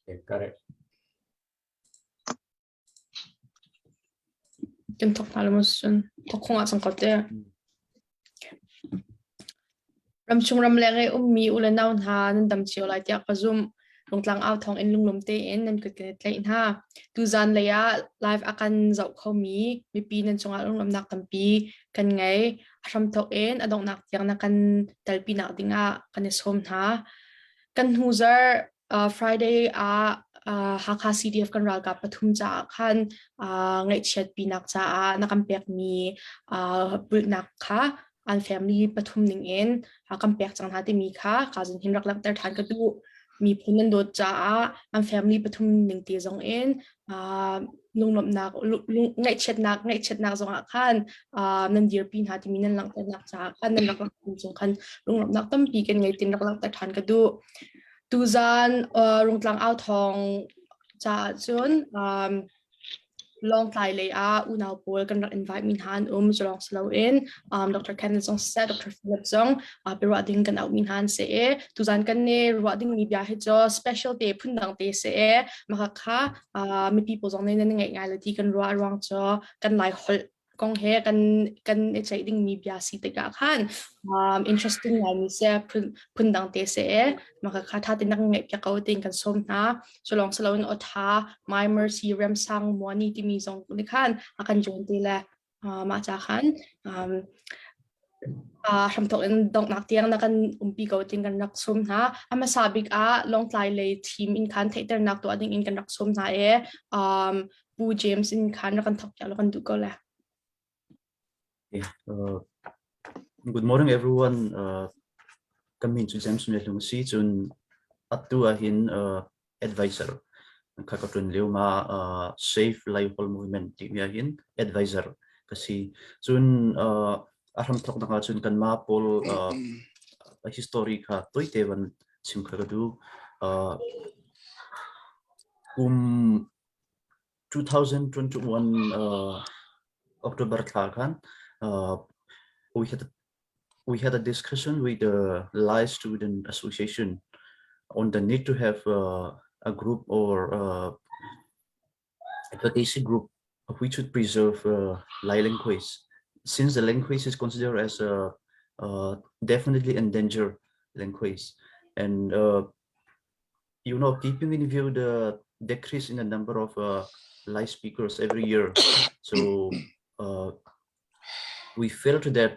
Okay, correct. Kan thok hna lo maw cun thok khong ah cang ko te. Ramchung ramleng i ummi u le nau hna nan dam cio lai tiah ka zumh. Rungtlang au thawng in lunglawm tein nan kut kan i tlaih hna. Tuzan lei ah live a kan zoh khomi mipi nan cungah lunglawmhnak tampi kan ngei. A hramthawk in a donghnak tiang na kan telpinak dingah kan i sawm hna. Kan hnu zarh Friday ah Hakha CDF kan ralkap pathum caah khan ngaihchiatpinak caah na kan pekmi bulhnak kha an family pathum ning in kan pek cang hna timi kha ka zun hin rak langhter ṭhan ka duh. Miphun nan dawt caah an family pathum ning te zong in lunglawmhnak ngaihchiatnak ngaihchiatnak zong ah khan nan dirpi hna timi nan langhternak caah khan nan rak langhter cung khan lunglawmhnak tampi kan ngei tin rak langhter ṭhan ka duh. Tuzaan Rungtlang au thawng caah cun Lawngtlai lei ah unau pawl kan rak invite mi hna an um. Cu lawng si loin Dr. Kenneth zong siseh, Dr. Philip zong biaruah ding kan auh mi hna an si i tuzaan kan i ruah ding mi bia hi cu special te phundang te si i mah kha mipi pawl zong nih nan ngeih ngai le ti kan ruah ruang cu kan Lai holh kong he kan kan i ceih dingmi bia si tikah khan interesting ngaimi si phun phundang te si i mah kha tha tein na kan ngaih piak ko tiin kan sawm hna. Cu lawng si loin awtha My Mercy Remsang Muani timi zong nih khan a kan join te le mah ca khan hramthawk in donghnak tiang na kan umpi ko tiin kan rak sawm hna. A hmasa bik ah Lawngtlai lei team in khan theihternak tuah ding in kan rak sawm hna i Pu James in khan rak kan thawk piak law kan duh ko le. Okay. Good morning everyone. Kan min cu James Mel Hlung si cun atu ahhin advisor kha ka ṭuan lio ma Save Lai Hall Movement timi ahhin advisor ka si. Cun a hramthawk nak ahcun kanmah pawl history kha toite van chim kha ka duh. Kum 2021 October thla khan we had a discussion with the Lai Student Association on the need to have a group or advocacy group which would preserve Lai language. Since the language is considered as a definitely endangered language, and keeping in view the decrease in the number of Lai speakers every year, so we felt that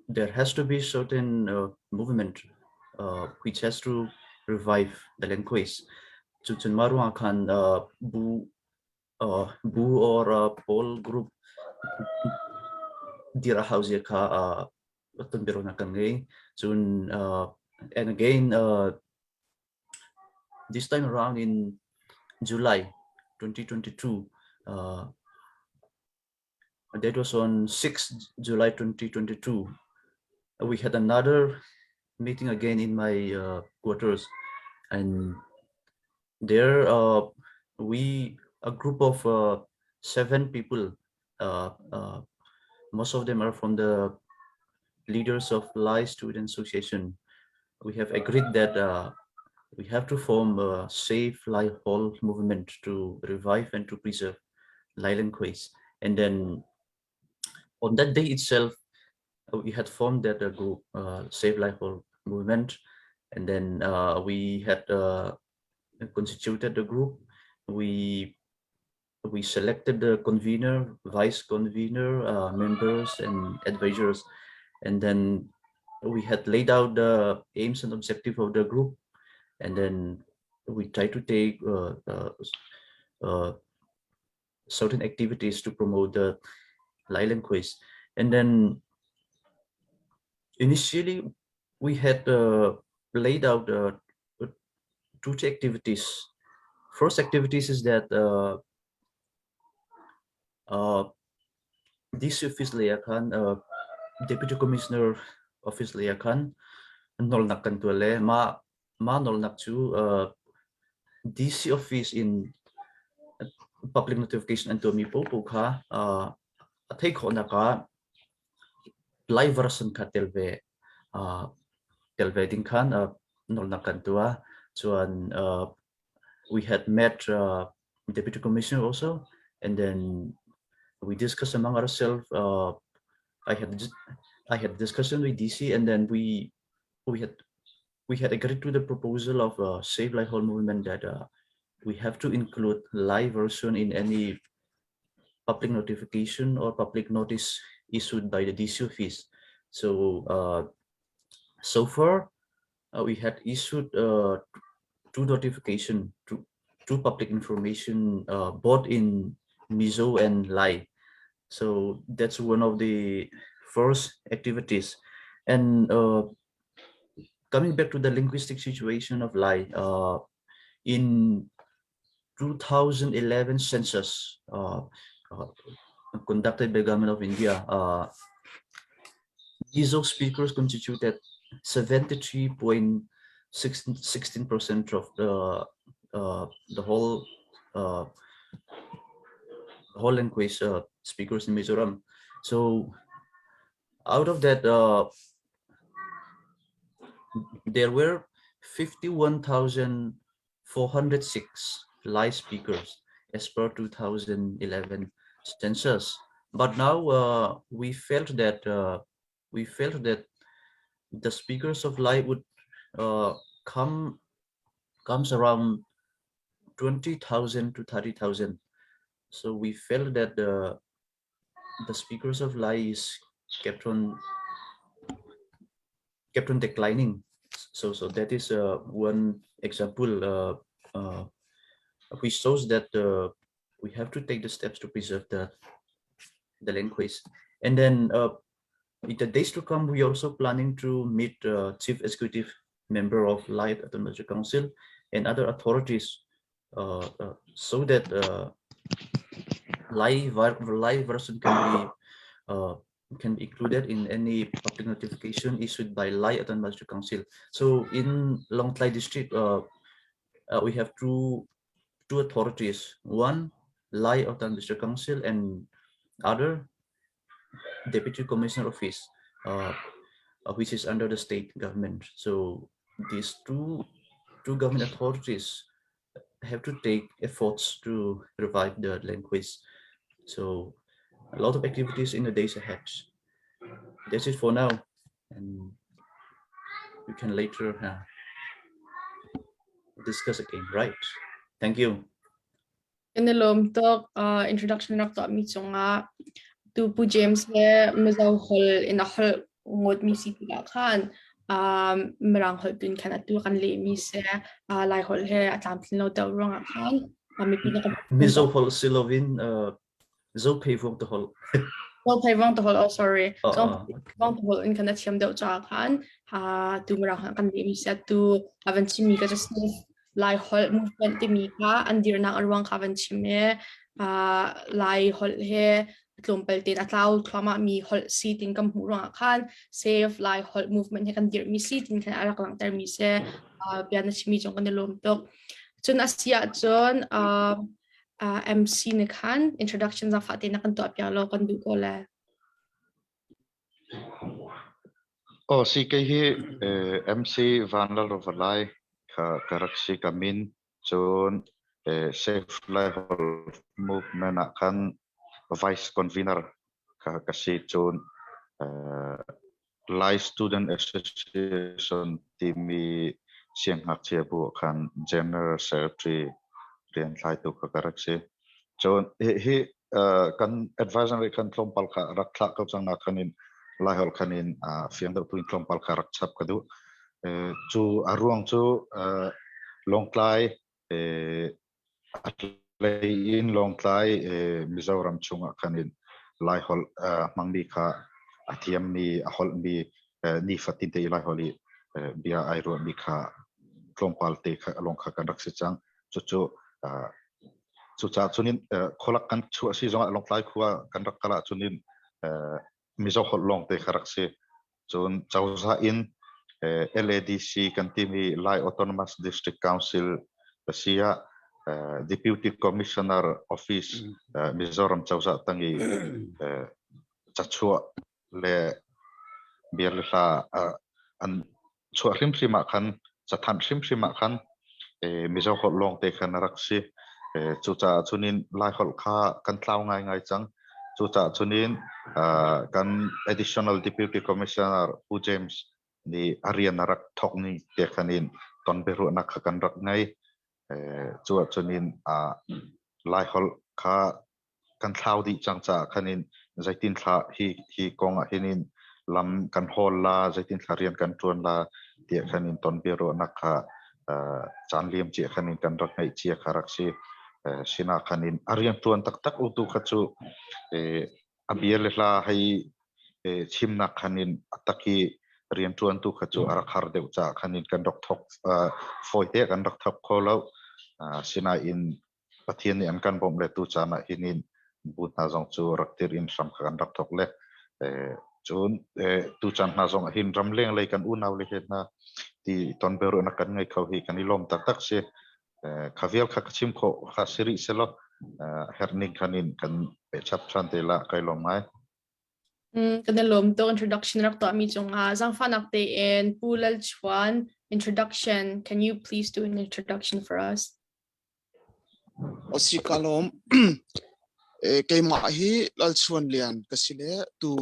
there has to be certain movement which has to revive the language. Cucun mah ruangah khan bu bu or pawl group dir a hau zia kha tonbiaruahnak kan ngei. Cun and again this time around in July 2022, that was on 6 July 2022, we had another meeting again in my quarters, and there we a group of seven people, most of them are from the leaders of Lai Student Association. We have agreed that we have to form a Save Lai Holh movement to revive and to preserve Lai language. And then on that day itself, we had formed that group, Save Lai Holh movement. And then we had constituted the group. We selected the convener, vice convener, members, and advisors. And then we had laid out the aims and objective of the group. And then we try to take certain activities to promote the Lai language. And then initially we had laid out two activities. First activities is that DC office lei ah khan Deputy Commissioner office lei ah khan nawlnak kan tuah le mah mah nawlnak cu DC office in public notification an tuahmi paohpaoh kha a theih khawhnak ah Lai version kha tel ve ding khan nawlnak kan tuah. Cun. we had met Deputy Commissioner also, and then we discussed among ourselves. I had discussion with DC, and then we had agreed to the proposal of Save Laiholh movement that we have to include Lai version in any public notification or public notice issued by the DC office. So so far we had issued two notification to two public information, both in Mizo and Lai. So that's one of the first activities. And coming back to the linguistic situation of Lai, in 2011 census conducted by Government of India, Mizo speakers constituted 73.16% of the whole language speakers in Mizoram. So out of that, there were 51,406 Lai speakers as per 2011 census. But now we felt that the speakers of Lai would comes around 20,000 to 30,000. So we felt that the speakers of Lai is kept on declining. So that is one example which shows that we have to take the steps to preserve the language. And then in the days to come, we are also planning to meet chief executive member of Lai Autonomous Council and other authorities so that Lai version can be included in any public notification issued by Lai Autonomous Council. So in Lawngtlai district, we have two authorities. One, Lai Autonomous District Council, and other Deputy Commissioner Office, which is under the state government. So these two government authorities have to take efforts to revive the language. So a lot of activities in the days ahead. That's it for now, and we can later discuss again. Right. Thank you. Kan i lawm tuk. Introduction rak tuahmi cungah tu Pu James he Mizo holh in a holh ngawtmi si tikah khan Mirang holh tun khan atu kan lehmi si. Lai holh he a tlamtlin lo deuh ruangah khan mipi na kan Mizo holh si loin Zophei Vuangtu holh. Zophei Vuangtu holh, oh, sorry. Oh, Zo oh. Vuangtu holh in khan a thiam deuh caah khan tu Mirang holh kan lehmi si. Atu a van chimmi ka cu Lai holh movement timi kha an dirnak a ruang kha van chim i Lai holh he tlawmpal tein a tlau thluahmah mi holh si tin kan hmuh ruangah khan Save Lai holh movement he kan dirhmi si tin khan a rak langhtermi si. Bia na chimmi cung kan i lawm tuk. Cun a si ahcun MC nih khan introduction zaangfah tein na kan tuah piak law kan duh ko le. Aw si kei hi MC Vanlalrovalai kha ka rak si. Ka min cun Save Laiholh Movement ah khan Vice Convener kha ka si, cun Lai Student Association timi siangngakchia bu ah khan General Secretary rian thlaitu kha ka rak si. Cun hi kan advisory khan tlawmpal kha rak thlah ko cang nak khan in Laiholh khan in fiang deuh tu in tlawmpal kha rak chap ka duh. Cu a ruang cu Lawngtlai a hlei in Lawngtlai Mizoram chungah khan in Laiholh hmangmi kha a thiammi a holhmi nifatin te i Laiholh i bia ai ruahmi kha tlawmpal te kha lawng kha kan rak si cang. Cucu cucaah cunin khualak kan chuah si zongah Lawngtlai khua kan rak kal ahcun in Mizo holh lawng te kha rak si. Cun cozah in LADC kan timi Lai Autonomous District Council si ah Deputy Commissioner Office Mizoram cozah tang i cachuah le bia le hla an chuah hrimhrim ah khan, cathanh hrimhrim ah khan. Mizo holh lawng te khan a rak si. Cucaah cunin Lai holh kha kan tlau ngaingai cang. Cucaah cunin kan Additional Deputy Commissioner Pu James nih a rian a rak thawk ni te khan in ton biaruahnak kha kan rak ngei. Cu ahcun in Lai holh kha kan thlau dih cang caah khan in zeitin thla hi hi kong ah hin in lam kan hawl la, zeitin thla rian kan ṭuan la tiah khan in ton biaruahnak kha caan liam cia khan in kan rak ngeih cia kha rak si. Sinah khan in a rian ṭuan taktak utu kha cu a bia le hla hei chimnak khan in a tak i rianṭuantu kha cu a rak har deuh caah khan in kan rak thawk fawite kan rak thawk kho lo. Sinain Pathian nih an kan bawmh le tu caan ah hin in bu hna zong cu rak tir in hram kha kan rak thawk le cun tu caan hna zong ah hin ramleng lei kan unau le he hna ti ton biaruahnak kan ngei kho hi kan i lawm taktak si. Kha vial kha ka chim khawh kha si rih selaw herning khan in kan pehchap ṭhan te la kai lawm ngai. Kan i lawm tuk introduction rak tuahmi cungah zaangfahnak tein Pu Lal Chuan introduction. Can you please do an introduction for us? Asi ka lawm. Keimah hi Lal Chuan Lian ka si le tu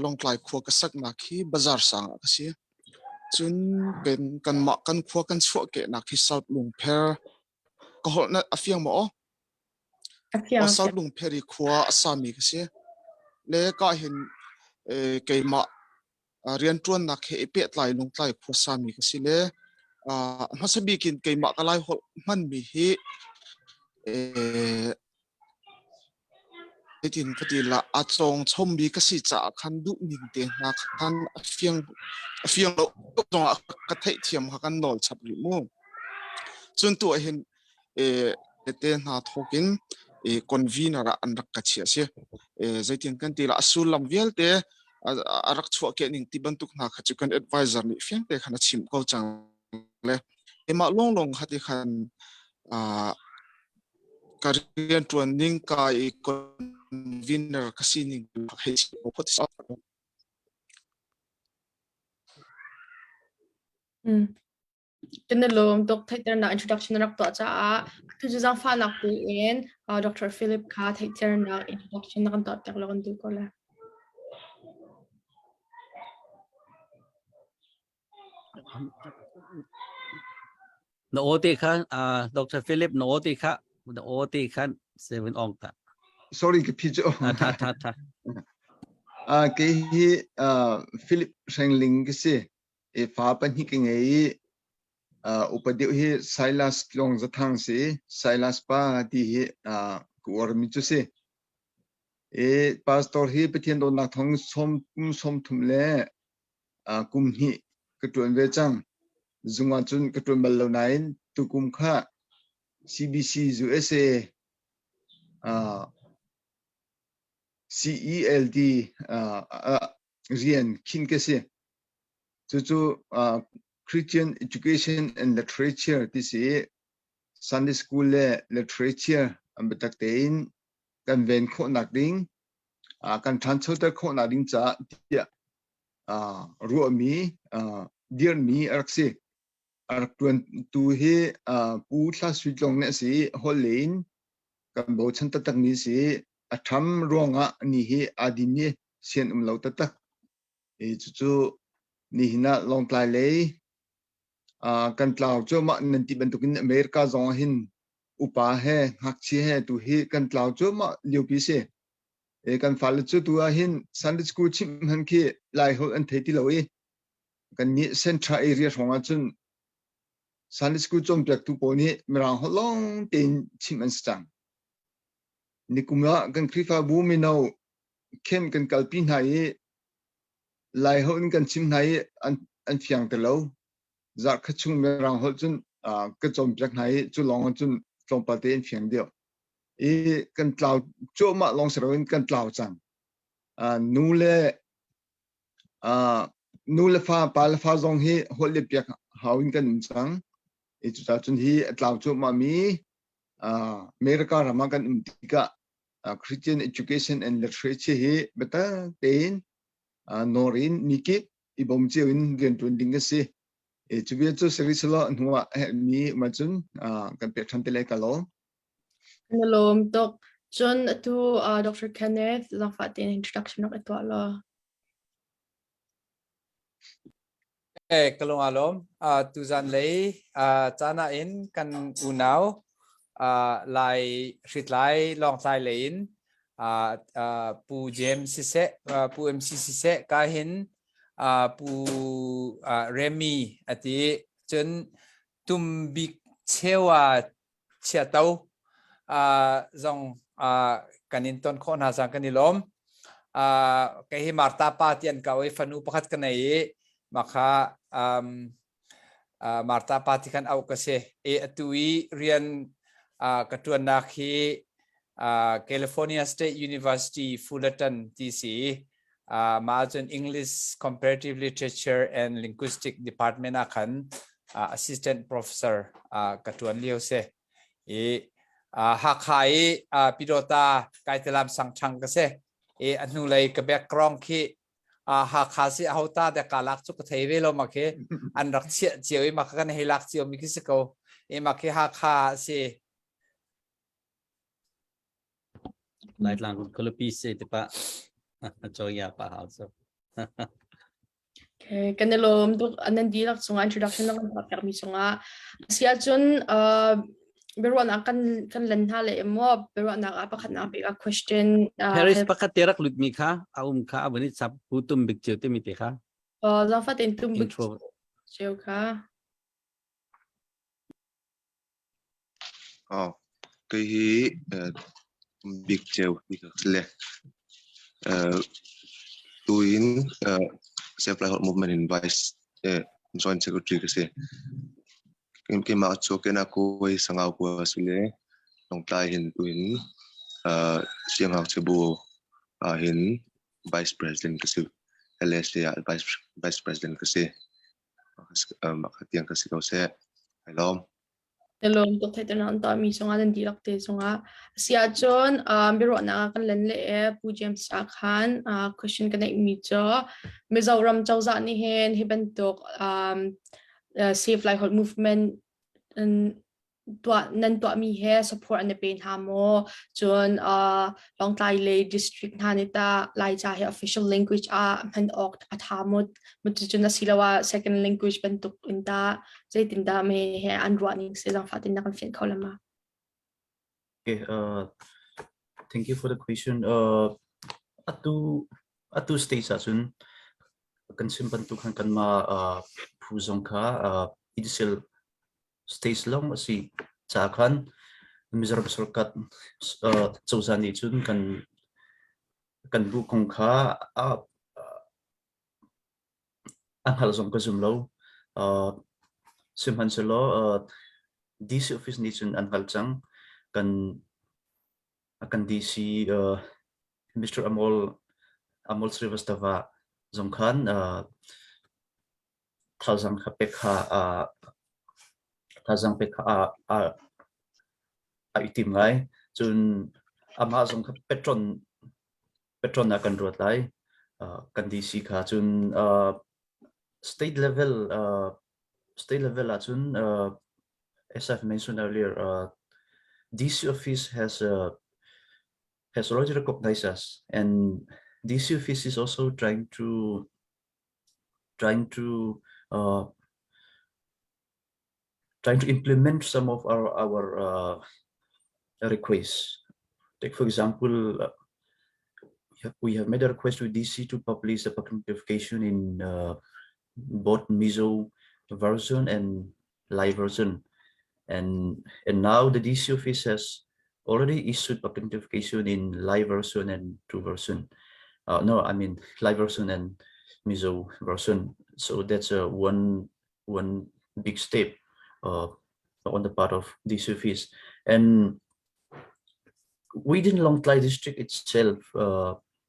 Lawngtlai khua ka saknak hi Bazar sang ah ka si. Cun kanmah kan khua kan chuahkehnak hi South Lungpher ka holh na a fiang maw aw? A fiang. South Lungpher i khua a sami ka si. Le ka hin keimah rianṭuannak he i pehtlai Lungtlai khua sami ka si le hmasa bik in keimah ka lai holh hmanmi hi Hitin ka ti la, a cawng chommi ka si caah khan duhning te hna khan a fiang lo zongah ka theihthiam kha kan nawl chap rih mu. Cun tu ah hin te hna thawk in convener ah an rak ka chiah si. Zeitin kan ti la, a sullam vialte a rak chuah ke ning ti bantuk hna kha cu kan advisor nih fiang te khan a chim ko cang le mah lawnglawng kha ti khan Ka rianṭuan ning ka i convener ka sining hei chim ko phot. Kan i lawm tuk theihternak introduction na rak tuah caah atu cu zaangfahnak tein Dr. Philip kha theihternak introduction na kan tuah piak law kan duh ko lai. Na aw te kha Dr. Philip na aw te kha na aw te khan seven ong ta. Sorry ka phi chu. Tha tha tha. Ke hi Philip Hrengling ka si. E fa pahnih ka ngei i upa deuh hi Silas Tlong Zathang si. Silas pa ti hi ka uar mi cu si. E pastor hi Pathian dawtnak thong som kum som thum le kum hnih ka ṭuan ve cang. Zung ah cun ka ṭuan bal lo nain tukum kha CBC USA CELD rian khin ka si. Cucu Christian Education and Literature ti si i Sunday School le Literature an biatak tein kan ven khawhnak ding, kan ṭhanchoter khawhnak ding caah tiah ruahmi dirhmi a rak si. A rak ṭuantu hi Pu Thla Sui Tlong nih a si i holh in kan bochan taktakmi a si i a ṭham ruangah ni hi aa din i sian um lo taktak. I cucu nihin ah Lawngtlai lei kan tlau cuahmah nan ti bantukin America zong ah hin upa he ngakchia he tu hi kan tlau cuahmah liopi si. Kan fale cu tu ah hin Sunday school chimh hman khi Lai holh an thei ti lo i kan nih Central area hrawng ah cun Sunday school cawnpiaktu pawl nih Mirang holh lawng tein chimh an si cang. Nikum ah kan Khrihfabu mino camp kan kalpi hna i Lai holh in kan chim hna i an fiang ti lo. Zarhkhat chung Mirang holh cun ka cawnpiak hna i cu lawng cun tlawmpal te an fiang deuh. I kan tlau cuahmah lawng si loin kan tlau cang. Nu le nu le fa pa le fa zong hi holh let piak hau in kan um cang. I cucaah cun hi a tlau cuahmah mi America ram ah kan um tikah Christian Education and Literature hi biatak tein nawr in mikip i bawm cio in rianṭuan ding a si. E cu bia cu seri selaw hnu ah mi ma cun kan pek ṭhan te lai ka lawm. Na lawm tuk. Cun atu Dr. Kenneth zaangfah tein introduction rak i tuah law. Eh, ka lung aa lawm. Tuzan lei caan ah in kan unau Lai hritlai Lawngtlai lei in Pu James siseh, Pu MC siseh ka hin Pu Remy ati cun Tumbik Chewa Chiato zong kan in ton khawh hna cang kan i lawm. Kei hi Martha pa ti an kau i fanu pakhat ka nei i makha Martha pa ti khan auh ka si. I atu i rian ka ṭuannak hi California State University Fullerton ti si i mah ahcun English Comparative Literature and Linguistic Department ah khan assistant professor ka ṭuan lio si. I Hakha i Pyidawta Kaitelam Sangṭhang ka si. I a hnulei ka background khi Hakha si ahota dek ka lak cu ka thei ve lo ma khi an rak chiah cio i ma kan hei lak cio mi khi si ko i ma khi Hakha si. Laitlang khualipi si te pa choya pa hau so. Okay, kan i lawm tuk nan dihlak cungah introduction na kan tuah piakmi cungah si ahcun biaruahnak kan kan len hna le maw biaruahnak ah pakhatnak bik ah question Paris pakhat te rak lut mi kha a um kha a vun i chap pu tum bik cio te mi te kha. Zaangfah tein tum bik cio kha. Aw, kei hi bik ceu ti ka si le. Tuin Self Livelihood Movement in Vice Joint Secretary ka si. Keimah cu kena kuai sangau kua si le Lawngtlai hin tuin siangngakchia bu ah hin Vice President ka si. LSA ah Vice President ka si. Mah tiang ka si ko seh. Ai lawm. Lawm tuk theih an tuahmi cungah nan dihlak te cungah si ahcun biaruahnak ah kan len le e Pu James ah khan question ka neihmi cu Mizoram cozah nih hin hi bantuk Save Laiholh movement tuah nan tuahmi he support an i pe hna maw? Cun Lawngtlai lei district hna nih tah Laica hi official language ah hman awk a tha maw? Cucun asiloah second language bantuk in tah zeitindah me he an ruah ning si zaangfah tin na kan fianh kho lama? Okay, thank you for the question. Atu atu stage ahcun kan chim bantuk khan kanmah phu zong kha initial stage lawng a si caah khan Mizoram sarkar cozah nih cun kan kan bu kong kha a a hngalh zong ka zum lo. Sihmanhsehlaw DC office nih cun an hngalh cang. Kan kan DC Mr. Amol Amol Srivastava zong khan thazaang kha pek kha thazaang pek kha a a i tim lai. Cun amah zong kha patron patron ah kan ruat lai. Kan DC kha cun state level state level ahcun as I've mentioned earlier, DC office has has already recognized us, and DC office is also trying to trying to uh, trying to implement some of our our uh, requests. Take for example, we have made a request to DC to publish a public notification in both Mizo version and Lai version. And, and now the DC office has already issued public notification in Lai version and two version. No, I mean Lai version and Mizo version. So that's a one, one big step on the part of DC office. And within Lawngtlai district itself,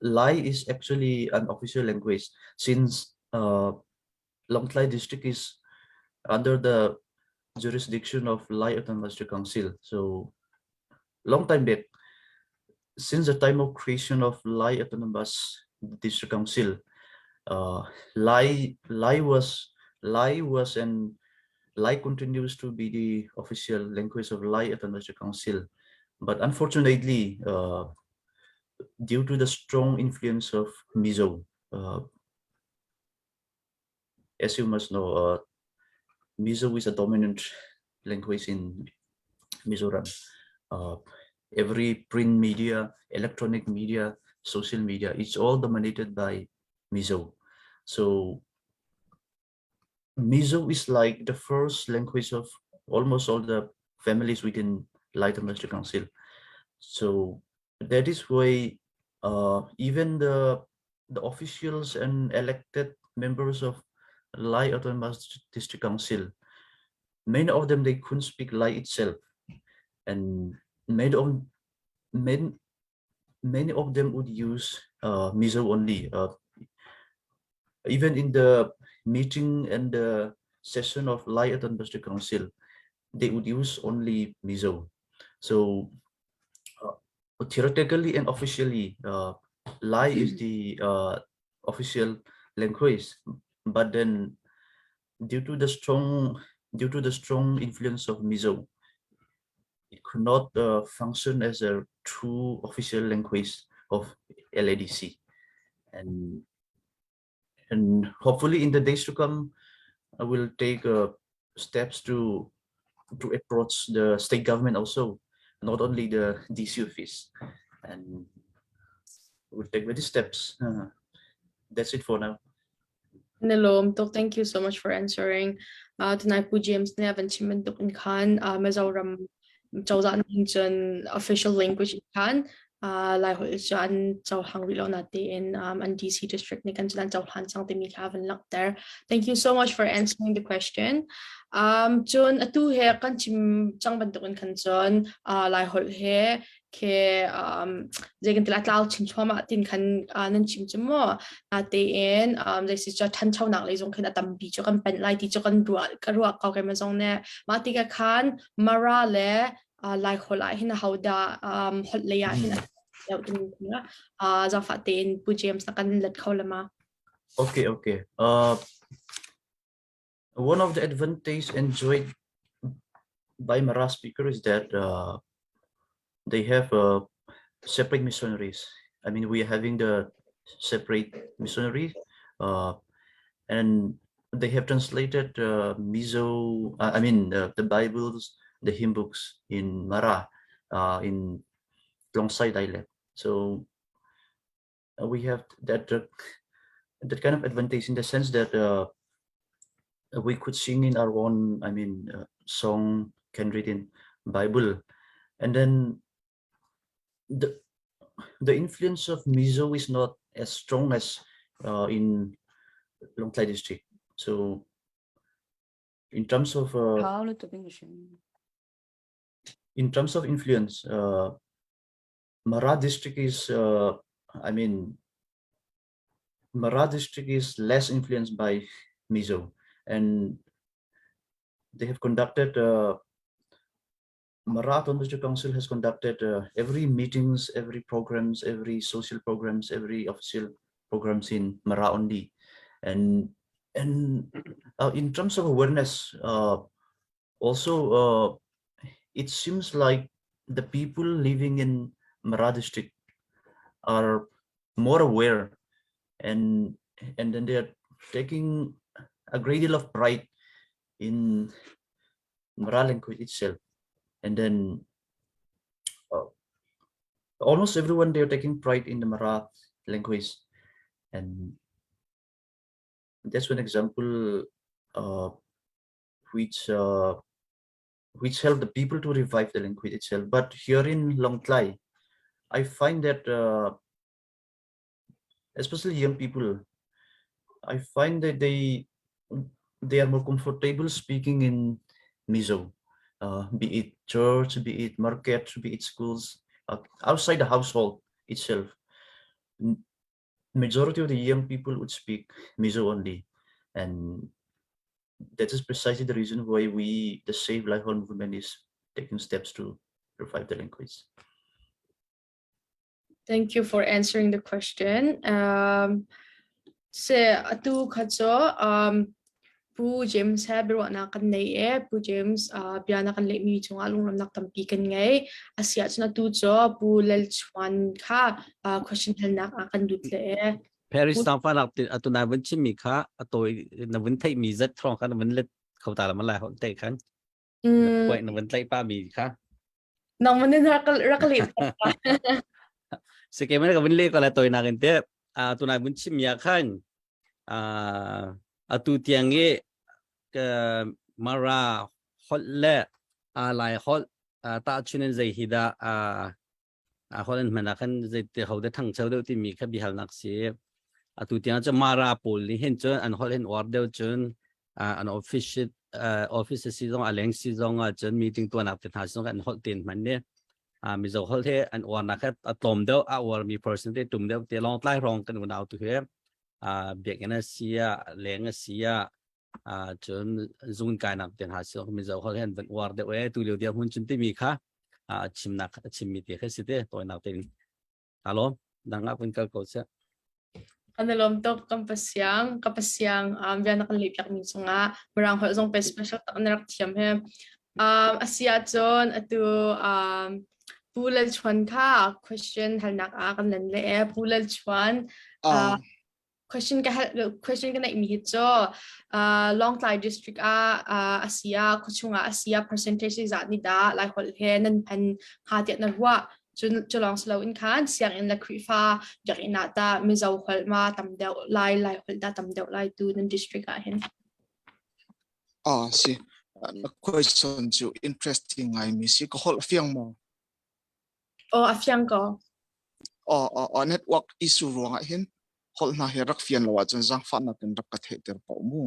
Lai is actually an official language since Lawngtlai district is under the jurisdiction of Lai Autonomous District Council. So long time back, since the time of creation of Lai Autonomous District Council, Lai, Lai was Lai was and Lai continues to be the official language of Lai Autonomous Council. But unfortunately, uh, due to the strong influence of Mizo, uh, as you must know, uh, Mizo is a dominant language in Mizoram. Uh, every print media, electronic media, social media, it's all dominated by Mizo. So Mizo is like the first language of almost all the families within Lai Domestic Council. So that is why uh, even the the officials and elected members of Lai Autonomous District Council, many of them they couldn't speak Lai itself, and many of many many of them would use uh, Mizo only. Uh, even in the meeting and the session of Lai Autonomous District Council, they would use only Mizo. So uh, theoretically and officially, uh, Lai is the uh, official language, but then due to the strong due to the strong influence of Mizo, it could not uh, function as a true official language of LADC. And and hopefully in the days to come, I will take uh, steps to to approach the state government also, not only the DC office. And we'll take many steps. Uh, that's it for now. Na lawm tuk. Thank you so much for answering. Uh, tunai Pu James nih a van chim bantuk in khan uh, Mizoram cozah ning cun official language in khan uh, Laiholh cu an cohlang rih lo na tein um, an DC district nih kan cun an cohlan cang timi kha van langhter. Thank you so much for answering the question. Um, cun atu he kan chim cang bantuk in khan cun uh, Laiholh he khi um, zei kan tila tlau chin chuama tin khan uh, nan chim chu mo na tein um, zei si cha thanchonak lei zong khin a tampi chu kan pen lai ti chu kan ruah ka ruah ko ke ma zong ne ma ti ka khan mara le uh, lai khol ah hin hauda um, hot lei ah hin deuh tin uh, zafa tein pu James na kan let kho lama Okay, okay. Uh, one of the advantage enjoyed by Mara speaker is that uh, they have uh, separate missionaries. I mean, we are having the separate missionary, uh, and they have translated uh, Mizo, uh, I mean, uh, the Bibles, the hymn books in Mara, uh, in Longsai dialect. So uh, we have that uh, that kind of advantage in the sense that uh, we could sing in our own, I mean, uh, song can read in Bible, and then the the influence of Mizo is not as strong as uh, in Longtlai district. So in terms of uh, in terms of influence, uh, Mara district is, uh, I mean, Mara district is less influenced by Mizo, and they have conducted uh, Mara District Council has conducted uh, every meetings, every programs, every social programs, every official programs in Mara only. And, and uh, in terms of awareness, uh, also uh, it seems like the people living in Mara district are more aware and and then they are taking a great deal of pride in Mara language itself. And then uh, almost everyone they are taking pride in the Mara language. And that's one example uh, which uh, which help the people to revive the language itself. But here in Longtlai, I find that uh, especially young people, I find that they they are more comfortable speaking in Mizo, uh, be it church, be it market, be it schools, uh, outside the household itself. Majority of the young people would speak Mizo only. And that is precisely the reason why we, the Save Laiholh movement is taking steps to revive the language. Thank you for answering the question. Um, se atu kha cu um, Pu James he biaruahnak kan nei e. Pu James uh, bia na kan lehmi cungah lunglawmhnak tampi kan ngei. A si ahcun atu cu Pu Lal Chuan kha uh, question halnak ah kan lut le e. Paris tangfa atu na vun chimmi kha a tawi na vun theihmi zat thong kha na vun let kho ta la ma lai hon te khan. Kuai na vun tlaih pa mi kha. Nang man rak rak leh. Se ke man ka vun le ko la toy nak in te a tu na vun chim ya khan a atu tiang i ka mara hol le a lai hol ta chunin zei hi da a a holh an hman ah khan zeiti ho de thangcho deuh timi kha biahalnak si. Atu tiang cu Mara pawl nih hin cun an holh hin uar deuh cun an office office si zong a leng si zong ah cun meeting tuahnak te hna zong an holh tein hman ni. Mizo holh he an uarnak he a tlawm deuh a uarmi person te tum deuh te lawng tlai rong kan unau tu he biakinn a si ah leng a si ah cun zung kainak te hna si Mizo holh he an van uar deuh e tu lio dia hun cun timi kha a chimnak a chimmi te kha si te tawinak tein alo dang ah vun kal ko seh Kan i lawm tuk kan pasiang ka pasiang um, bia na kan leh piak mi cungah mirang holh zong pe special tak na rak thiam he um, a si ahcun atu um, Pu Lal Chuan kha question halnak ah kan lan le e Pu Lal Chuan uh, question ka question ka neih mi hi cu uh, Lawngtlai district ah uh, asia khuachung ah asia percentage zat ni dah lai holh he nan phan hnga tiah na ruah cun cu lawng si loin khan sianginn le Khrihfa biakinn ah ta Mizo holh ma tam deuh lai lai holh dah tam deuh lai tu nan district ah hin Ah si na question cu interesting ngai mi si ka holh fiang maw Oh a fiang ko aw aw aw network issue ruangah hin holh hna hi rak fian lo ahcun zaangfahnak in rak ka theihter ko mu.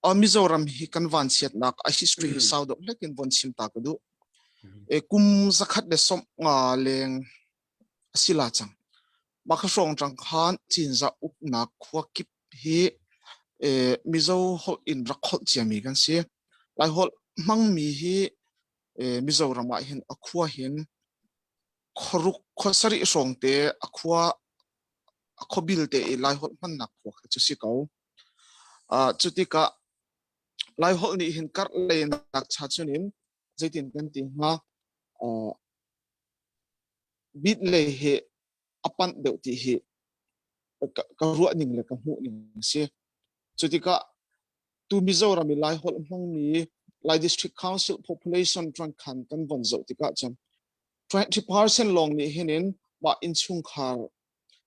Uh, Mizoram hi kan vanchiatnak a history hi sau deuh hlek in von chim ta ka duh. E kum zakhat le som nga leng asila cang. Mah kha hrawng tang khan Cinza uknak khua kip hi e, Mizo holh in rak holh ciami kan si. Lai holh hmangmi hi e, Mizoram ah hin a khua hin khuaruk khua sarih hrawng te a khua a khuabil te i Laiholh hmannak khua kha cu si ko. Uh, cu tikah Laiholh nih hin karh leinak cha chunin zeitin kan ti hnga uh, bit lei hi a panh deuh ti hi ka, ka ruah ning le ka hmuh ning a si. Cu tikah tu Mizoram i Laiholh hmangmi Lai District Council population ṭuan khan kan von zoh tikah cun 20% lawng nih hin in mah innchungkhar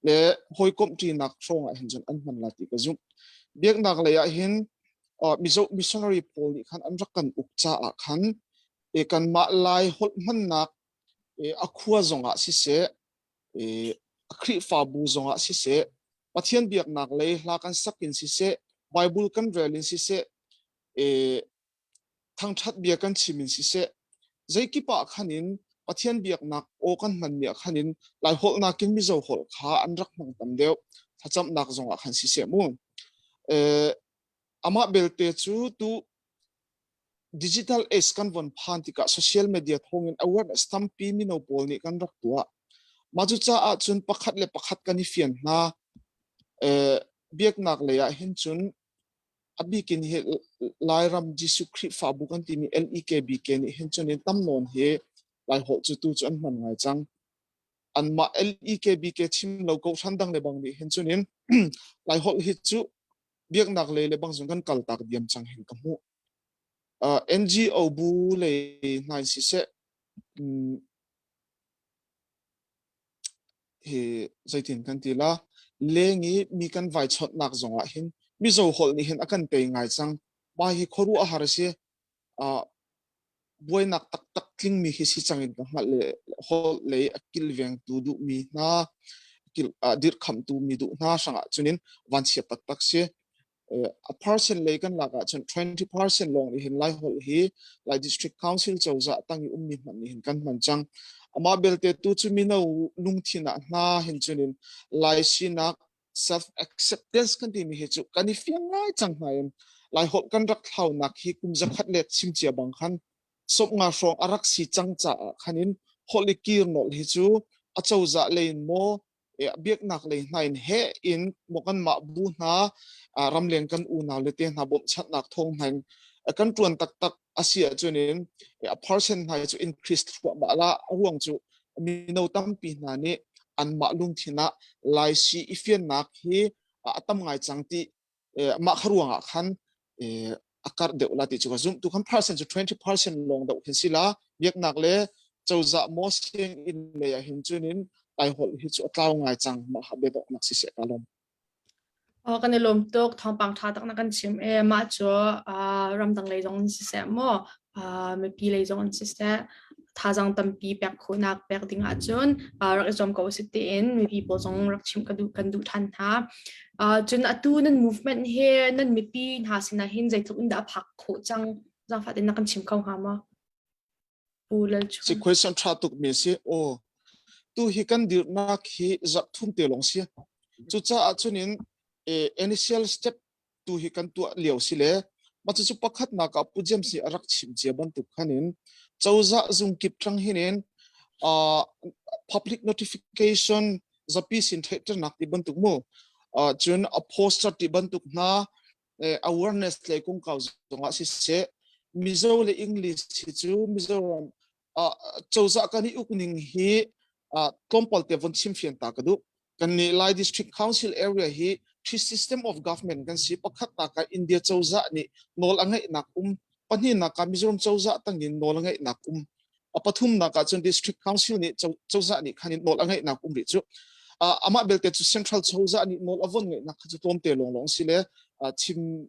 le hawikomh ṭinak hrawng ah hin cun an hman la ti ka zumh. Biaknak lei ah hin uh, Mizo missionary pawl nih khan an rak kan uk caah khan e kanmah Lai holh hmannak e a khua zongah siseh e a Khrihfabu zongah siseh Pathian biaknak lei hla kan sak in siseh Bible kan rel in siseh e thangṭhat bia kan chim in siseh zeikip ah khan in Pathian biaknak aw kan hmanmi ah khan in Laiholh nakin Mizo holh kha an rak hmang tam deuh thlacamnak zongah khan siseh mu eh amah belte cu tu digital age kan von phan tikah social media thawngin awareness tampi mino pawl nih kan rak tuah mah cu caah cun pakhat le pakhat kan i fian hna eh biaknak lei ah hin cun a bik in hi Lairam Jesuh Khrihfabu kan timi LEKBK nih hin cun in tam nawn hi Laiholh cu tu cu an hman ngai cang. Anmah LEKBK chim lo ko hran dang le bang nih hin cun in Laiholh hi cu biaknak lei le bang zong kan kal tak diam cang hin ka hmuh. Uh, NGO bu lei hna in siseh um, hi zeitin kan ti la leng i mi kan vai chawnhnak zongah hin Mizo holh nih hin a kan tei ngai cang mah hi khuaruah a har a si uh, buainak taktak tlingmi hi si cang in ka hngalh le holh lei a kilvengtu duhmi hna kil uh, dirhkhamtu mi duh hna hrangah cunin vanchia taktak si a percent lei kan lak ahcun 20% lawng nih hin Laiholh hi Lai District Council cozah tang i ummi hmanh nih hin kan hman cang. Amah belte tu cu mino lungthin ah hna hin cunin Lai sinak self acceptance kan timi hi cu kan i fiang ngai cang hna in Laiholh kan rak thlaunak hi kum zakhat let chim cia bang khan sawmnga hrawng a rak si cang caah khan in holh i kir nolh hi cu a cozah lei in maw biaknak lei hna in he in maw kanmah bu hna. Ramleng kan unau le te hna bawmhchanhnak thawng hna in kan ṭuan taktak a si ahcun in a percent hna cu increase thluahmah la. A ruang cu mino tampi hna nih anmah lungthin ah Laisi i fiannak hi a tam ngai cang ti mah kha ruangah khan a karh deuh la ti cu ka zumh. Tu kan percent cu 20% lawng deuh khin si la. Biaknak le cozah maw sianginn lei ah hin cun in Lai holh hi cu a tlau ngai cang. Mah ha biadawknak si seh ka lawm. Aw kan i lawm tuk. Thawngpang ṭha tak na kan chim i mah cu ramdang lei zong in siseh maw mipi lei zong in siseh thazaang tampi pek khawhnak pek ding ahcun rak i zuam ko usih tiin mipi pawl zong rak chimh ka duh kan duh ṭhan hna. Cun atu nan movement hi nan mipi hna sinah hin zeitluk in dah a phak khawh cang? Zaangfah tein na kan chim kho hnga maw? Pu Lal Chum. Si question ṭha tuk mi si. Aw tu hi kan dirnak hi zarh thum te lawng si. Cucaah cunin initial step tu hi kan tuah lio si le mah cucu pakhatnak ah Pu James nih a rak chim cia bantuk khan in cozah zung kip ṭang hin in uh, public notification zapi sin theihternak ti bantuk mu uh, cun a poster ti bantuk hna awareness le kongkau zongah siseh Mizo le English hi cu Mizoram cozah kan i ukning hi tlawmpal te von chim fian ta ka duh. Kan nih Lai District Council area hi three system of government kan si. Pakhat nak ah India cozah nih nawl a ngeihnak um, pahnihnak ah Mizoram cozah tangin nawl a ngeihnak um, a pathumnak ah cun District Council nih cozah nih khan in nawl a ngeihnak um rih cu. Amah belte cu Central cozah nih nawl a von ngeihnak kha cu tlawmte lawnglawng si le chim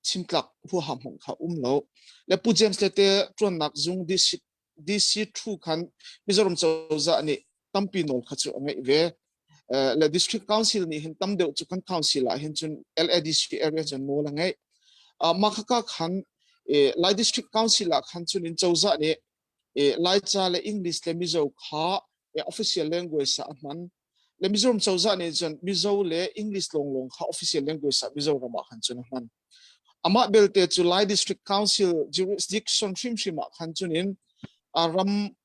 chimtlak huaha hmang kha um lo. Le Pu James le te ṭuannak zung DC DC thu khan Mizoram cozah nih tampi nawl kha cu a ngeih ve. Le District Council nih hin tam deuh cu kan council ah hin cun LADC area cun nawl a ngeih. Mah khaka khan Lai District Council ah khan cun in cozah nih Laica le English le Mizo kha official language ah a hman. Le Mizoram cozah nih cun Mizo le English lawnglawng kha official language ah Mizoram ah khan cun a hman. Amah belte cu Lai District Council jurisdiction hrimhrim ah khan cun in ram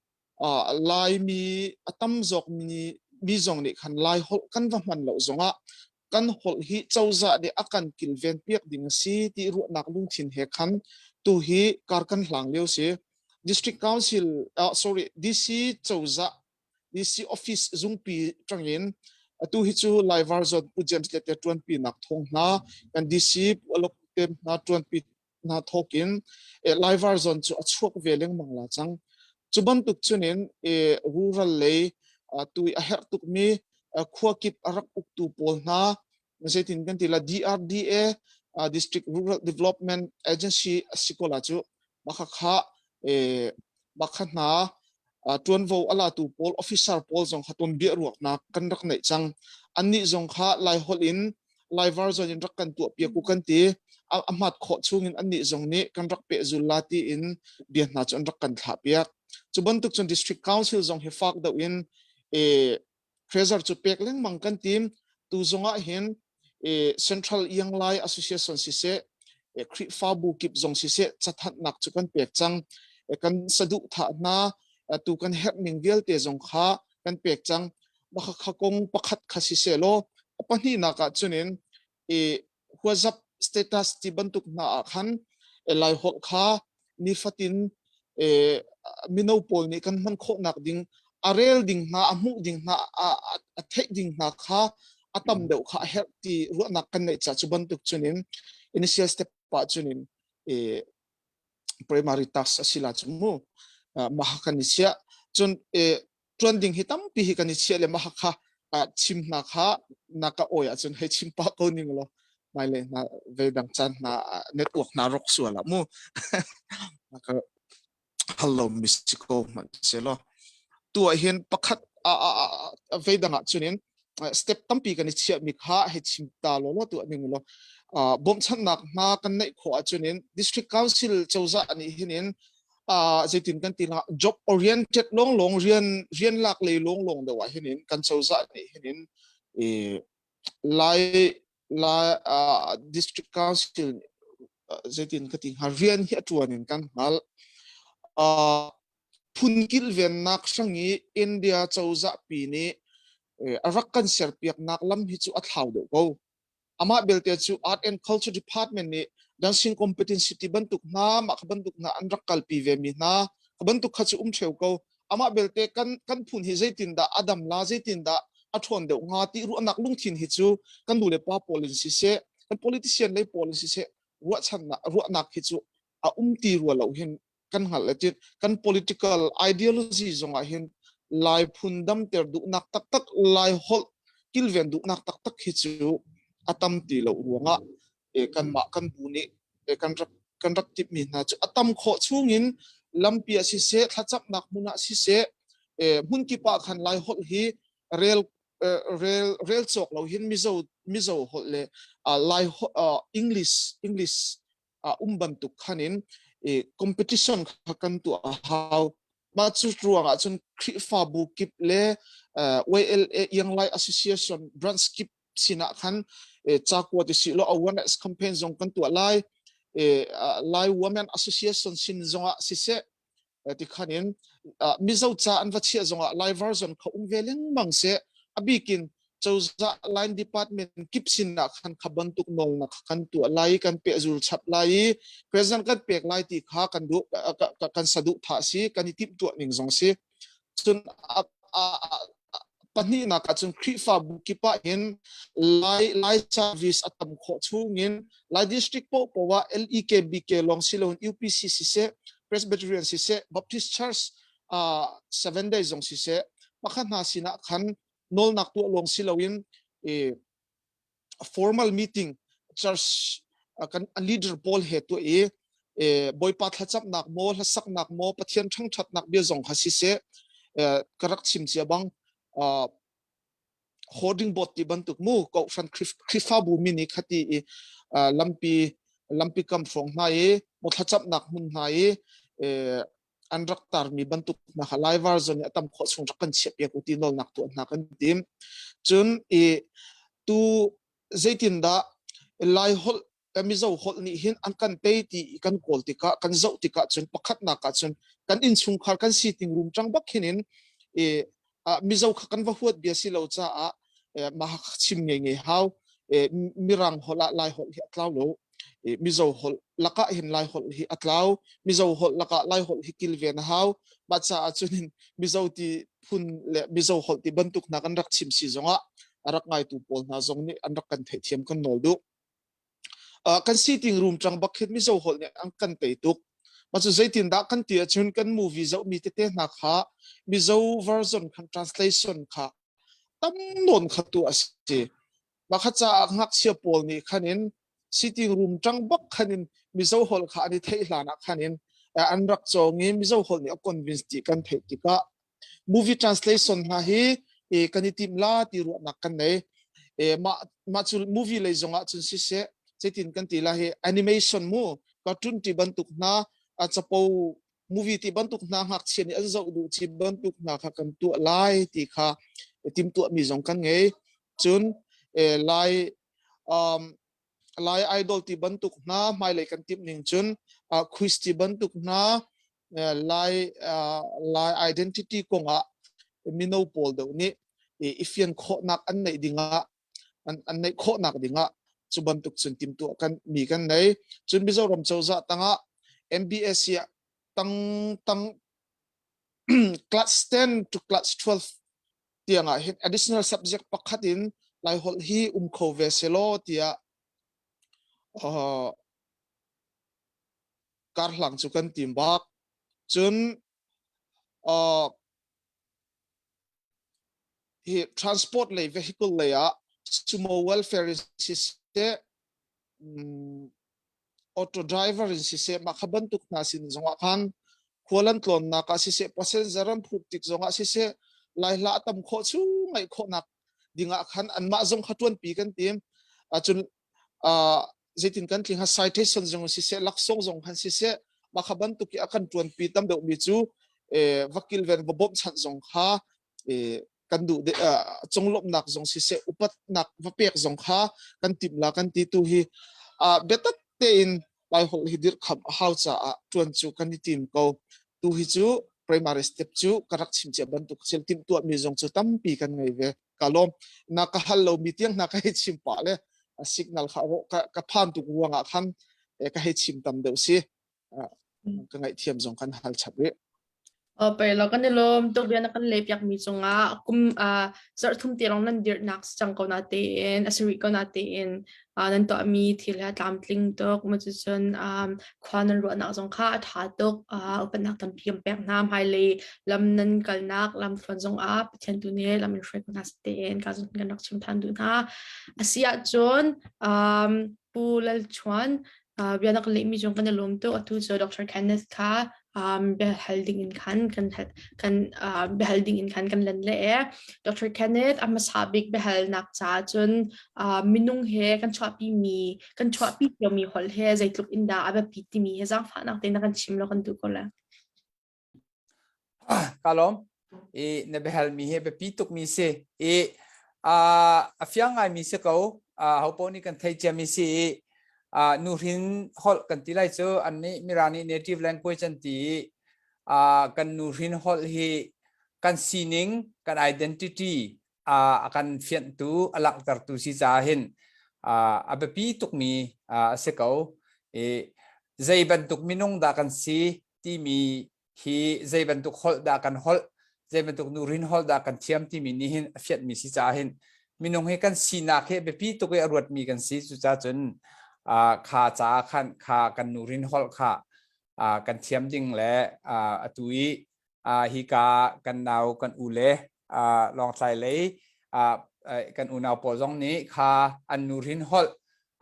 Laimi a tam zawk mi mi zong nih khan Lai holh kan va hman lo zongah kan holh hi cozah nih a kan kilven piak ding a si ti ruahnak lungthin he khan tu hi kar kan hlang lio si. District Council uh, sorry DC cozah DC office zungpi tangin atu hi cu Lai Varzon Pu James le te tuanpi nak thong hna kan DC Pu Alok te hna tuanpi hna thawkin Lai Varzon cu a chuak ve lengmang la cang. Cu bantuk cunin rural lei tu a herh tukmi khua kip a rak uktu pawl hna zeitin kan ti la DRDA District Rural Development Agency a si ko la cu maka kha maka hna ṭuanvo a latu pawl officer pawl zong kha ton bia ruaknak kan rak neih cang. Annih zong kha Lai holh in Lai version in rak kan tuah piak u kan ti. A hmat khawh chungin annih zong nih kan rak pehzul la tiin bia hna cu an rak kan thlah piak. Cu bantuk cun district council zong hi fak deuh in pressure cu pek lengmang kan tim. Tu zong ah hin Central Young Lai Association siseh Khrihfabu kip zong siseh cathanhnak cu kan pek cang. Kan saduhthah hna tu kan herh ning vialte zong kha kan pek cang. Mah kha kong pakhat kha siseh law a pahnihnak ah cunin WhatsApp status ti bantuk hna ah khan Lai holh kha nifatin mino pawl nih kan hman khawhnak ding a rel ding hna a hmuh ding hna a theih ding hna kha a tam deuh kha a herh ti ruahnak kan neih ca cu bantuk cunin initial step ah cunin primary task a si la cu mu mah kan i chiah cun ṭuan ding hi tampi hi kan i chiah le mah kha chim hna kha na ka oi ahcun hei chim pah ko ning law hmailei hna veidang caan hna network hna rok sual ah mu ka hal lo mi si ko hmanh se law tu ah hin pakhat veidang ah cunin step tampi kan i chiah mi kha hei chim ta law law tu ning law bawmhchanhnak hna kan neih khawh ahcun in district council cozah nih hin in zeitin kan ti la job oriented long long rian rian lak lei long long deuh ah hin in kan cozah nih hin in lai lai district council zeitin ka ti hnga rian hi a tuan in kan hngal phun kilvennak hrang i India cozah pi nih a rak kan serpiaknak lam hi cu a thlau deuh ko. Amah belte cu Art and Culture Department nih dancing competition ti bantuk hna mah kha bantuk hna an rak kalpi ve mi hna kha bantuk kha cu um theu ko. Amah belte kan kan phun hi zeitindah a dam la zeitindah a ṭhawn deuh hnga ti ruahnak lungthin hi cu kan nu le pa pawl in siseh kan politician lei pawl in siseh ruahchannak ruahnak hi cu a um ti rua lo hin kan hngalh le tin kan political ideology zong ah hin Lai phun damter duhnak taktak Lai holh kilven duhnak taktak hi cu a tam ti lo ruangah e kanmah kan bu nih e kan rak kan rak timhmi hna cu a tam khawh chungin lampi ah siseh thlacamnak hmun ah siseh e hmun kip ah khan Lai holh hi rel rel rel cawk lo hin Mizo Mizo holh le Lai English English a um bantuk khan in competition kha kan tuah a hau. Mah cu ruangah cun Khrihfabu kip le YLA Young Lai Association branch kip sinah khan cakua ti si lo awareness campaign zong kan tuah lai. Lai Women Association sin zongah siseh ti khan in Mizo ca an va chiah zongah Lai version kha um ve lengmang seh. A bikin cozah line department kip sin ah khan kha bantuk nawlnak kha kan tuah lai i kan pehzul chap lai i president kan pek lai ti kha kan duh kan saduh thah si kan i timhtuah ning zong si cun pahnihnak ah cun Khrihfabu kip ah hin Lai Lai service a tam khawh chungin Lai district paoh paoh ah LEKBK lawng si loin UPC siseh Presbyterian siseh Baptist Church uh, Seven Day zong siseh pakhat hna sinah khan nawlnak tuah lawng si loin i formal meeting church kan leader pawl he tuah i Bawipa thlacamnak maw hlasaknak maw Pathian ṭhangṭhatnak bia zong kha siseh ka rak chim cia bang hoarding board ti bantuk mu kohhran Khrihfabu mi nih khati i lampi lampi kam hrawng hna i maw thlacamnak hmun hna i an rak tarmi bantuk hna kha Lai version i a tam khawh chung rak kan chiahpiak u ti nawlnak tuah hna kan tim. Cun i tu zeitindah Lai holh Mizo holh nih hin an kan tei ti kan kawl tikah kan zoh tikah cun pakhatnak ah cun kan innchungkhar kan siting rum ṭang bak hin in i Mizo kha kan va huat bia si lo caah mah chim ngei ngei hau Mirang holh ah Lai holh hi a tlau lo Mizo holh lakah hin Lai holh hi a tlau Mizo holh lakah Lai holh hi kilven a hau mah caah cun Mizo ti phun le Mizo holh ti bantuk hna kan rak chim si zongah a rak ngaitu pawl hna zong nih an rak kan theihthiam kan nawl duh kan sitting room ṭang bak khin Mizo holh nih an kan tei tuk. Mah cu zeitindah kan ti ahcun kan movie zohmi tete hna kha Mizo version khan translation kha tam nawn kha tu a si. Mah kha caah ngakchia pawl nih khan in sitting room ṭang bak khan in Mizo holh kha an i theih hlan ah khan in an rak cawng i Mizo holh nih a convince ti kan theih tikah movie translation hna hi e, kan i tim la ti ruahnak kan nei e, mah mah cu movie lei zongah cun siseh zeitin kan ti la hi animation mu cartoon ti bantuk hna a capo movie ti bantuk hna ngakchia nih an zoh duh chi bantuk hna kha kan tuah lai ti kha tim tuah mi zong kan ngei cun e, lai um, Lai idol ti bantuk hna hmailei kan timh ning cun uh, quiz ti bantuk hna uh, Lai uh, Lai identity kongah mino pawl deuh nih i fian khawhnak an neih dingah an, an neih khawhnak dingah cu bantuk cun timtuah kan mi kan nei cun Mizoram cozah tangah MBSC ah tang tang class 10 to class 12 tiang ah hin additional subject pakhat in Laiholh hi um kho ve selaw tiah uh, karhlang cu kan tim bak. Cun uh, hi transport lei vehicle lei ah sumo welfare in siseh um, auto driver in siseh mah kha bantuk hna sin zongah khan khual an tlawnnak ah siseh passenger an phurh tik zongah siseh laihla a tam khawh chung ngaih khawhnak dingah khan anmah zong kha ṭuanpi kan tim cun zeitin kan tling ha citation zong siseh laksawng zong khan siseh mah kha bantuk i a kan ṭuanpi tam deuhmi cu vakil ven va bawmhchanh zong kha kan duh conglawmhnak zong siseh upatnak va pek zong kha kan timh la kan ti tu hi biatak tein Laiholh hi dirhkamh a hau caah ṭuan cu kan i tim ko. Tu hi cu primary step cu ka rak chim cia bantuk thil timhtuahmi zong cu tampi kan ngei ve. Ka lawm. Na ka hal lomi tiang hna ka hei chim pah le. Signal kha ka ka phan tuk ruangah khan ka hei chim tam deuh si. Ka ngaihthiam zong kan hal chap rih. Pei lo kan i lawm tuk bia na kan leh piak mi cungah kum zarh thum te lawng nan dirhnak si cang ko na tein a si rih ko na tein nan tuahmi thil he tlamtling tuk ma cucun khua nan ruahnak zong kha a ṭha tuk upatnak tampi kan pek hna hmailei lam nan kalnak lam thluan zong ah Pathian tu nih lam in hruai ko hna tein ka zong kan rak chim ṭhan duh hna a si ahcun Pu Lal Chuan bia na kan lehmi cung kan i lawm tuk. Atu cu Dr. Kenneth kha um, biahal ding in khan kan kan uh, biahal ding in khan kan len le e. Dr. Kenneth a hmasa bik biahalnak ca cun uh, minung he kan chuahpi mi kan chuahpi mi holh he zeitluk in dah a biapi timi he zaangfahnak tein na kan chim lo kan duh ko le. Ka lawm. I na biahalmi hi biapi tukmi si. I a fiang ngaimi si ko. Hopo nih kan theih ciami si i nuhrin holh kan ti lai cu an nih Mirang nih native language an ti i kan nuhrin holh hi kan sining, kan identity a kan fianhtu, a langhtertu si caah hin a biapi tukmi a si ko. I zei bantuk minung dah kan si timi hi zei bantuk holh dah kan holh, zei bantuk nuhrin holh dah kan thiam timi nih hin a fianhmi si caah hin minung hi kan sinak hi biapi tuk i a ruatmi kan si. Cucaah cun kha caah khan kha kan nuhrin holh kha kan thiam ding le atu i hika kan nau kan u le Lawngtlai lei kan unau pawl zong nih kha an nuhrin holh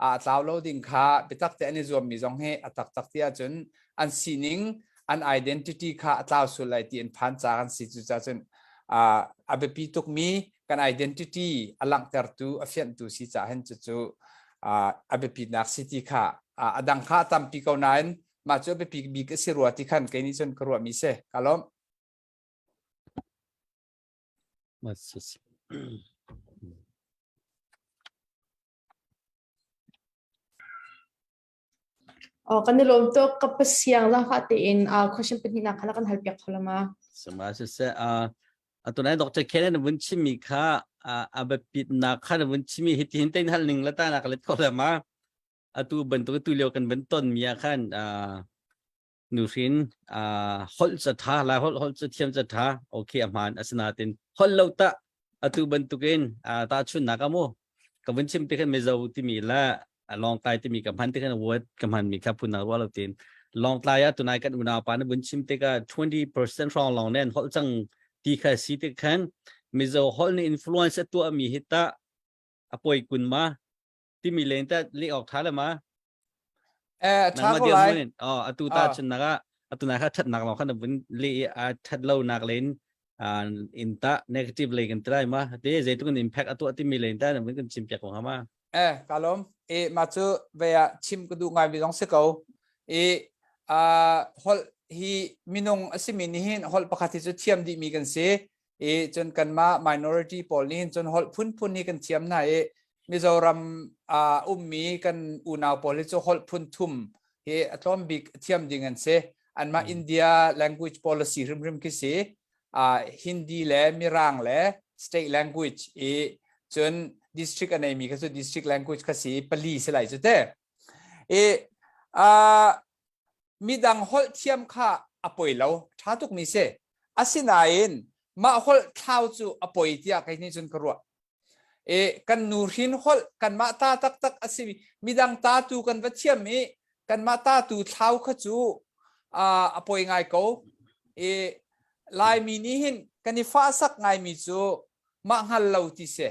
a tlau lo ding kha biatak te an i zuammi zong hi a taktak ti ahcun an sining an identity kha a tlau sul lai ti an phan ca kan si cu cun a biapi tukmi kan identity a langhtertu a fianhtu si ca hin cucu a biapitnak si ti kha a dang kha a tampi ko nain mah cu a biapi bik a si rua ti khan kei nih cun ka ruahmi si ka lawm. Oh, kan i lawm tuk ka pasiang zaangfah tein uh, question pahnihnak kha kan hal piak kho lama. Sama siseh uh, atunai Dr. Ken na vun chimmi kha a biapitnak kha na vun chimmi hi tihin tein hal ning la ta na ka let kho lama. Atu bantuk tu lio kan van ton mi ah khan nuhrin holh ca tha lai holh holh ca thiam ca tha okay a hmaan asinain holh lo ta atu bantukin ta chun nak amu ka vun chim te khan mizo timi la lawngtlai timi ka hman te khan word ka hman mi kha phun ruwa lo tin lawngtlai ah tunai kan unau pa na vun chim te ka 20% rong long nen holh cang ti kha si te khan mizo holh ni influence tua mi hi ta apoi kun ma timi len ta leh awk tha le ma Eh, tha ko lai. Oh, atu ta chun nak ah atu na kha that nak lo khan vun le a that lo nak len in ta negative le kan try ma te zeitluk in impact atu timi len ta na vun kan chim piak ko ha ma Eh, kalom. E ma chu ve a chim ka du ngai mi zong si ko. E a hol hi minung asimi ni hin hol pakhat hi chu thiam di mi kan si. I cun kanmah minority pawl nih hin cun holh phunphun hi kan thiam hna i Mizoram ah ummi kan unau pawl hi cu holh phun thum hi a tlawm bik thiam ding an si. Anmah India language policy hrimhrim khi si. Uh, Hindi le Mirang le state language i cun district a neimi kha cu district language kha si pali si lai cu te. I uh, midang holh thiam kha a poi lo ṭha tukmi si asinain mah holh thlau cu a poi tiah kei nih cun ka ruah e kan nu hrin holh kanmah ta taktak a si midang ta tu kan va thiam i kanmah ta tu thlau kha cu a poi ngai ko e laimi nih hin kan i fahsak ngaimi cu mah hngal lo ti si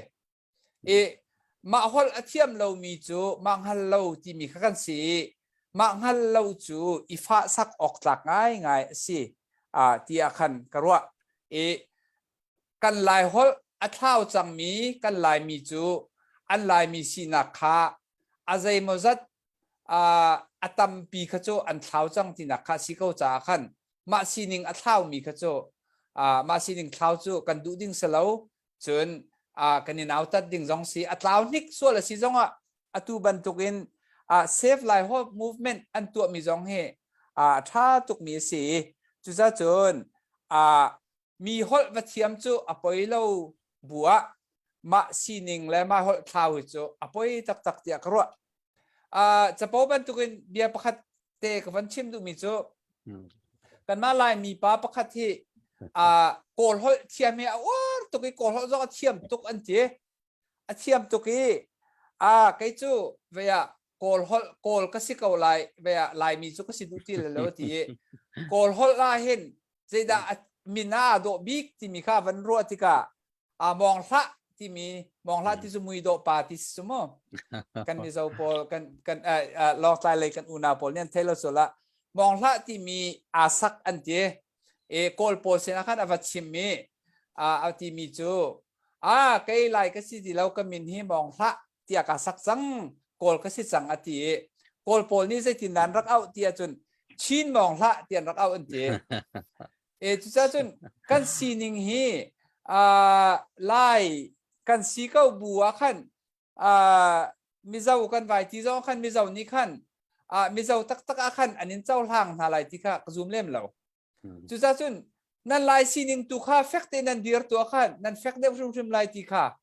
I mah holh a thiam lomi cu mah hngal lo timi kha kan si i mah hngal lo cu i fahsak awk tlak ngaingai a si uh, tiah khan ka ruah. I kan Lai holh a thlau cangmi kan Laimi cu an Laimi sinak kha a zeimawzat uh, a tampi kha cu an thlau cang tinak kha si ko caah khan mah sining a thlaumi kha cu uh, mah sining thlau cu kan duh ding si lo Cun kan i nautat ding zong si a tlau hnik sual a si zongah atu bantukin Save Lai Hope movement an tuahmi zong hi a ṭha tukmi a si. Cuzacun mi holh va thiam cu a poi lo bu ah. mah sining le mah holh thlau hi cu a poi taktak tiah ka ruah. Uh, capo bantukin bia pakhat te ka van chim duhmi cu kanmah Laimi pa pakhat hi uh, Kawl holh thiam hi a uar tuk i Kawl holh zong a thiam tuk an ti. A thiam tuk i ah kei cu vei ah Kawl holh Kawl ka si ko lai vei ah Laimi cu ka si duh ti lo ti i Kawl holh ah hin zeidah min ah dawh bik timi kha van ruah tikah a mawng hlah timi mawng hlah ti cu mui dawh pa ti si mu kan Mizo pawl kan kan Lawngtlai lei kan unau pawl nih an thei lo sul ah mawng hlah timi aa sak an ti e Kawl pawl sinah khan a va chim i a timi cu a kei lai ka si ti lo ka min hi mawng hlah tiah ka sak cang kawl ka si cang a ti i kawl pawl nih zeitin nan rak auh ti ahcun Chin mawng hlah ti an rak auh an ti e cucaah cun kan sining hi uh, lai kan si ko bu ah khan uh, Mizo kan vai ti zong khan Mizo nih khan uh, Mizo taktak ah khan an in cohlang hna lai ti kha ka zum lem lo Cucaah cun nan lai sining tu kha fek te nan dir tu ah khan nan fek deuh hrimhrim lai ti kha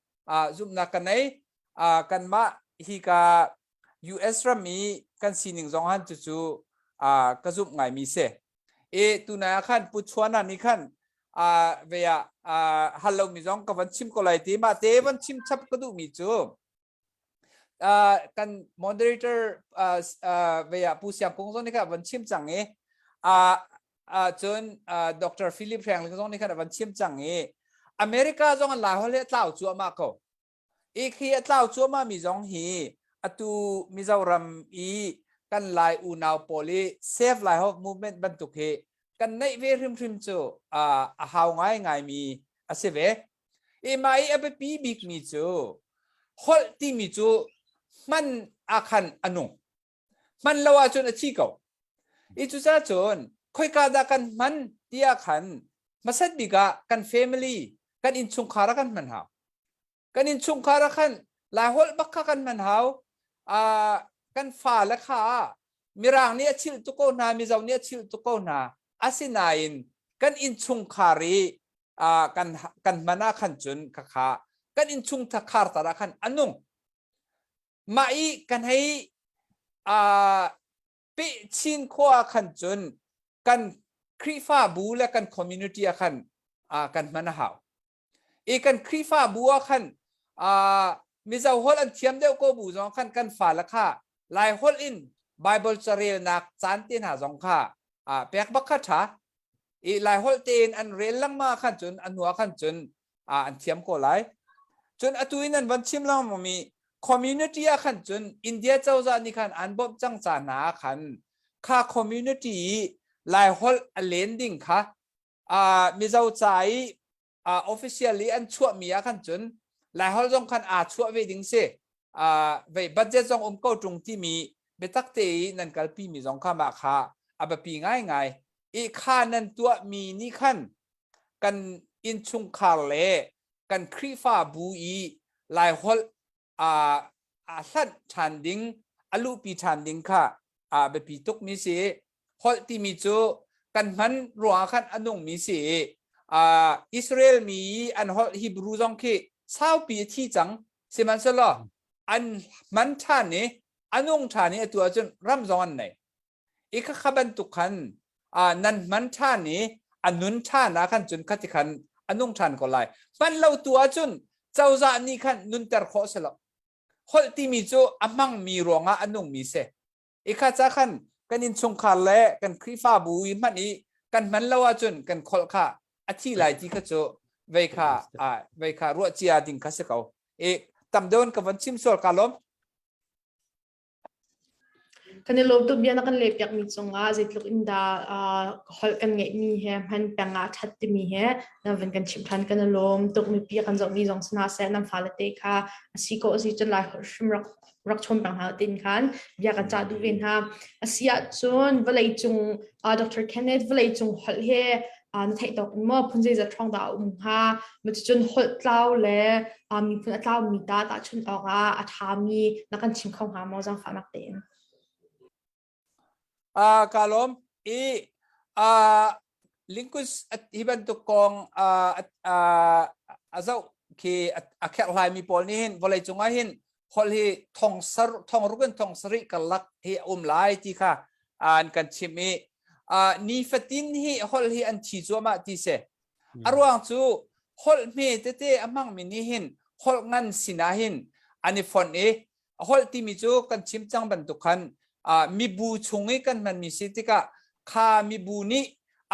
zumhnak ka nei. Kanmah hi ka US ram i kan sining zong han cucu ka zumh ngaimi si. E tunai ah khan Pu Chuana nih khan ve ah hal lomi zong ka van chim ko lai ti mah te van chim chap ka duhmi cu kan moderator ve ah Pu Siang Kung zong nih khan a van chim cang i cun Dr. Philip Hrengling zong nih khan a van chim cang i America zong an Laiholh hi a tlau cuahmah ko. I khi a tlau cuahmah mi zong hi atu Mizoram i kan Lai unau pawl i Save Lai Holh movement bantuk hi kan neih ve hrimhrim cu a hau ngaingai mi a si ve. I mah i a biapi bikmi cu holh timi cu hman ah khan a nung. Hman lo ahcun a thi ko. I cucaah cun khoika dah kan hman ti ah khan hmasat bik ah kan family, kan innchungkhar ah kan hman hau. Kan innchungkhar ah khan Laiholh bak kha kan hman hau. Uh, kan fale kha Mirang nih a chilh tuk ko hna, Mizo nih a chilh tuk ko hna. Asinain kan innchungkhar i kan kan hman ah khan cun khakha kan innchung khar tar ah khan a nung mah i kan hei peh chin khua ah khan cun kan Khrihfabu le kan community ah khan kan hman a hau i kan Khrihfabu ah khan Mizo holh an thiam deuh ko bu zong khan kan fale kha Lai holh in Bible carelnak caan te hna zong kha pek bak kha ṭha i Laiholh tein an rel lengmang khan cun a hnu ah khan cun an thiam ko lai. Cun atu in an van chim lengmang mi community ah khan cun India cozah nih khan an bawmh cang ca hna ah khan kha community i Laiholh a len ding kha Mizo ca i officially an chuahmi ah khan cun Laiholh zong khan aa chuah ve ding si. Vei budget zong um ko ṭung timi biatak te i nan kalpi mi zong kha mah kha a biapi ngaingai. I kha nan tuahmi nih khan kan innchungkhar le kan Khrihfabu i Laiholh a hlanh ṭhan ding, a luhpi ṭhan ding kha a biapi tukmi si. Holh timi cu kan hman ruangah khan a nungmi si i Israel mi i an holh Hebrew zong khi saupi a thi cang. Sihmanhsehlaw an hman ṭhan i a nung ṭhan i atu ahcun ram zong an nei. I khakha bantuk khan nan hman ṭhan i a nun ṭhan ah khan cun khati khan a nung ṭhan ko lai. Hman lo tu ahcun cozah nih khan nunter khawh si lo. Holh timi cu a hmangmi ruangah a nungmi si. I kha ca khan kan innchungkhar le kan Khrihfabu i hmanh i kan hman lo ahcun kan kholh kha a thi lai ti kha cu vei kha vei kha ruah cia ding kha si ko. I tam deuh in ka von chim sual ka lawm. Kan i lawm tuk bia na kan lehpiakmi cungah zeitluk in dah holh kan ngeihmi he hman peng ah ṭhat timi he na van kan chimh ṭhan kan i lawm tuk mipi kan zohmi zong si hna seh nan fale te kha a si ko a si cun lai holh hrim rak rak chawm peng hna tin khan bia kan cah duh ve hna. A si ahcun vawleicung Dr. Kenneth vawleicung holh he na theih tawk in maw phun zeizat hrawng dah a um hnga cun holh tlau le miphun a tlaumi ta tahchunh awkah a ṭhami na kan chim kho hnga maw zaangfahnak tein? Ka lawm i linguist hi bantuk kong a zoh khi a kherhlai mi pawl nih hin vawlei cungah hin holh hi thong sar thong ruk in thong sarih karlak hi a um lai ti kha an kan chim i nifatin hi holh hi an thi cuahmah ti si. A ruang cu holh hme tete a hmangmi nih hin holh ngan sinah hin an i fonh i holh timi cu kan chim cang bantuk khan mibu chung i kan hmanmi si tikah kha mibu nih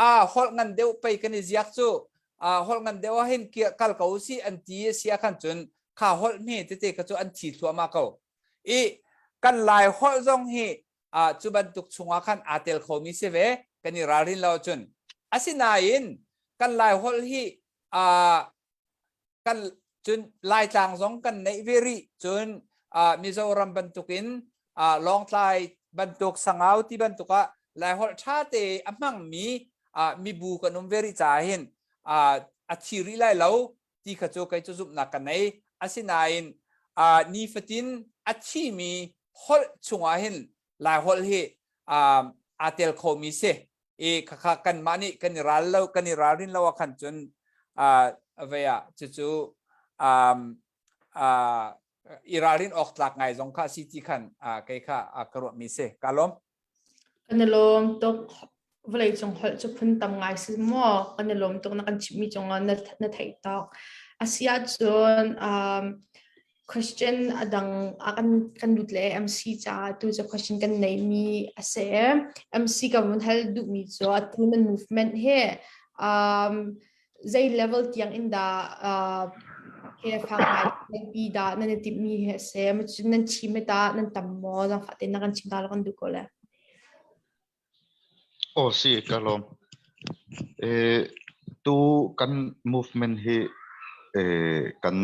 a holh ngan deuh pei kan i ziak cu holh ngan deuh ah hin kal ko si an ti a si ah khan cun kha holh hme tete kha cu an thi thluahmah ko. I kan Lai holh zong hi cu bantuk chungah khan aa tel khomi si ve kan i ralrin lo cun. Asinain kan Lai holh hi kan cun Laitlang zong kan neih ve rih cun Mizoram bantukin Lawngtlai bantuk Sangau ti bantuk ah Laiholh ṭha te a hmangmi mibu kan um ve rih caah hin a thi rih lai lo ti kha cu kei cu zumhnak ka nei. Asinain nifatin a thimi holh chungah hin Laiholh hi aa tel khomi si. I khakha kanmah nih kan i ral lo kan i ralrin lo ah khan cun vei ah cucu i ralrin awk tlak ngai zong kha si ti khan kei kha ka ruahmi si. Ka lawm. Kan i lawm tuk. Vawleicung holh cu phun tam ngai si maw? Kan i lawm tuk na kan chimhmi cungah na, na theih tawk. A si ahcun um, question a dang a kan kan lut le MC caah tu cu question kan neihmi a si. MC ka vun hal duhmi cu atu nan movement hi um, zei level tiang in dah uh, he fak ngai pi dah nan i timhmi hi a si. Nan chim ta nan tam maw? Zangfah tein na kan chim ta lo kan duh ko le. Aw si ka lawm. Tu kan movement hi kan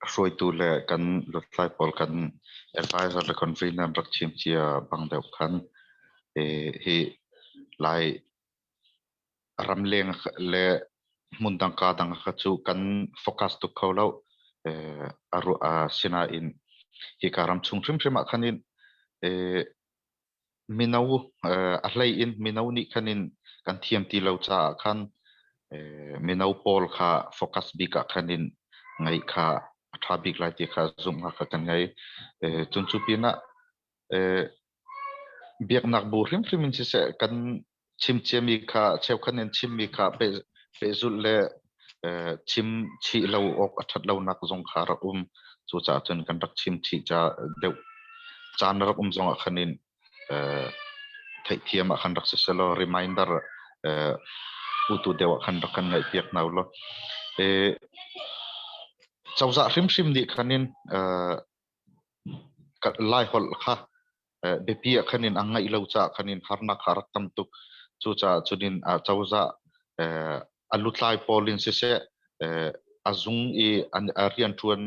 hruaitu le kan lutlai pawl kan advisor le convener rak chim cia bang deuh khan hi Lai ramleng le hmundang ka dang kha cu kan focus tuk kho lo. Sinain hika ram chung hrimhrim ah khan in Mino a hlei in mino nih khan in kan thiam ti lo caah khan mino pawl kha focus bik ah khan in ngeih kha a ṭha bik lai ti kha zumhnak kha kan ngei. Cun cu pinah biaknak bu hrimhrim in siseh kan chim ciami kha cheukhat in chimmi kha pehzulh le chim chih lo awk a ṭhat lonak zong kha rak um. Cucaah cun kan rak chim chih ca deuh caan rak um zongah khan in theihthiam ah khan rak si selaw reminder utu deuh ah khan rak kan ngaihpiak hna ulaw. Cozah hrimhrim nih khan in Laiholh kha biapi ah khan in a ngaih lo caah khan in harnak kha a rak tam tuk. Cucaah cun in cozah a lutlai pawl in siseh, a zung i a rianṭuan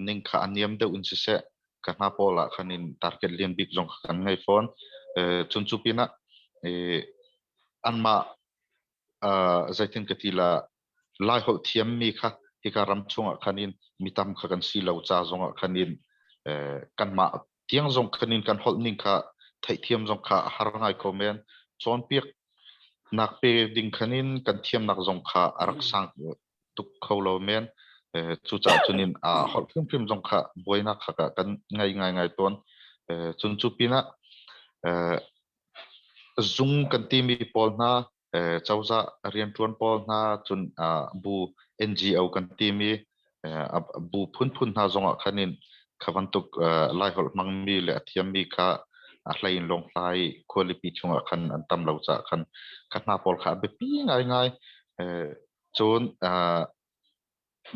ning kha a niam deuh in siseh, ka hna pawl ah khan in target lian bik zong kha kan ngei fawn. Cun cu pinah anmah zeitin ka ti la Laiholh thiammi kha hika ram chungah khan in mi tam kha kan si lo ca zongah khan in kanmah tiang zong khan in kan holh ning kha theihthiam zong kha a har ngai ko men. Cawnpiak nak pe ding khan in kan thiamnak zong kha a rak sang tuk kho lo men. Cucaah cun in a holh hrimhrim zong kha buainak kha kan ngei ngaingai tawn. Cun cu pinah zung kan timi pawl hna cozah rianṭuan pawl hna cun bu NGO kan timi bu phunphun hna zongah khan in kha bantuk Laiholh hmangmi le a thiammi kha a hlei in Lawngtlai khualipi chungah khan an tam lo caah khan kha hna pawl kha a biapi ngaingai. Cun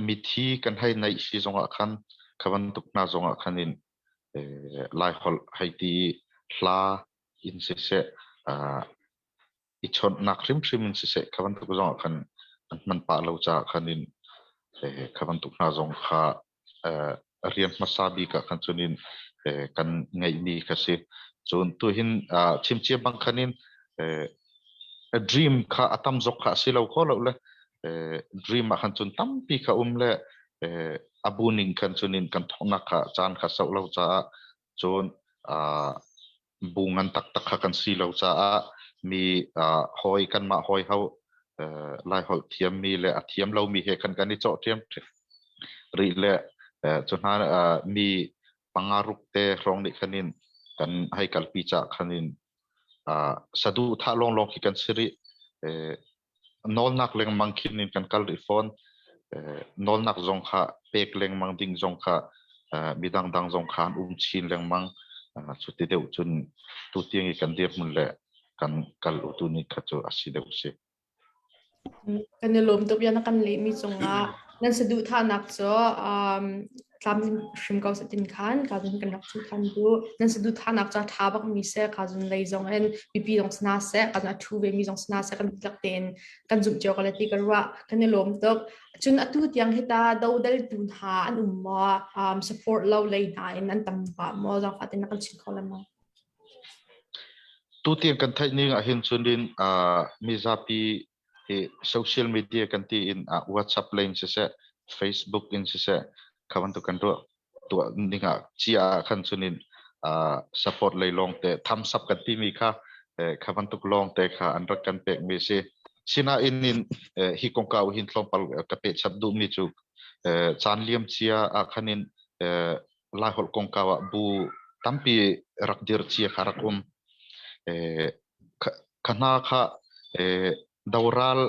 mithi kan hei neih si zongah khan kha bantuk hna zongah khan in Laiholh hei ti hla in siseh i chawnhnak hrimhrim in siseh kha bantuk zongah khan an hman pah lo caah khan in kha bantuk hna zong kha rian hmasa bik ah khan cun in kan ngeihmi kha si. Cun tuhin chimcia bang khan in dream kha a tam zok kha a si lo kho lo le dream ah khan cun tampi kha um le a bu ning khan cun in kan thawknak kha caan kha sauh lo caah cun bu ngan taktak kha kan si lo caah mi hawi kanmah hawi ho Laiholh thiammi le a thiam lomi he khan kan i cawh ṭhiam. Rih le cu hna mi panga ruk te hrawng nih khan in kan hei kalpi ca khan in saduhthah lawnglawng khi kan si rih. Nawlnak lengmang khin in kan kal rih fawn. Nawlnak zong kha pek lengmang ding zong kha midang dang zong kha an um chin lengmang. Cuti deuh cun tutiang i kan dirhmun le kan kal utu ni kha cu a si deuh si. Kan i lawm tuk bia na kan lehmi cungah nan saduhthahnak cu um, tlamtling hrim ko satin khan ka zun kan rak chu than du nan saduhthahnak cu a tha bak mi se ka zun lei zong in mipi zong sana se ka zun a thu ve mi zong sana se kan tlak tein kan zumh cio ka le ti ka ruah kan i lawm tuk cun atu tiang hita dodal tu hna an um maw um, support lo lei hna in an tam pa maw zangfah tin na kan chim kho le maw Tutiang kan theih ning ahhin cun in mizapi hi social media kan ti in WhatsApp lei in siseh, Facebook in siseh, kha bantuk kan ruah tuah ning ah cia ah khan cun in support lei lawng te thumbs up kan timi kha kha bantuk lawng te kha an rak kan pek mi si. Sinain in hi kongkau hin tlawmpal ka peh chap duhmi cu caan liam cia ah khan in Laiholh kongkau ah bu tampi rak dir cia kha rak um. Kha hna kha doral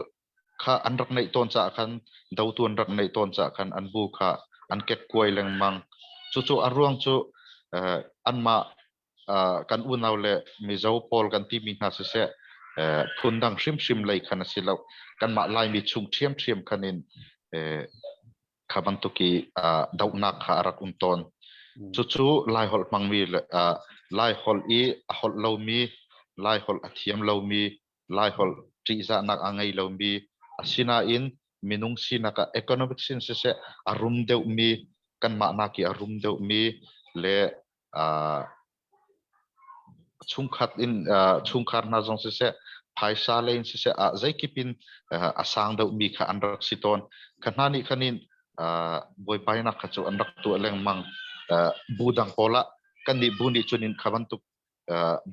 kha an rak neih tawn caah khan dotu an rak neih tawn caah khan an bu kha an kekkuai lengmang. Cucu a ruang cu anmah kan unau le Mizo pawl kan timi hna siseh phundang hrimhrim lei khan a si lo. Kanmah Laimi chung ṭhiamṭhiam khan in kha bantuk i dohnak kha a rak um tawn. Cucu Laiholh hmangmi le Laiholh i a holh lomi, Laiholh a thiam lomi, Laiholh ṭihzahnak a ngei lomi, asinain minung sinak ah economic sin siseh a rum deuhmi, kanmah nak i a rum deuhmi le Chungkhat in chungkhar hna zong siseh, phaisa lei in siseh, zeikip in a sang deuhmi kha an rak si tawn. Kha hna nih khan in buaibainak kha cu an rak tuah lengmang. Bu dang pawl ah kannih bu nih cun in kha bantuk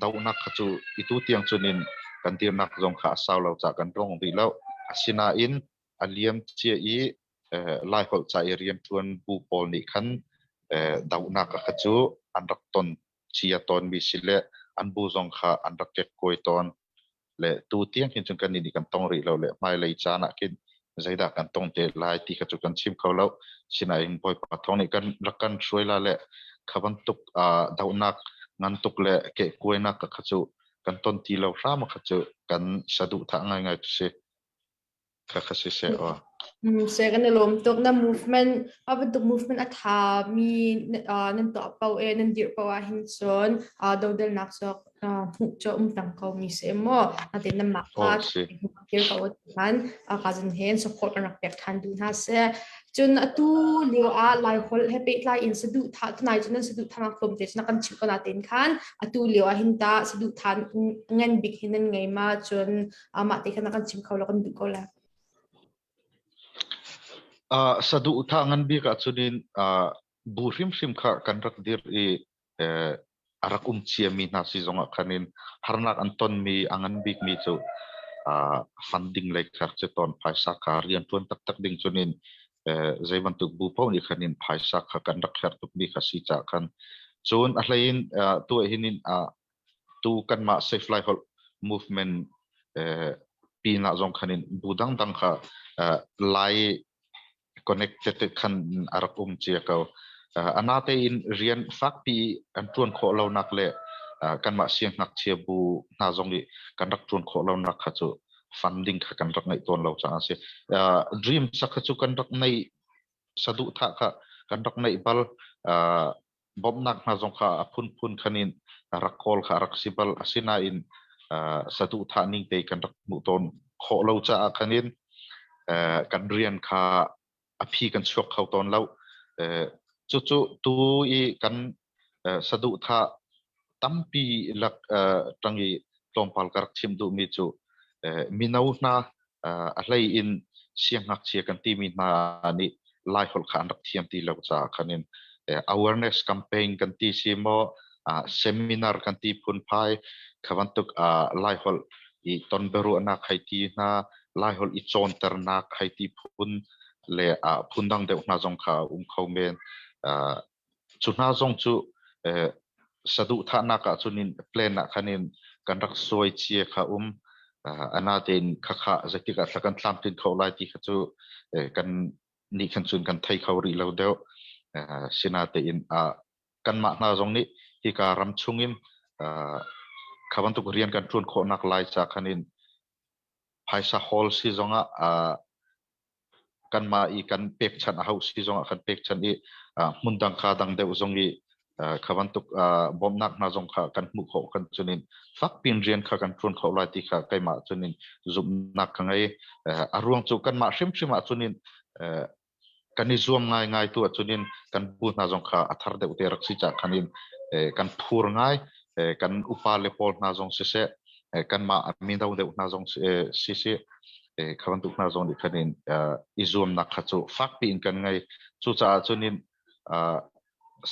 dohnak kha cu itu tiang cun in kan dirnak zong kha a sau lo caah kan rong rih lo. Asinain a liam cia i Laiholh ca i rianṭuan bu pawl nih khan dohnak kha cu an rak ton cia tawnmi si le an bu zong kha an rak kekkuai tawn. Le tu tiang hin cun kannih nih kan tong rih lo le hmailei caan ah khin zeidah kan tong te lai ti kha cu kan chim kho lo. Sinain Bawipa thawng nih kan rak kan hruai la le kha bantuk dohnak ngan tuk le kehkuainak kha cu kan ton ti lo hram kha cu kan saduhthah ngaingai cu si. Kha kha si seh aw. Se kan i lawm tuk na movement a bantuk movement a tha mi nan tuah pau e nan dirh pau ah hin cun dodelnak cu hmuh cu um peng ko mi se maw natin nan mah kha kir ko than ka zin hen support kan rak pek than du hna se cun atu lio ah lai hol he pehtlai in saduh tha tunai cun nan saduh thang tlawm te cun kan chim ko na ten khan atu lio ah hin ta saduh than ngan bik hin nan ngei ma cun amah te khan kan chim kho lo kan duh ko la. Uh, saduhthah ngan bik ahcun in uh, bu hrimhrim kha kan rak dir i eh, a rak um ciami hna si zongah khan in harnak an tonmi a ngan bikmi cu uh, funding lei kha cu ton phaisa kha rian tuan taktak ding cun in eh, zei bantuk bu paoh nih khan in phaisa kha kan rak herh tukmi kha si ca khan cun a hlei in uh, tu hin in uh, tu kanmah Safe Laiholh movement pinah zong khan in bu dangdang kha Lai connected khan a rak um cia ko. Anate in rian fakpi an ṭuan khawh lonak le kanmah siangngakchia bu hna zong i kan rak ṭuan khawh lonak kha cu funding kha kan rak ngeih tawn lo caah a si. Dream sak kha cu kan rak neih saduhthah kha kan rak neih bal. Bawmhnak hna zong kha a phunphun khan in rak kawl kha a rak si bal. Asinain saduhthah ning te kan rak hmuh tawn khawh lo caah khan in kan rian kha a phi kan chuak kho tawn lo. Cucu tu i kan saduhthah tampi lak ṭang i tlawmpal ka rak chim duhmi cu mino hna a hlei in siangngakchia kan timi hna nih Laiholh kha an rak thiam ti lo caah khan in awareness campaign kan ti si maw seminar kan ti phunphai kha bantuk Laiholh i ton biaruahnak hei ti hna Laiholh i cawnternak hei ti phun. Le phundang deuh hna zong kha a um kho men. Cu hna zong cu saduhthahnak ah cun in plan ah khan in kan rak suai cia kha um. Anatein khakha zeitik ah thla kan tlamtlin kho lai ti kha cu kan nih khan cun kan thei kho rih lo deuh. Sinatein kanmah hna zong nih hika ram chungin kha bantuk rian kan ṭuan khawhnak lai ca khan in phaisa hawl si zongah kanmah i kan pekchanh a hauh si zongah kan pekchanh i hmun dang ka dang deuh zong i kha bantuk bawmhnak hna zong kha kan hmuh khawh kan cunin fakpin rian kha kan ṭuan khawh lai ti kha keimah cunin zumhnak ka ngei. A ruang cu kanmah hrimhrim ah cunin kan i zuam ngaingai tu ahcun in kan bu hna zong kha a thar deuh te rak si cah khan in kan phur ngai. Kan upa le pawl hna zong siseh, kanmah mino deuh hna zong siseh, kha bantuk hna zong nih khan in i zuamnak kha cu fakpi in kan ngei. Cucaah cun in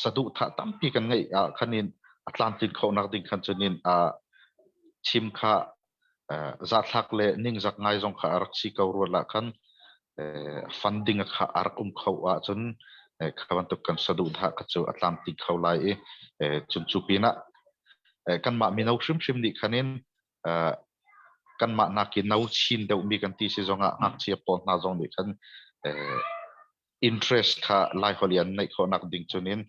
saduhthah tampi kan ngeih ah khan in a tlamtlin khawhnak ding khan cun in chim kha zahthlak le ningzak ngai zong kha a rak si ko rual ah khan funding kha a rak um kho ahcun kha bantuk kan saduhthah kha cu a tlamtling kho lai i cun cu pinah kanmah mino hrimhrim nih khan in kanmah nakin no chin deuhmi kan ti si zongah ngakchia pawl hna zong nih khan interest kha Laiholh i an neih khawhnak ding cunin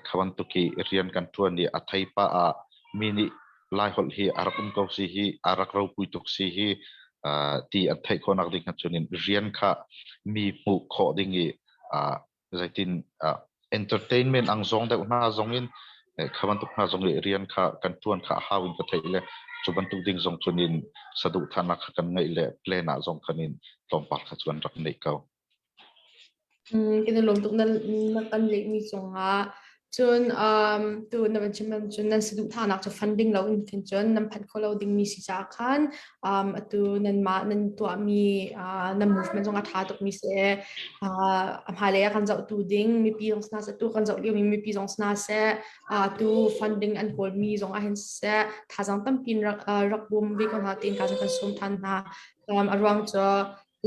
kha bantuk i rian kan ṭuan i a thei pah ah mi nih Laiholh hi a rak um ko si hi, a rak ropui tuk si hi ti an theih khawhnak ding kha cunin rian kha mi hmuh khawh ding i zeitin entertainment ang zong deuh hna zong in kha bantuk hna zong i rian kha kan ṭuan kha a hau in ka theih le cu bantuk ding zong cunin saduhthahnak kha kan ngeih le plan ah zong khan in tlawmpal kha cu an rak neih ko. Kan i lawm tuk na kan lehmi cungah. Cun tu na van chim cun nan saduhthahnak cu funding lo in khin cun nan phanh kho lo dingmi si caah khan atu nanmah nan tuahmi nan movement zong a ṭha tukmi si. A hmailei ah kan zohtu ding mipi zong si hna seh, tu kan zoh liomi mipi zong si hna seh, tu funding an kawlmi zong ah hin siseh, thazaang tampi in rak bawm ve ko hna tiin ka kan sawm ṭhan hna. A ruang cu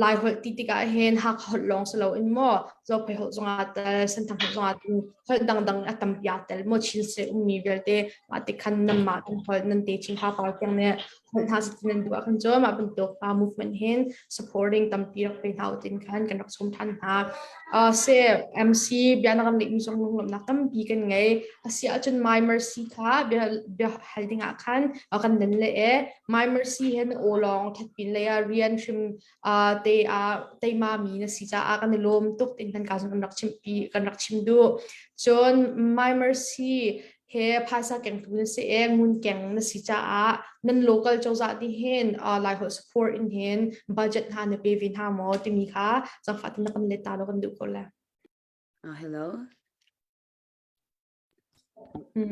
Laiholh ti tikah hin Hakha holh lawng si loin maw Zophei holh zong aa tel, Senthang holh zong aa tel, holh dangdang a tampi aa tel maw Chin state ummi vialte mah ti khan nanmah kan holh nan te chin hla par tiang nih holh hna si nan duh ahkhan cu mah bantuk movement hin supporting tampi rak pe hna u tin khan kan rak sawm than hna. Se MC bia na kan lehmi zong lunglawmhnak tampi kan ngei. Asi ahcun My Mercy kha bia bia hal ding ah khan kan nan le e My Mercy he na aw lawng thatpin lei ah rian hrim te ah teima mi na si caah kan i lawm tuk tin kan ka kan rak chim pi kan rak chim duh. Cun My Mercy he phaisa kengtu na si e ngun keng na si caah nan local cozah ti hin Laiholh support in hin budget hna na pe ve hna maw timi kha zangfah tin na kan let ta lo kan duh ko le. Hello.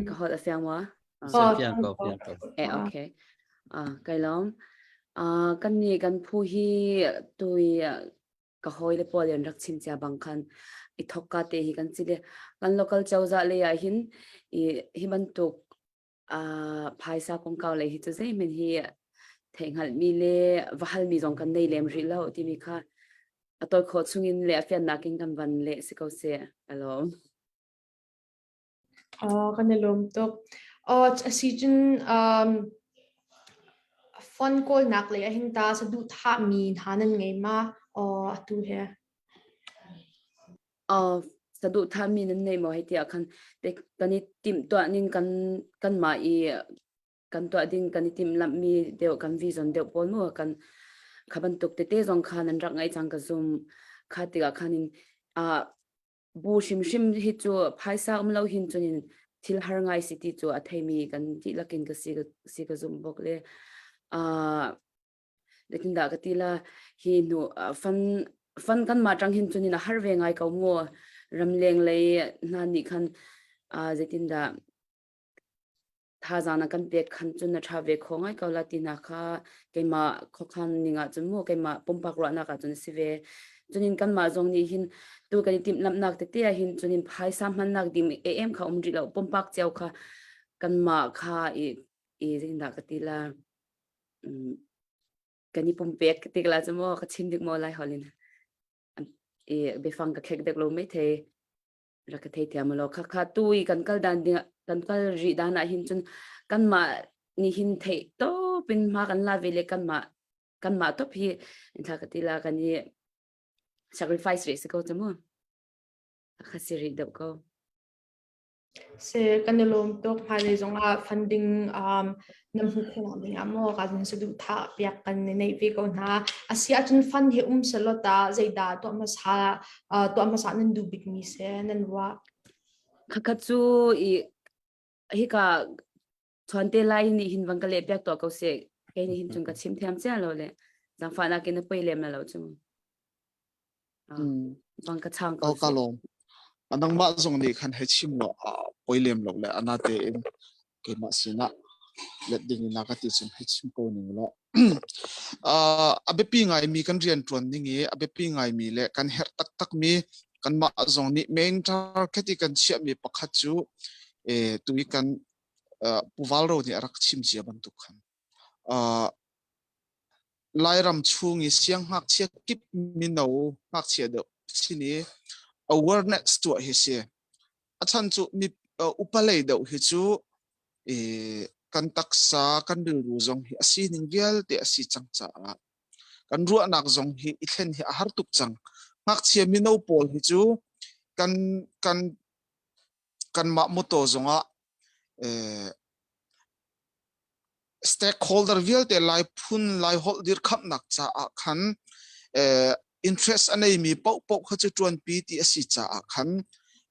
Ka holh a fiang maw? Oh, fiang ko, fiang ko. Eh, okay. Ah, kai lawm. Ah, kan nih kan phu hi tui ka hawi le pawl an rak chim cia bang khan i thok ka te hi kan si le kan local cozah le ah hin i hi bantuk ah phaisa kongkau le hi cu zeihmanh hi theihhngalhmi le va halmi zong kan nei lem rih lo timi kha a toi khawh chungin le a fiannak in kan van leh si ko seh. Ka lawm. Kan i lawm tuk. A si cun um, phone kawlnak lei ah hin ta saduhthahmi hna nan ngei ma? Atu he. Saduhthahmi nan nei maw hei ti ah khan kan i timhtuah ning kan kanmah i kan tuah ding kan i timhlamhmi deuh kan vision deuh pawl mu kan kha bantuk tete zong kha nan rak ngaih cang ka zum kha tikah khan in Bu hrimhrim hi cu phaisa um lo hin cun in thil har ngai si ti cu a theimi kan dihlak in ka si si ka zumh bawk le uh, zeitindah ka ti la hi hnu fan fan kan mah ṭang hin cun in a har ve ngai ko mu ramleng lei hna nih khan uh, zeitindah thazaang na kan pek khan cun na ṭha ve kho ngai ko la ti hna kha keimah khuakhan ning ah cun mu keimah pumpak ruahnak ah cun a si ve. Cunin kanmah zong nih hin tu kan i timhlamhnak tete ah hin cunin phaisa hmannak ding em kha um rih lo pumpak cio kha kanmah kha i i zeitindah ka ti la kan i pumpek tik la cu maw ka chim dik maw lai holh in. I biafang ka thlek dek lo mai thei. Rak ka thei thiam lo. Kha kha tu i kan kal dan ding kan kal rih dan ah hin cun kanmah nih hin theih tawp in hma kan la ve le kanmah kanmah top hi thla ka ti la kan i sacrifice rih si ko cu mu. Kha si rih deuh ko. Se kan i lawm tuk hmailei zongah funding um, nan hmuh khawhnak ding ah maw ka zin saduhthah piak kan ni neih ve ko hna. A si ahcun fund hi um selaw ta zeidah tuah hmasa uh, tuah hmasa nan duh bikmi se nan ruah? Khakha cu i hika chuante lai nih hin van ka leh piak tuah ko seh. Kei nih hin cun ka chim thiam cia lo le zangfahnak in na poi lem la lo cu. Bang ka chang ko. Ka lawm. Nangmah zong nih khan hei chim law poi lem lo le ana tein keimah sinah let ding in ka ti cun hei chim ko ning law. A biapi ngaimi kan rian ṭuan ning i a biapi ngaimi le kan herh taktakmi kanmah zong nih main target i kan chiahmi pakhat cu tu i kan Pu Val Ro nih a rak chim cia bantuk khan Lairam chung i siangngakchia kip mino ngakchia deuh sin i awareness tuah hi si. A chan cu mi upa lei deuh hi cu i kan taksa kan rilru zong hi a sining vialte a si cang caah kan ruahnak zong hi i thlen hi a har tuk cang. Ngakchia mino pawl hi cu kan kan kanmah mawtaw zongah eh, stakeholder vialte Lai phun Lai holh dirkhamhnak caah khan eh, interest a neimi paohpaoh kha cu ṭuanpi ti a si caah khan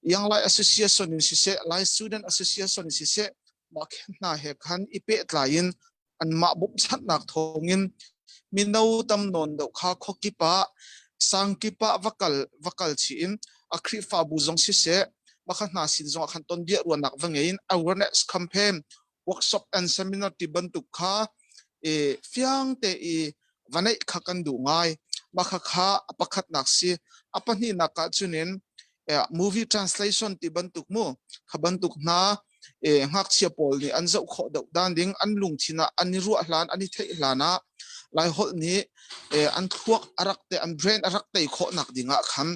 Young Lai Association in siseh Lai Student Association in siseh mah khen hna he khan i pehtlai in anmah bawmhchanhnak thawngin mino tam nawn deuh kha khuakip ah sangkip ah va kal va kal chih in a Khrihfabu zong siseh mah hna sin zong ah khan ton bia ruahnak va ngei in awareness campaign workshop and seminar ti bantuk kha e fiang te i va neih kha kan duh ngai mah kha kha a pakhatnak si a pahnihnak ah cunin movie translation ti bantuk mu kha bantuk hna e ngakchia pawl nih an zoh khawh deuh dan ding an lungthin ah an i ruah hlan an i theih hlan ah lai holh nih e an thluak a rak te an brain a rak tei khawh nak ding ah khan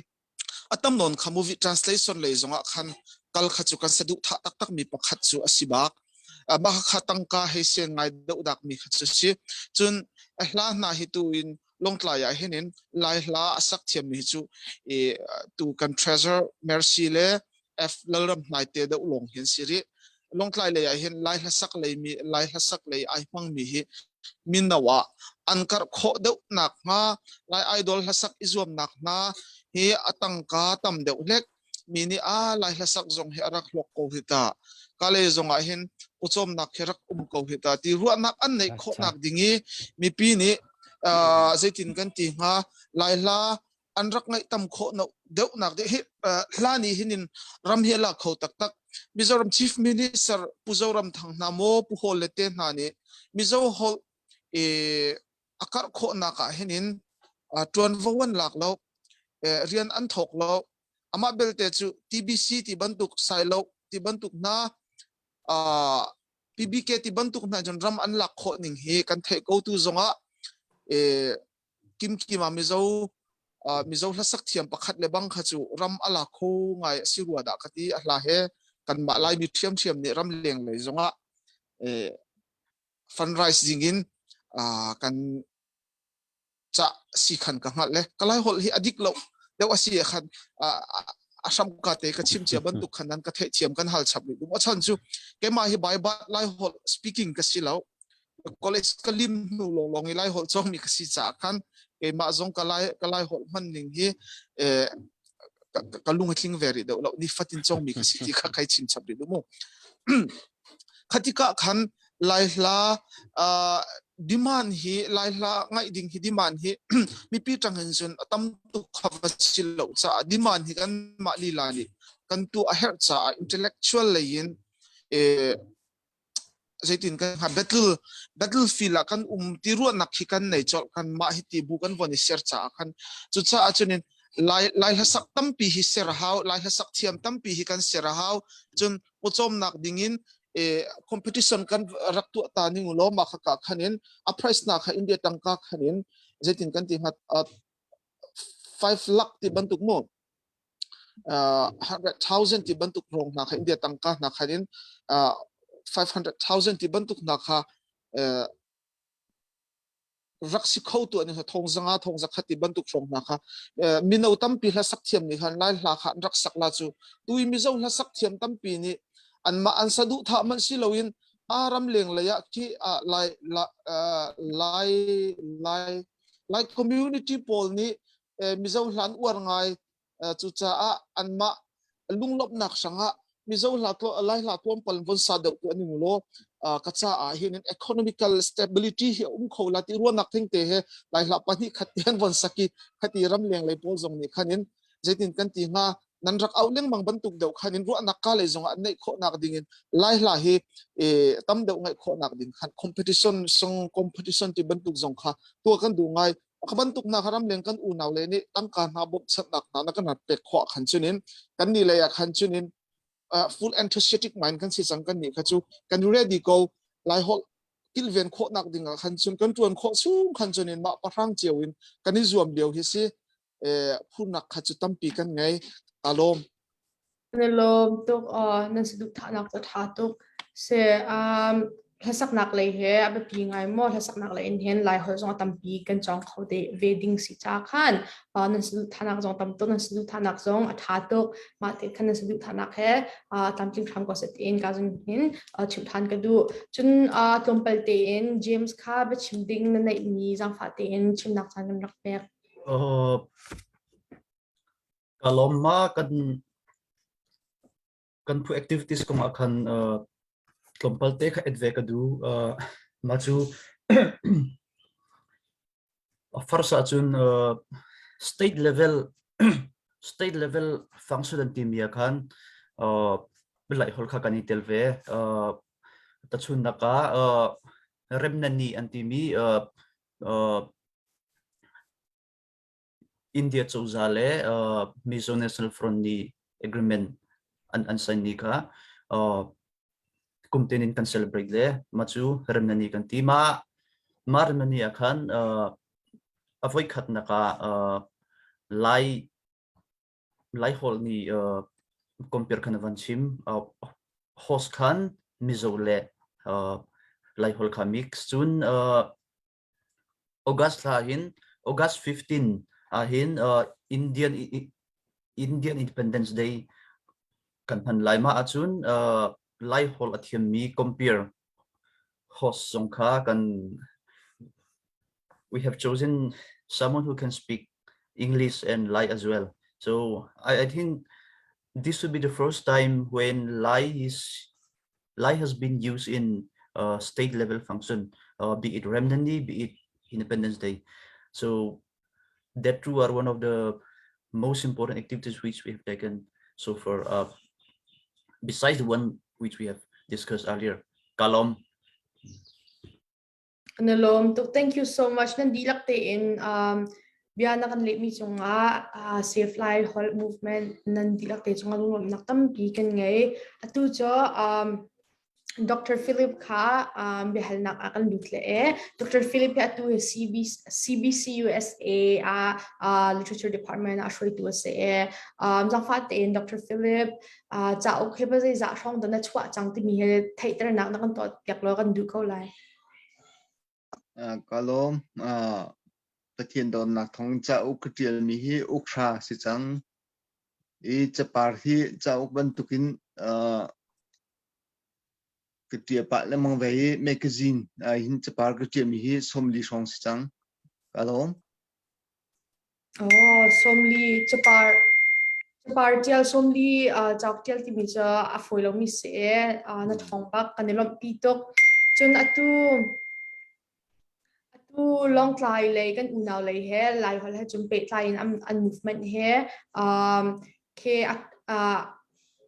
a tam nawn kha movie translation lei zong ah khan kal kha cu kan saduh thah taktak mi pakhat cu a si bak mah kha tangka hei sian ngai deuh dak mi kha cu si cun hla hna hi tu in Lawngtlai ah hin in Lai hla a sak thiam mi cu i tu kan Treasure Mercy le F Lalram hnai te deuh lawng hin si rih. Lawngtlai lei ah hin Lai hla sak lei mi Lai hla sak lei ai hmang mi hi mino ah an karh khawh deuh nak hnga Lai idol hlasak i zuam nak hna hi a tangka tam deuh hlek mi nih a lai hlasak zong hi a rak hlawk ko hi ta kale zong ah hin pawcawmnak hi rak um ko hi ta ti ruahnak an neih khawhnak ding i mipi nih zeitin kan ti hnga lai hla an rak ngaih tam khawh no deuhnak de hi hla ni hinin ram hi la kho taktak Mizoram Chief Minister Pu Zoram Thang hna maw Pu Hall le te hna nih Mizo holh e a karh khawhnak ah hinin ṭuanvo an lak lo rian an thawk lo amah belte cu TBC ti bantuk sailo ti bantuk hna PBK ti bantuk hna cun ram an lak khawh ning hi kan theih ko tu zongah kimkim ah Mizo Mizo hlasak thiam pakhat le bang kha cu ram a la kho ngai a si rua dah ka ti a hla he kanmah Laimi ṭhiamṭhiam nih ram leng lei zongah fundraise ding in kan cah si khan ka hngalh le ka lai holh hi a dik lo deuh a si khan a hram ka te ka chim cia bantuk khan nan ka theih thiam kan hal chap rih dum a chan cu keimah hi Bible lai holh speaking ka si lo college ka lim hnu long long i lai holh cawng mi ka si caah khan keimah zong ka lai ka lai holh hman ning hi ka lung a tling ve rih deuh lo ni fatin cawng mi ka si ti kha kai chim chap rih mu Khatika khan Lai hla demand hi Lai hla ngaih ding hi demand hi mipi tang hin cun a tam tuk kha va si lo caah demand hi kan mah lila nih kan tu a herh caah intellectual lei in zeitin kan hnga battle battlefield ah kan um ti ruahnak khi kan nei colh kan mah hi ti bu kan von i ser caah khan cucaah cunin lai lai hlasak tampi hi ser a hau lai hlasak thiam tampi hi kan ser a hau cun pawcawmnak dingin e competition kan rak tuah ta ning law ma kha ka khanin a price na kha India tangka khanin zeitin kan ti hnga. 5 lakh ti bantuk mu 100,000 ti bantuk rong hna kha India tangka hna khan in 500,000 ti bantuk hna kha rak si kho tu an thong zanga thong zakhat ti bantuk hrawng hna kha mino tampi hla sak thiam nih khan lai hla kha an rak sak la cu tui mizo hla sak thiam tampi nih anmah an saduh thah man si loin a ram leng lei ah khi lai lai lai lai community pawl nih mizo hla an uar ngai Cucaah anmah lunglawmhnak hrangah Mizo hla Lai hla tlawmpal von sa deuh tu an ing law ka caah hin economical stability hi a um kho la ti ruahnak thing te he Lai hla pahnih khat te an von saki khati ram leng lei pawl zong nih khan in zeitin kan ti hnga nan rak auh lengmang bantuk deuh khan in ruahnak ka lei zong ah neih khawhnak ding in Lai hla hi tam deuh ngaih khawhnak ding khan competition song competition ti bantuk zong kha tua kan duh ngai Ka bantuk hna kha ramleng kan unau le nih tangka hna bawmhchanhnak hna na kan rat pek khawh khan cunin kan nih lei ah khan cunin full enthusiastic mind kan si cang kan nih kha cu kan ready ko lai holh kilven khawhnak ding ah khan cun kan tuan khawh chung khan cunin mah pahrang cio in kan i zuam lio hi si phurnak kha cu tampi kan ngei ta lawm Na lawm tuk aw nan saduhthahnak cu a ṭha tuk. Si um, hlasaknak lei he a biapi ngai maw hlasaknak lei in hin Laiholh zong a tampi kan cawng kho de ve ding si ca khan uh, nan saduhthahnak zong tam tuk nan saduhthahnak zong a ṭha tuk mah te khan nan saduhthahnak he uh, tlamtling hram ko seh tiin ka zun hin uh, chimh ṭhan ka duh. Cun uh, tlawmpal tein James kha biachim ding na neihmi zaangfah tein chimnak caan kan rak pek. Uh, Ka lawm ma kan kan phu activities kong ah khan uh, tlawmpal te kha et ve ka du uh, ma cu first ahcun uh, state level state level function an timi ah khan uh, lai hol kha kan i tel ve uh, tachunnak ah uh, remnani an timi uh, uh, India cozah le Mizo National Front nih agreement an an sign ni kha kum tin in kan celebrate le mah cu remna ni kan ti. Mah mah remna ni ah khan a voikhatnak ah Lai Lai holh nih compare khan a van chim. Host khan Mizo le Lai holh kha mix. Cun August thla hin August 15 ah hin Indian Indian Independence Day kan hman lai. Mah ahcun Lai holh a thiammi compere host zong kha kan we have chosen someone who can speak English and Lai as well. So I, I think this will be the first time when Lai is Lai has been used in uh, state level function, uh, be it Remnani, be it Independence Day. So that two are one of the most important activities which we have taken so far, uh, besides the one which we have discussed earlier. Kalom. Na lawm tuk. Thank you so much. Nan dihlak tein um, bia na kan lehmi cungah uh, Save Lai Holh Movement nan dihlak te cungah lunglawmhnak tampi kan ngei. Atu cu um, Dr. Philip kha um, biahalnak ah kan lut le e. Dr. Philip hi atu hi CB, CBC USA ah uh, Literature Department ah hruaitu a si e. Um, zaangfah tein Dr. Philip uh, cauk hi zeizah hrawng dah na chuah cang timi hi theihternak na kan tuah piak law kan duh ko lai. Ka lawm. Pathian dawtnak thawng cauk ka ṭialmi hi uk hra si cang. I capar hi cauk bantukin ka ṭial pah lengmang ve i magazine hin capar ka ṭialmi hi 40 hrawng si cang. Ka lawm. Oh, 40 capar capar ṭial 40 cauk ṭial timi cu a fawi lomi si i na ṭhawng bak kan i lawmhpi tuk. Cun atu atu Lawngtlai lei kan unau lei he Laiholh he cun pehtlai in an, an movement he um, khi uh,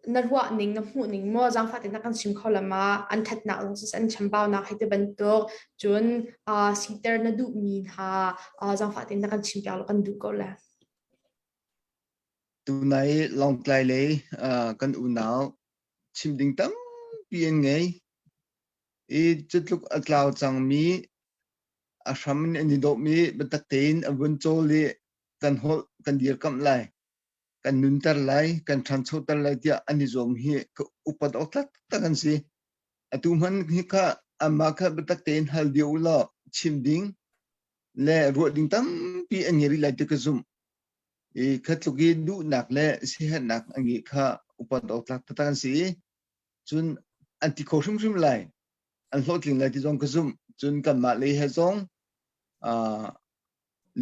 na ruah ning na hmuh ning maw zaangfah tein na kan chim kho la ma an thatnak zong siseh an chambaunak hei ti bantuk cun uh, siter na duhmi hna uh, zaangfah tein na kan chim piak law kan duh ko le Tunai Lawngtlai lei uh, kan unau chim ding tampi an ngei i cutluk a tlau cangmi a hram in an i dawhmi biatak tein a vun cawl i. kan holh kan dirkamh lai kan nunter lai kan ṭhanchoter lai tiah an i zuam hi ka upat awk taktak an si. Atu hman hi kha anmah kha biatak tein hal dio u law chim ding le ruah ding tampi an ngei rih lai ti ka zumh. I kha tluk i duhnak le siaherhnak an ngeih kha upat awk tlak taktak an si i cun an ti kho hrimhrim lai. An hlawhtling lai ti zong ka zumh. Cun kanmah lei he zong uh,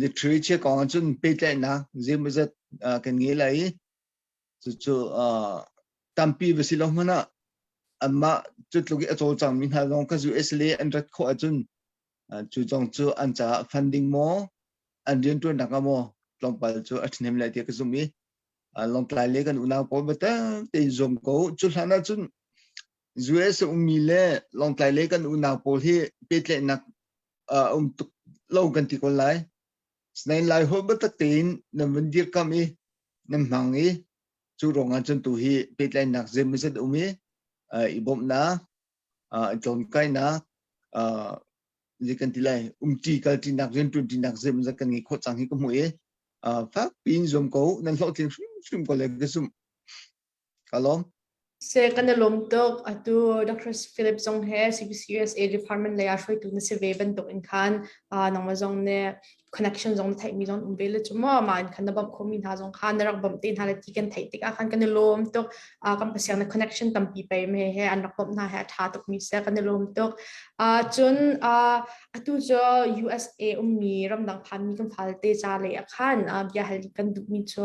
literature kong ahcun pehtlaihnak zeimawzat uh, kan ngei lai i cucu uh, tampi va si lo hmanh ah anmah cu tluk i a cawlcangmi hna zong ka US le an rat khawh ahcun cu zong cu an caah funding maw an rianṭuannak ah maw tlawmpal cu a ṭhahnem lai tiah ka zumh i Lawngtlai le kan unau pawl biatak tein zuam ko. Cu hlan ahcun US a ummi le Lawngtlai le kan unau pawl hi pehtlaihnak a um tuk lo kan ti ko lai. Sinain Lai holh biatak tein nan vun dirkamh i nan hmang i cu ruangah cun tu hi pehtlaihnak zeimawzat um i i bawmhnak i tlawnkainak zei kan ti lai umṭi kalṭinak rianṭuanṭinak zeimawzat kan ngei khawh cang hi ka hmuh i fak piin zuam ko nan hlawhtling hrimhrim ko le ka zumh. Ka lawm. Se kan i lawm tuk. Atu Dr. Philip zong he CBCUSA department lei ah hruaitu na si ve bantuk in khan nangmah zong nih connection zong na theihmi zong um ve le cu maw mah in khan na bawmh khomi hna zong kha na rak bawmh te hna le ti kan theih tikah khan kan i lawm tuk. Kan pasiang na connection tampi pei me he an rak bawmh hna he a ṭha tukmi si kan i lawm tuk. Cun Atu cu USA ummi ramdang phanmi kan fale te ca lei ah khan bia hal kan duhmi cu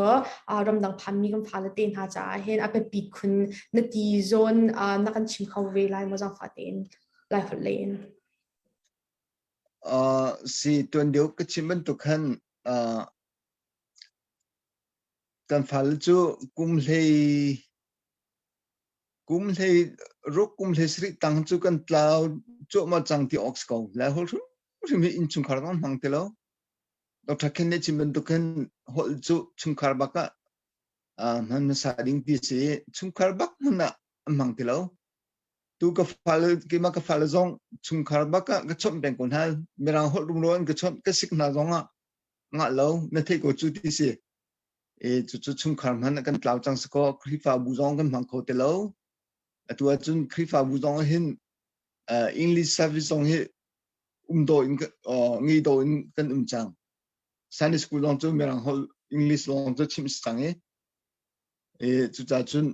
ramdang phanmi kan fale te hna caah hin a biapit khun na ti zawn na kan chim kho ve lai maw zaangfah tein Laiholh lei in. Uh, si tuan deuh ka chim bantuk khan uh, kan fale cu kum hlei Kum hlei ruk kum hlei sarih tang cu kan tlau cuahmah cang ti awk si ko. Laiholh hrimhrim hi innchungkhar zong hmang ti lo. Dr. Khen nih chim bantuk hin holh cu chungkhar bak ah hman hmasa ding ti si i chungkhar bak hmun ah an hmang ti lo. Tu ka fale keimah ka fale zong chungkhar bak ah ka chawnh peng ko hna. Mirang holh rumro an ka chawnh ka sik hna zong ah ngah lo na theih ko cu ti si. E cucu chungkhar hmanh kan tlau cang si kaw Khrihfabu zong kan hmang kho ti lo. Atu ahcun Khrihfabu zong hin uh, English service zong hi um dawh in uh, ngei dawh in kan um cang. Sunday school zong cu mirang holh English lawng cu chimh si cang i e cucaah cun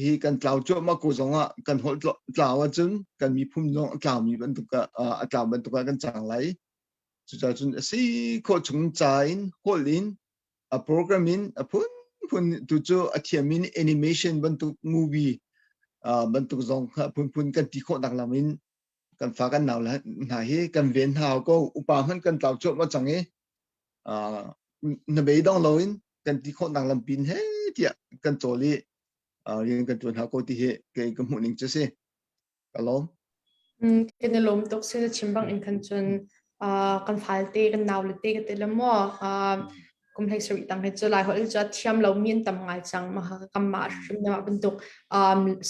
hi kan tlau cuahmah ko zong ah kan holh tlau ahcun kan miphun zong a tlaumi bantuk ah a tlau bantuk ah kan cang lai. Cucaah cun a si khawh chung ca in holh in a program in a phunphun tu cu a thiam in animation bantuk movie uh, bantuk zong kha phunphun kan ti khawh nak lam in kan fa kan nau hna hi kan ven hna ko upa hmanh kan tlau cuahmah cang i uh, na beidong lo in kan ti khawh nak lam pin he tiah kan cawl i uh, rian kan tuan hna ko ti hi kei ka hmuh ning cu si Ka lawm. Kan i lawm tuk si na chim bang in khan cun kan fal te kan nau le te ka ti le maw kum hlei sarih tang hi cu lai holh cu a thiam lo mi an tam ngai cang ma kam ma hrim na bantuk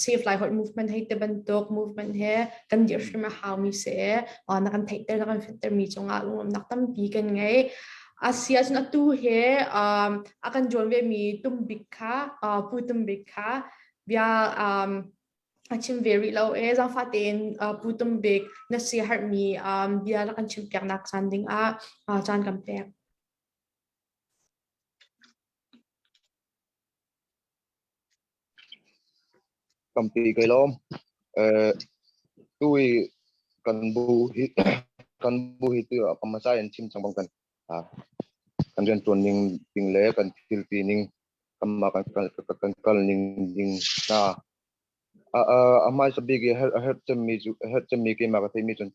save lai holh movement hei te bantuk movement he kan dir hrim a hau mi se na kan theihter na kan fitter mi cungah lungomnak tampi kan ngei asia cun atu he a kan join ve mi tumbik kha pu tumbik kha bia a chim ve rih lo e zaangfah tein Pu Tum Bik na siaherhmi bia na kan chimpiaknak caan ding ah caan kan pek. Tampi kai lawm. Eh, tui kan bu hi kan bu hi tu ah pamasa in chim chang bang kan kan rian tuan ning ding le kan thil ti ning kan mah kan kan kal ning ding hna a hmaisa bik i a herh cemmi cu a herh cemmi keimah ka theimi cun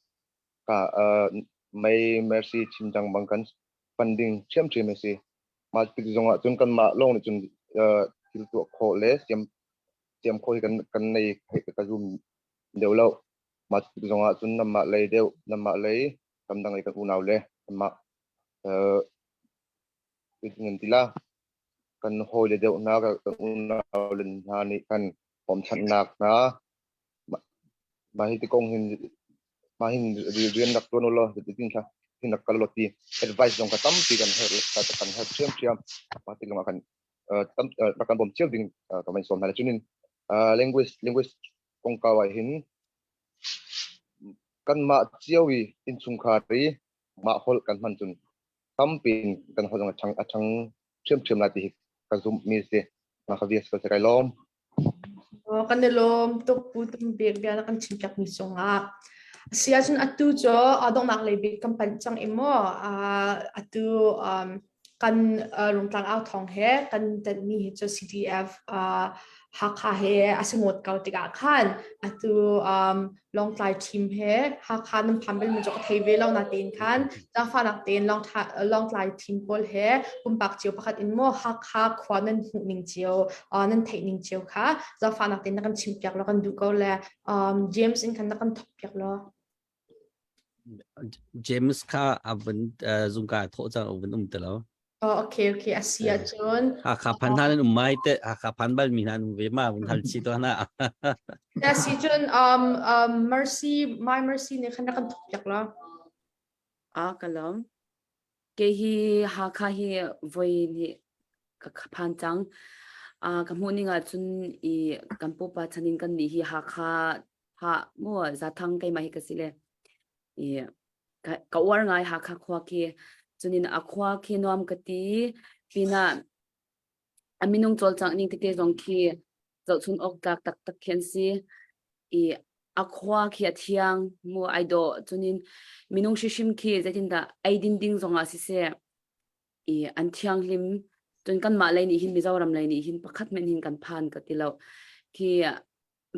ka mei mercy chim cang bang kan funding ṭhiamṭhiam a si. Mah tik zong ah cun kanmah lawng nih cun thil tuah khawh le siam siam khawh hi kan kan nei ka zum deuh lo. Mah tik zong ah cun nanmah lei deuh nanmah lei ramdang lei kan unau le kanmah nan ti la kan hawile deuh hna kan unau le hna nih kan bawmchanhnak hna mah hi ti kong hin mah hin rian rak tuan u law ti tin kha. Hin rak kal lo ti advice zong kha tampi kan herh kan herh ṭhiamṭhiam. Mah tik lawngah khan tam rak kan bawm cio ding ka van sawm hna le cunin language language kongkau ah hin kanmah cio i innchungkhar i mah holh kan hman cun tampi in kan holh zong a ṭhang a ṭhang ṭhiamṭhiam lai ti hi ka zumh mi si. Mah ka vias ka si kai lawm. Kan i lawm tuk Pu Tum Bik bia na kan chimpiak mi cungah. Si ahcun atu cu donghnak lei bik kan panh cang i maw atu kan Rungtlang au thawng he kan tenhmi hi cu CDF Hakha he a si ngawt ko tikah khan atu Lawngtlai team he Hakha nan phan bal mi cu ka thei ve lo natein khan zaangfahnak tein Lawngtlai team pawl he pumpak cio pakhat in maw Hakha khua nan hmuh ning cio nan theih ning cio kha zaangfahnak tein na kan chimpiak law kan duh ko le James in khan na kan thok piak law. James kha a vun zungka thawh cang a vun um ti lo. Oh, okay, okay. A si ahcun. Hakha phan hna nan um mai te Hakha phan bal mi hna an um ve ma vun hal chi to hna. A si cun um, um, Mercy, My Mercy nih khan rak kan thok piak la. A ka lawm. Ke hi Hakha hi voi nih ka phan cang. A ka hmuh ning ahcun i kan pupa chan in kan nih hi Hakha ha mu zathang keimah hi ka si le. I ka uar ngai Hakha khua khi. Cunin a khua khi nuam ka ti. Pinah a minung cawlcangh ning tete zong khi zohchun awk tlak taktak khi an si. I a khua khi a thiang mu ai dawh. Cunin minung hrimhrim khi zeitindah eidin ding zongah siseh i an thianghlim. Cun kanmah lei nih hin Mizoram lei nih hin pakhat hmanh hin kan phan ka ti lo. Khi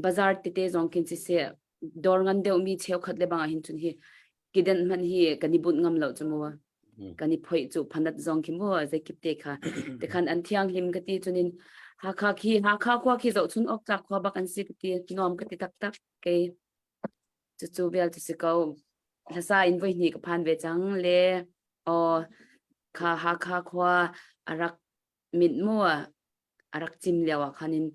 bazar tete zong khin siseh dawr ngan deuhmi cheukhat le bang ah hin cun hi kiden hmanh hi kan i bunh ngam lo cu mu kan i phoih cu phanat zong khi mu zeikip te kha te khan an thianghlim ka ti cunin Hakha khi Hakha khua khi zohchun awk tlak khua bak an si ka ti nuam ka ti taktak kei cucu vial cu si ko hlasa in voi hnih ka phan ve cang le o kha Hakha khua a rak mit mu a rak cim lio ah khan in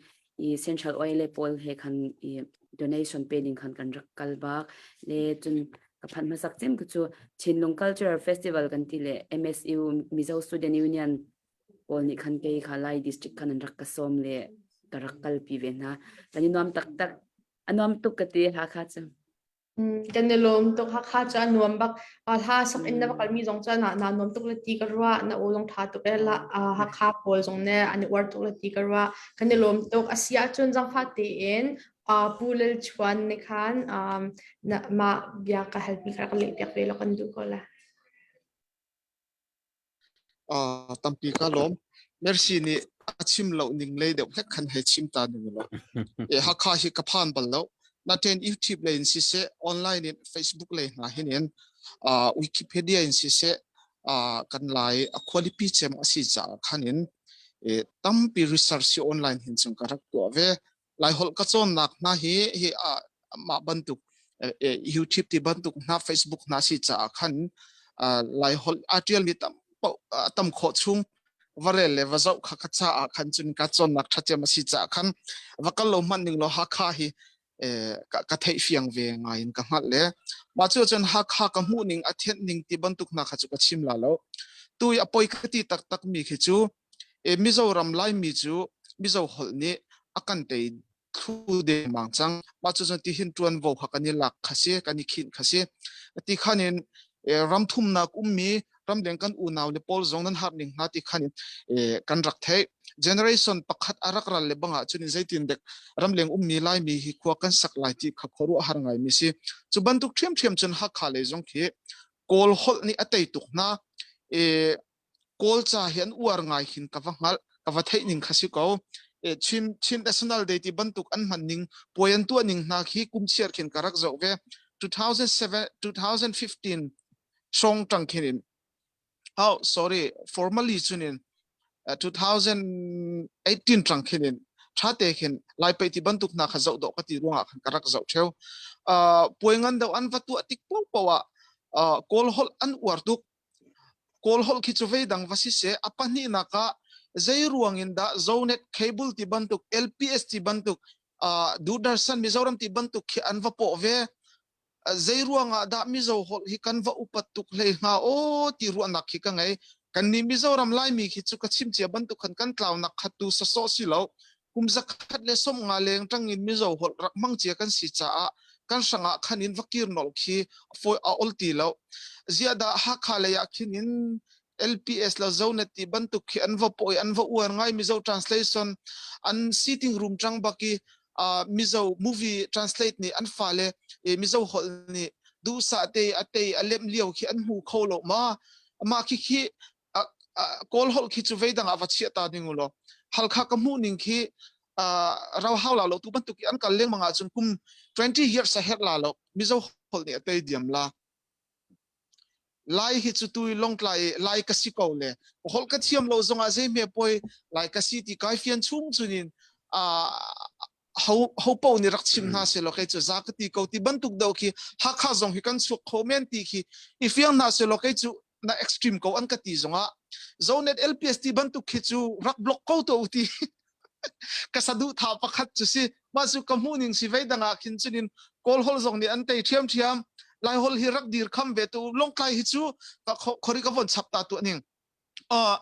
i Central Oil le pawl he khan i donation pe ding khan kan rak kal bak le cun ka phanh hmasak cem ku cu Chinlung Cultural Festival kan ti le MSU Mizo Student Union pawl nih khan kei kha Lai district khan an rak ka sawm le ka rak kal pi ve hna kan i nuam taktak a nuam tuk ka ti Hakha cu Kan i lawm tuk. Hakha cu a nuam bak. Hla sak in na va kalmi zong cu na na nuam tuk le ti ka ruah. Na aw zong ṭha tuk e. La, Hakha pawl zong nih an i uar tuk le ti ka ruah. Kan i lawm tuk. A si ahcun zaangfah tein Pu Lal Chuan nih khan na, mah bia ka halmi kha rak leh piak ve law kan duh ko la. Uh, tampi ka lawm. Mercy nih a chim lo ning lei deuh hlek khan hei chim ta ning lo. E Hakha hi ka phan bal lo. Naten YouTube lei in siseh, online in Facebook lei hna hin in uh, Wikipedia in siseh, uh, kan lai a quality cem a si caah khan in e, tampi research hi online hin chung ka rak tuah ve. Laiholh ka cawnnak hna hi hi mah bantuk YouTube ti bantuk hna Facebook hna si caah khan Laiholh aa ṭialmi tam tam khawh chung va rel le va zoh kha ka caah khan cun ka cawnnak ṭha cem a si caah khan va kal lo hmanh ning law Hakha hi ka theih fiang ve ngai in ka hngalh le mah cu cun Hakha ka hmuh ning a thenh ning ti bantuk hna kha cu ka chim la lo tu i a poi ka ti taktak mi khi cu E Mizoram Laimi cu Mizo holh nih a kan tei thlu dengmang cang. Mah cucun tihin ṭuanvo kha kan i lak kha si, kan i khinh kha si. Ti khan in ram thumnak ummi ramleng kan unau le pawl zong nan har ning hna ti khan in kan rak theih. Generation pakhat a rak ral le bang ahcun zeitin dek ramleng ummi Laimi hi khua kan sak lai ti kha khuaruah har ngaimi si. Cu bantuk ṭhiamṭhiam cun Hakha lei zong khi Kawl holh nih a tei tuk hna. E, Kawlca hi an uar ngai khin ka va hngalh, ka va theih ning kha si ko. E, Chin, Chin National Day ti bantuk an hman ning, puai an tuah ning hna khi kum chiar khin ka rak zoh ve. 2007, 2015 hrawng tang khin in, oh, sorry, formally cun in, uh, 2018 tang khin in, tha te khin Lai Pei ti bantuk hna kha zoh dawh ka ti ruangah khan ka rak zoh theo. Uh, puai ngan deuh an va tuah tik paohpaoh ah, uh, Kawl holh an uar tuk. Kawl holh khi cu veidang va siseh, a pahnihnak ah zeiruang in dah Zonet cable ti bantuk, LPS ti bantuk, uh, Doordarshan Mizoram ti bantuk khi an va pawh ve. Zei ruangah dah Mizo holh hi kan va upat tuk hlei hnga aw ti ruahnak khi ka ngei. Kan nih Mizoram Laimi khi cu ka chim cia bantuk khan kan tlaunak khat tu sasawh si lo. Kum 150 leng tangin Mizo holh rak hmang cia kan si caah kan hrangah khan in va kir nolh khi fawi a ol ti lo. Ziah dah Hakha lei ah khin in LPS la Zonet ti bantuk khi an va pawi an va uar ngai Mizo translation an sitting room tang bak i uh, Mizo movie translate nih an fale e, Mizo holh nih duhsah te a tei a lem lio khi an hmu kho lo ma ma khi khi kawl holh khi cu veidang ah va chiah ta ding u law halkha ka hmuh ning khi rau hau la lo tu bantuk i an kal lengmang ahcun kum 20 years a herh la lo Mizo holh nih a tei diam la Lai hi cu tui longtlai lai ka si ko le holh ka thiam lo zongah zei hme poi lai ka si ti kai fian chung chunin ho ho po nih rak chim hna selaw kei cu za ka ti ko ti bantuk do khi Hakha zong hi kan chuak kho men ti khi i fiang hna selaw kei cu na extreme ko an ka ti zongah Zonet LPS ti bantuk khi cu rak block ko to ti ka sadu tha pakhat cu si mah cu ka hmuh ning si vei dang ah khin cunin kawl hol zong nih an tei ṭhiam ṭhiam lai hol hi rak dir kham ve tu longtlai hi cu ka khori ka von chap ta tu ning uh,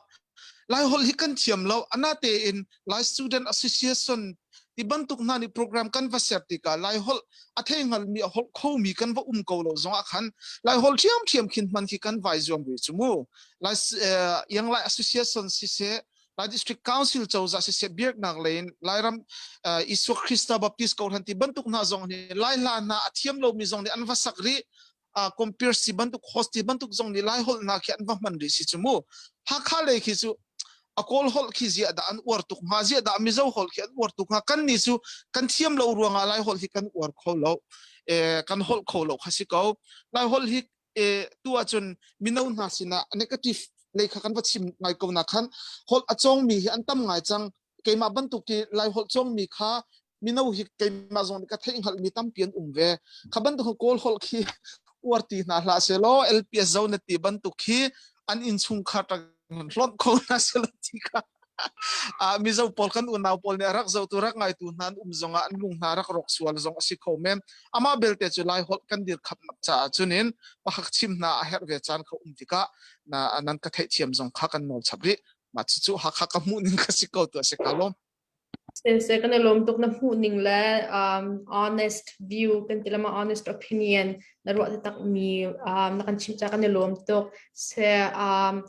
lai hol hi kan thiam lo ana tein lai student association ti bantuk hna nih program kan va ser tikah lai hol a thei hngal mi a hol kho mi kan va um ko lo zong ah khan lai hol thiam thiam khin hman khi kan vai zuam ve chu mu lai yang lai association si se Lai District Council cozah siseh biaknak lei in Lairam Isua Krista Baptist Kohhran ti bantuk hna zong nih Lai hla hna a thiam lomi zong nih an va sak rih compare si bantuk host ti bantuk zong nih Lai holh hna khi an va hman rih si cu mu Hakha lei khi cu a kawl holh khi ziah dah an uar tuk hnga ziah dah Mizo holh khi an uar tuk hnga kan nih cu kan thiam lo ruangah Lai holh hi kan uar kho lo kan holh kho lo kha si ko Lai holh hi e tu ahcun mino hna sinah negative lei kha kan va chim ngai ko na khan holh a cawngmi hi an tam ngai cang keimah bantuk hi lai holh cawngmi kha mino hi keimah zong nih ka theih hngalhmi tampi an um ve kha bantuk kawl holh khi uar ti hna hlah selaw LPS zo na ti bantuk khi an innchungkhar rak hlonh kho hna selaw ti kha ah Mizo pawl kan unau pawl nih rak zotu rak ngaitu hna an um zongah an lung hna rak rawk sual zong a si kho men amah belte cu lai holh kan dir khapnak caah cunin pakhat chim hna a herh ve caan kha um tikah na nan ka theihthiam zong kha kan nawl chap rih mah cucu Hakha ka hmuh ning ka si ko tu a si ka lawm Sensei kan i lawm tuk na hmuh ning le um, honest view kan ti lama honest opinion na ruah tak mi um, na kan chim cha kan i lawm tuk se um,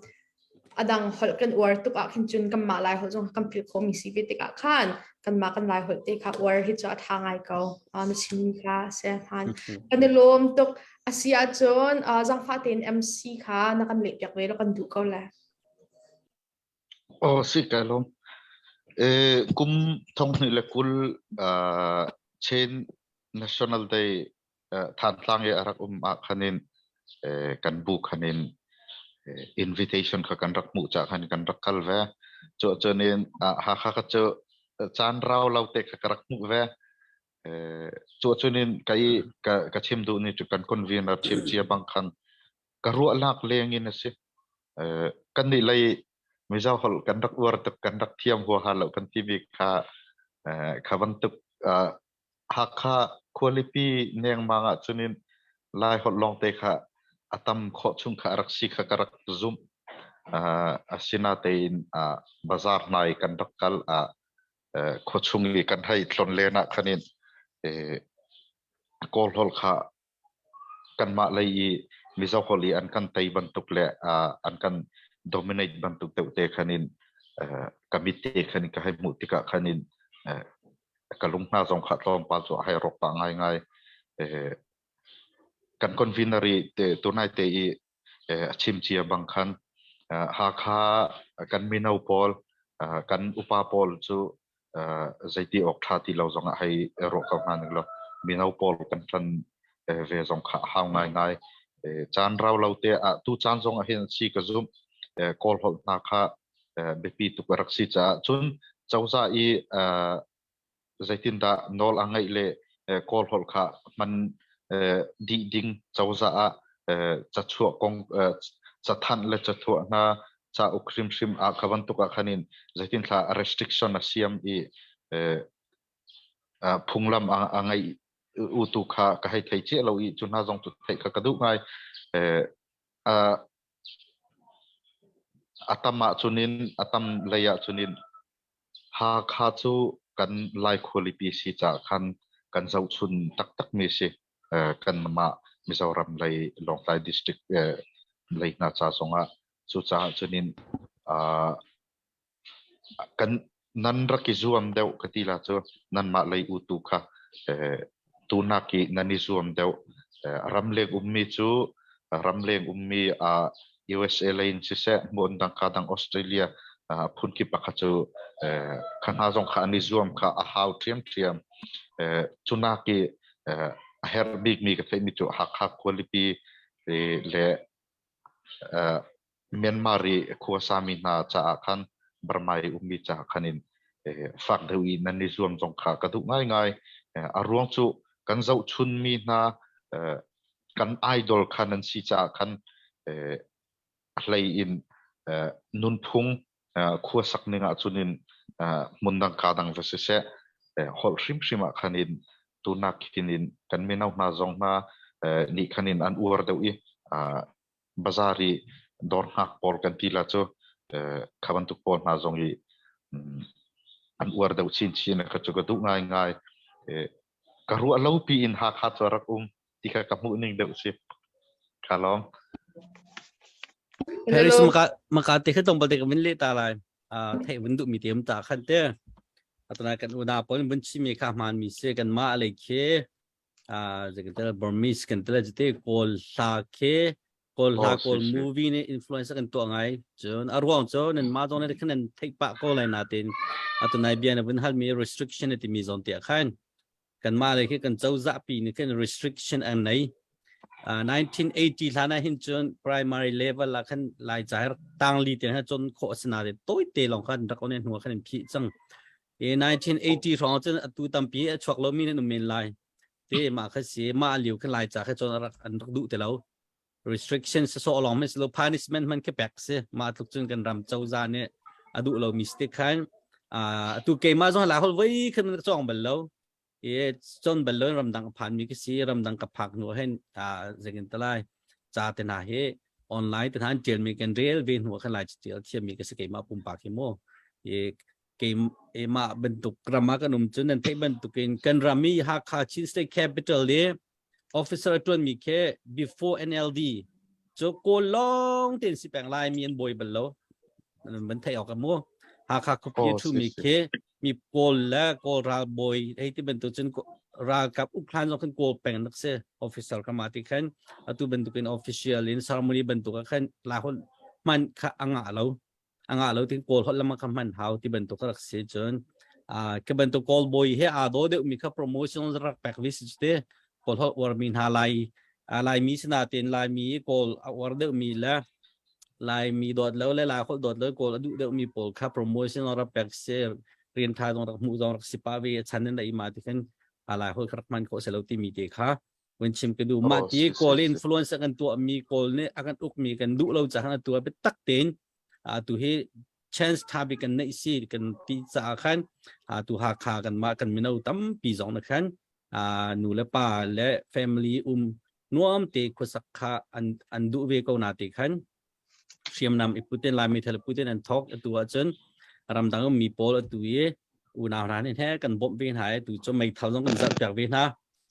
adang holh kan uar tuk ah khin cun kanmah lai holh zong kan philh khawhmi si ve tikah khan kanmah kan lai holh te kha uar hi cu a tha ngai ko na chimmi kha se hman kan i lawm tuk a si ahcun zangfah tein MC kha na kan leh piak ve lo kan duh ko le Oh si kai lawm e kum 2020 Chin National Day Thantlang i a rak um ah khan in kan bu khan in invitation kha kan rak hmuh cah khan kan rak kal ve. Cu cun in Hakha kha cu caan rau lo te kha ka rak hmuh ve. Cu cun in ka i ka chim duh ni cu kan convener chim cia bang khan ka ruahnak leng in a si. Kan nih lei Mizo holh kan rak uar tuk kan rak thiam huaha lo kan ti bik kha kha bantuk Hakha khualipi nengmang ahcun in Laiholh lawngte kha a tam khawh chung kha a rak si kha ka rak zumh. Uh, asinatein uh, bazaar hna i kan rak kal ah uh, khuachung i kan hei tlon len ah khan in eh, Kawl holh kha kanmah lei i Mizo holh i an kan tei bantuk le uh, an kan dominate bantuk deuh te khan in uh, ka mit te khan in ka hei hmuh tikah khan in uh, ka lung hna zong kha tlawmpal cu a hei rawk pah ngaingai. Eh, kan convener i te tunai te i eh, a chim cia bang khan eh, Hakha kan mino pawl eh, kan upa pawl cu eh, zeiti awk ṭha ti lo zong ah hei rawh ko hna ning law mino pawl kan ṭan eh, ve zong kha a hau ngaingai. Eh, caan rau lo te ah tu caan zong ah hin si ka zumh eh, kawl holh hna kha biapi tuk a rak si caah cun cozah i zeitindah nawl a ngeih le kawl holh kha hman dih ding cozah ah cachuah kong cathanh le cathuah hna cauk hrimhrim ah kha bantuk ah khan in zeitin thla restriction a siam i phunglam a ngeih. utu kha ka hei thei cia lo i cu hna zong cu theih kha ka duh ngai. Eh, uh, a tam ah cunin a tam lei ah cunin Hakha cu kan Lai khualipi si caah khan kan zohchun taktak mi si. Eh, kanmah Mizoram lei Lawngtlai district eh, lei hna ca zongah cucaah cunin uh, kan nan rak i zuam deuh ka ti la cu nanmah lei utu kha eh, tunak i nan i zuam deuh. Eh, ramleng ummi cu ramleng ummi ah USA lei in siseh hmun dang ka dang Australia ah phunkip ah kha cu eh, kha hna zong kha an i zuam kha a hau ṭhiamṭhiam. Eh, cunak i eh, a herh bikmi ka theihmi cu Hakha khualipi le eh, Myanmar i khuasami hna caah khan Burma i ummi caah khan in fak deuh i nan i zuam zong kha ka duh ngaingai. A ruang cu kan zohchunmi hna kan idol kha nan si caah khan a hlei in nunphung khuasak ning ahcun in hmun dang ka dang va siseh holh hrimhrim ah khan in tunak khin in kan mino hna zong hna nih khan in an uar deuh i bazar i dawr hngak pawl kan ti la cu kha bantuk pawl hna zong i an uar deuh chinchin kha cu ka duh ngaingai. Ka ruah lo pi in Hakha cu rak um ti kha ka hmuh ning deuh si. Ka lawm. Paris maka maka te kha tong balte ka vin le ta lai. Theih vun duh mi te um ta khan te. Atana kan una pawl vun chimi kha hmaan mi se kan ma lei khi zeikan Burmese kan tele jete kawl hla khi kawl hla kawl movie nih influence kan tuah ngai cun a ruang cu nan ma zong ne khan nan theih pah ko lai natin atu nai bia na vun hal mi restriction ti mi zon tiah khan kan ma le khi kan cozah pi nih khan restriction an nei 1980 hlan ah hin cun primary level ah khan lai ca tang li te ha chon kho asina te toy te long khan rak on hnu khan in phi chang E 1980 hrawng cun atu tampi a chuak lomi nan um men lai. Te mah kha si mah liu khan lai ca kha cun rak an rak duh ti lo. Restriction sa sawh lawng men si lo punishment man khi pek si. Mah tluk cun kan ram cozah nih a duh lomi si tik khan atu keimah zong la hol voi khan ka cawng bal lo. E con bal lo ramdang a phan mi ka si ramdang ka phak hnu hen zengin talai ca te hna hi online te hna an tial mi kan rel ve hnu khan lai tial thiam mi ka si keimah pumpak hi mu e keimah bantuk ram ah kan um cun nan theih bantukin kan ram i Hakha Chin State Capital i officer a ṭuanmi khi before NLD cu kawl lawng tein si peng lai mi an bawi bal lo van theih awk mu Hakha khuapi a ṭhumi khi mi kawl le kawl ral bawi hei ti bantuk cun ralkap uk hlan zong khan kawl peng nak si officer ka ma ti khan atu bantukin official in ceremony bantuk ah khan la hon hman kha anga lo anga lo tin kawl holh lama kha hman hau ti bantuk rak si cun ka bantuk kawl bawi he aa daw deuh mi kha promotion rak pek vi si te kawl holh uar mi hna lai lai mi sina ten lai mi kawl a uar deuh mi le lai mi dawt lo le lai holh dawt lo kawl a duh deuh mi pawl kha promotion rak pek si rian tha zong rak hmuh zong rak si pa ve chan in la ima ti khan lai holh rak hman khawh se lo ti mi te kha vun chim ka duh mah ti kawl influence kan tuah mi kawl nih a kan uk mi kan duh lo caah atu ah biatak tein atu hi chance tha bik kan neih si kan ti caah khan atu Hakha kan mah kan mino tampi zong na khan nu le pa le family um nuam te khuasak kha an an duh ve ko na te khan hriamnam i putin Laimi thil putin an thawk atu ahcun ramdang mi pawl atu i unau hna nih he kan bawmh ve hna i tu cu meithal zong kan zarh piak ve hna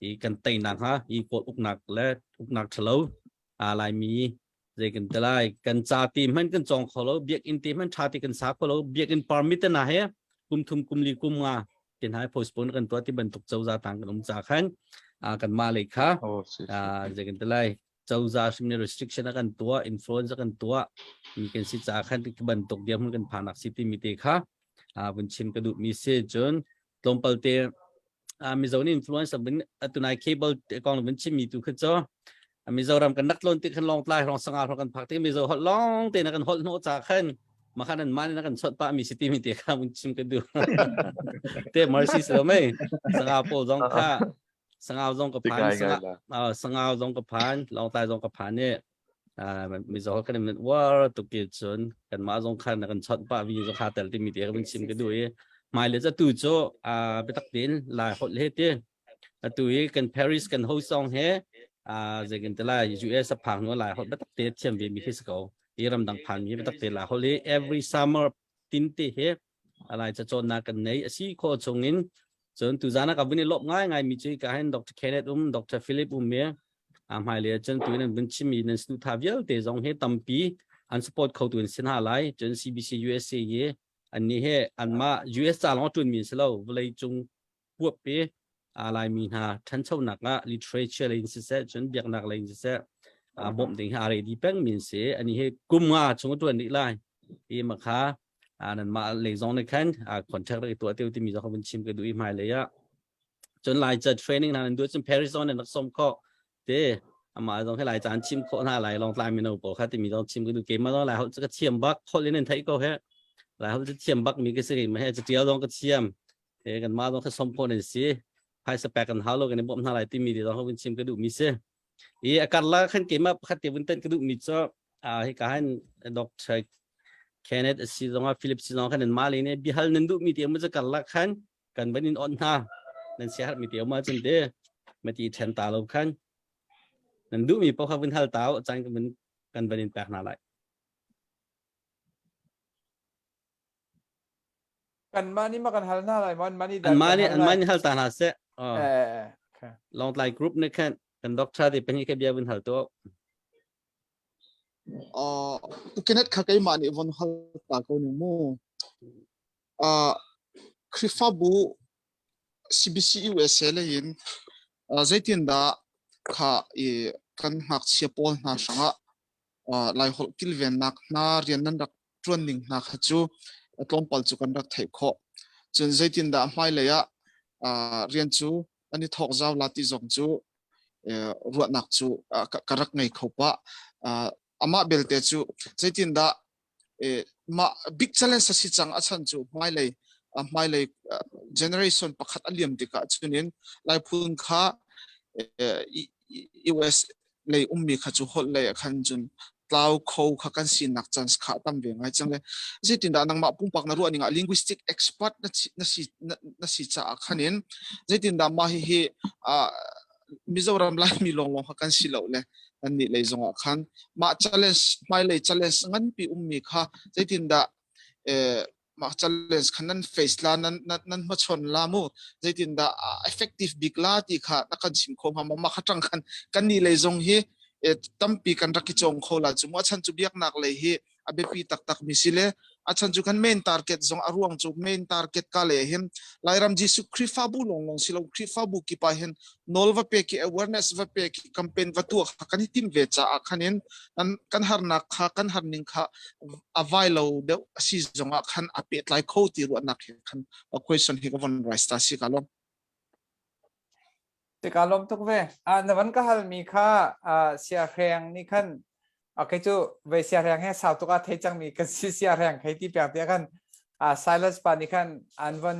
i kan teinak hnga i kawl uknak le uknak ṭhalo aa Laimi zei kan ti lai kan ca ti hmanh kan cawng kho lo biakinn te hmanh ṭha ti kan sa kho lo biakinn permit te na he kum thum kum li kum nga tin hai postpone kan tuah ti bantuk cozah tang kan um ca khan kan mah lei kha zei kan ti lai cozah hrim nih restriction a kan tuah influence a kan tuah mi kan si ca khan bantuk dirhmun kan phanak si timi te kha vun chim ka duh mi si cun tlawmpal te Mizo nih influence bin atunai cable te kong vun chim mi tu kha cho Mizoram kan nak tlon ti khan long tlai rong sanga rong kan phak ti Mizo holh long te na kan holh no cha khan makhan an man na kan chot pa mi si ti mi te kha vun chim ka duh te mercy so mei sanga pol zong kha Sangau zong ka phan Sangau zong ka phan Lawngtlai zong ka phan i Mizo kan in war tuk ki cun kanmah zong khan kan chawnh pah vi zong kha tel timi te kan chim ka duh i hmailei cu tu cu biatak tein Lai holh he ti. Atu hi kan Paris kan ho song he a zei kan tela US a phang no lai hol batak te thiam ve mi khi si ko. Hi ramdang phan mi batak te la hol hi every summer tin te he alai cha chon na kan nei asi kho chung in cun tu zana ka vun i lop ngai ngai mi chu ka hen Dr. Kenneth um Dr. Philip um me a hmai le cun tu nan vun chim mi nan snu tha vialte zong he tampi an support kho tu in sin ha lai cun CBC USA ye an ni he anma US ca long tun mi si lo vawlei cung huap i Laimi hna ṭhanchonak ah literature lei in siseh cun biaknak lei in siseh bawmh ding hi aa ready peng mi an si. Ani hi kum nga chung a ṭuan rih lai. Hi makha nanmah lei zong nih khan contract rak i tuah te timi zong kha vun chim ka duh i hmailei ah. Cun Laica training hna nan duh cun Paris zong nan rak sawm khawh. Te amah zong hi Laica an chim khawh hna lai Lawngtlai mino pawl kha timi zong chim ka duh. Keimah zong Laiholh cu ka thiam bak. Holh in nan theih ko he. Laiholh cu thiam bak mi ka si. Keimah he catial zong ka thiam. He kanmah zong kha som khawh nan si. Phaisa pek kan hau lo kan i bawmh hna lai timi ti zong vun chim ka duhmi si. I a karlak khan keimah pakhat te vun tan ka duhmi cu hi ka han Dr. Kenneth a si zong ah Philip si zong khan nan mah le nih bihal nan duhmi te mu cu karlak khan kan van in on hna. Nan siaherh mi te um ahcun te mati then ta lo khan nan duhmi paoh kha vun hal ta u caan kan van kan van in pek hna lai. Kanmah nih ma kan hal hna lai maw anmah nih dah Anmah kan nih hal anmah lai? nih hal ta hna seh. Oh. Eh, okay. Lawngtlai group nih khan kan doctor te pahnih kha bia vun hal tuah. Uh, Kenneth kha keimah nih von hal ta ko ning mu. Uh, Khrihfabu CBC USA lei in uh, zeitindah kha i kan ngakchia pawl hna hrangah uh, Laiholh kilvennak hna rian nan rak ṭuan ning hna kha cu tlawmpal cu kan rak theih khawh. Cun zeitindah hmailei ah uh, rian cu an i thawk zau la ti zong cu uh, ruahnak cu uh, ka, ka rak ngei kho pah. Uh, amah belte cu zeitindah eh, mah big challenge a si cang a chan cu hmailei uh, hmailei uh, generation pakhat a liam tikah cunin Laiphun kha eh, US lei ummi kha cu holh lei ah khan cun tlau kho kha kan sinak chance kha tam ve ngai cang le zeitindah nangmah pumpak na ruah ning ah linguistic expert na si na si na si caah khanin zeitindah mah hi hi Mizoram Laimi lawnglawng kha kan si lo le kan nih lei zongah khan mah challenge hmailei challenge nganpi ummi kha zeitindah eh, mah challenge kha nan face la nan nan nan hmachon la mu zeitindah effective bik la ti kha na kan chim kho hnga ma kha tang khan kan ni lei zong hi tampi kan rak i cawng kho la chu mu a chan chu biaknak lei hi a biapi taktak mi si le a chan chu kan main target zong a ruang chu main target ka le hin Lairam Jesuh Khrihfabu long long silo Khrihfabu kipa hin nawl va pe ki awareness va pe ki campaign va tu kha kan i tim ve ca ah khanin kan kan harnak kha kan harning kha a vai lo deuh a si zongah khan a pehtlai kho ti ruahnak he khan a question hi ka von raise ta si ka lom Te ka lom tuk ve. Ah na van ka hal mi kha ah siahreng nih khan okay cu ve siahreng he sau tuk a thei cang mi kan si siahreng khei ti pek tiah khan ah Silas pa nih khan an von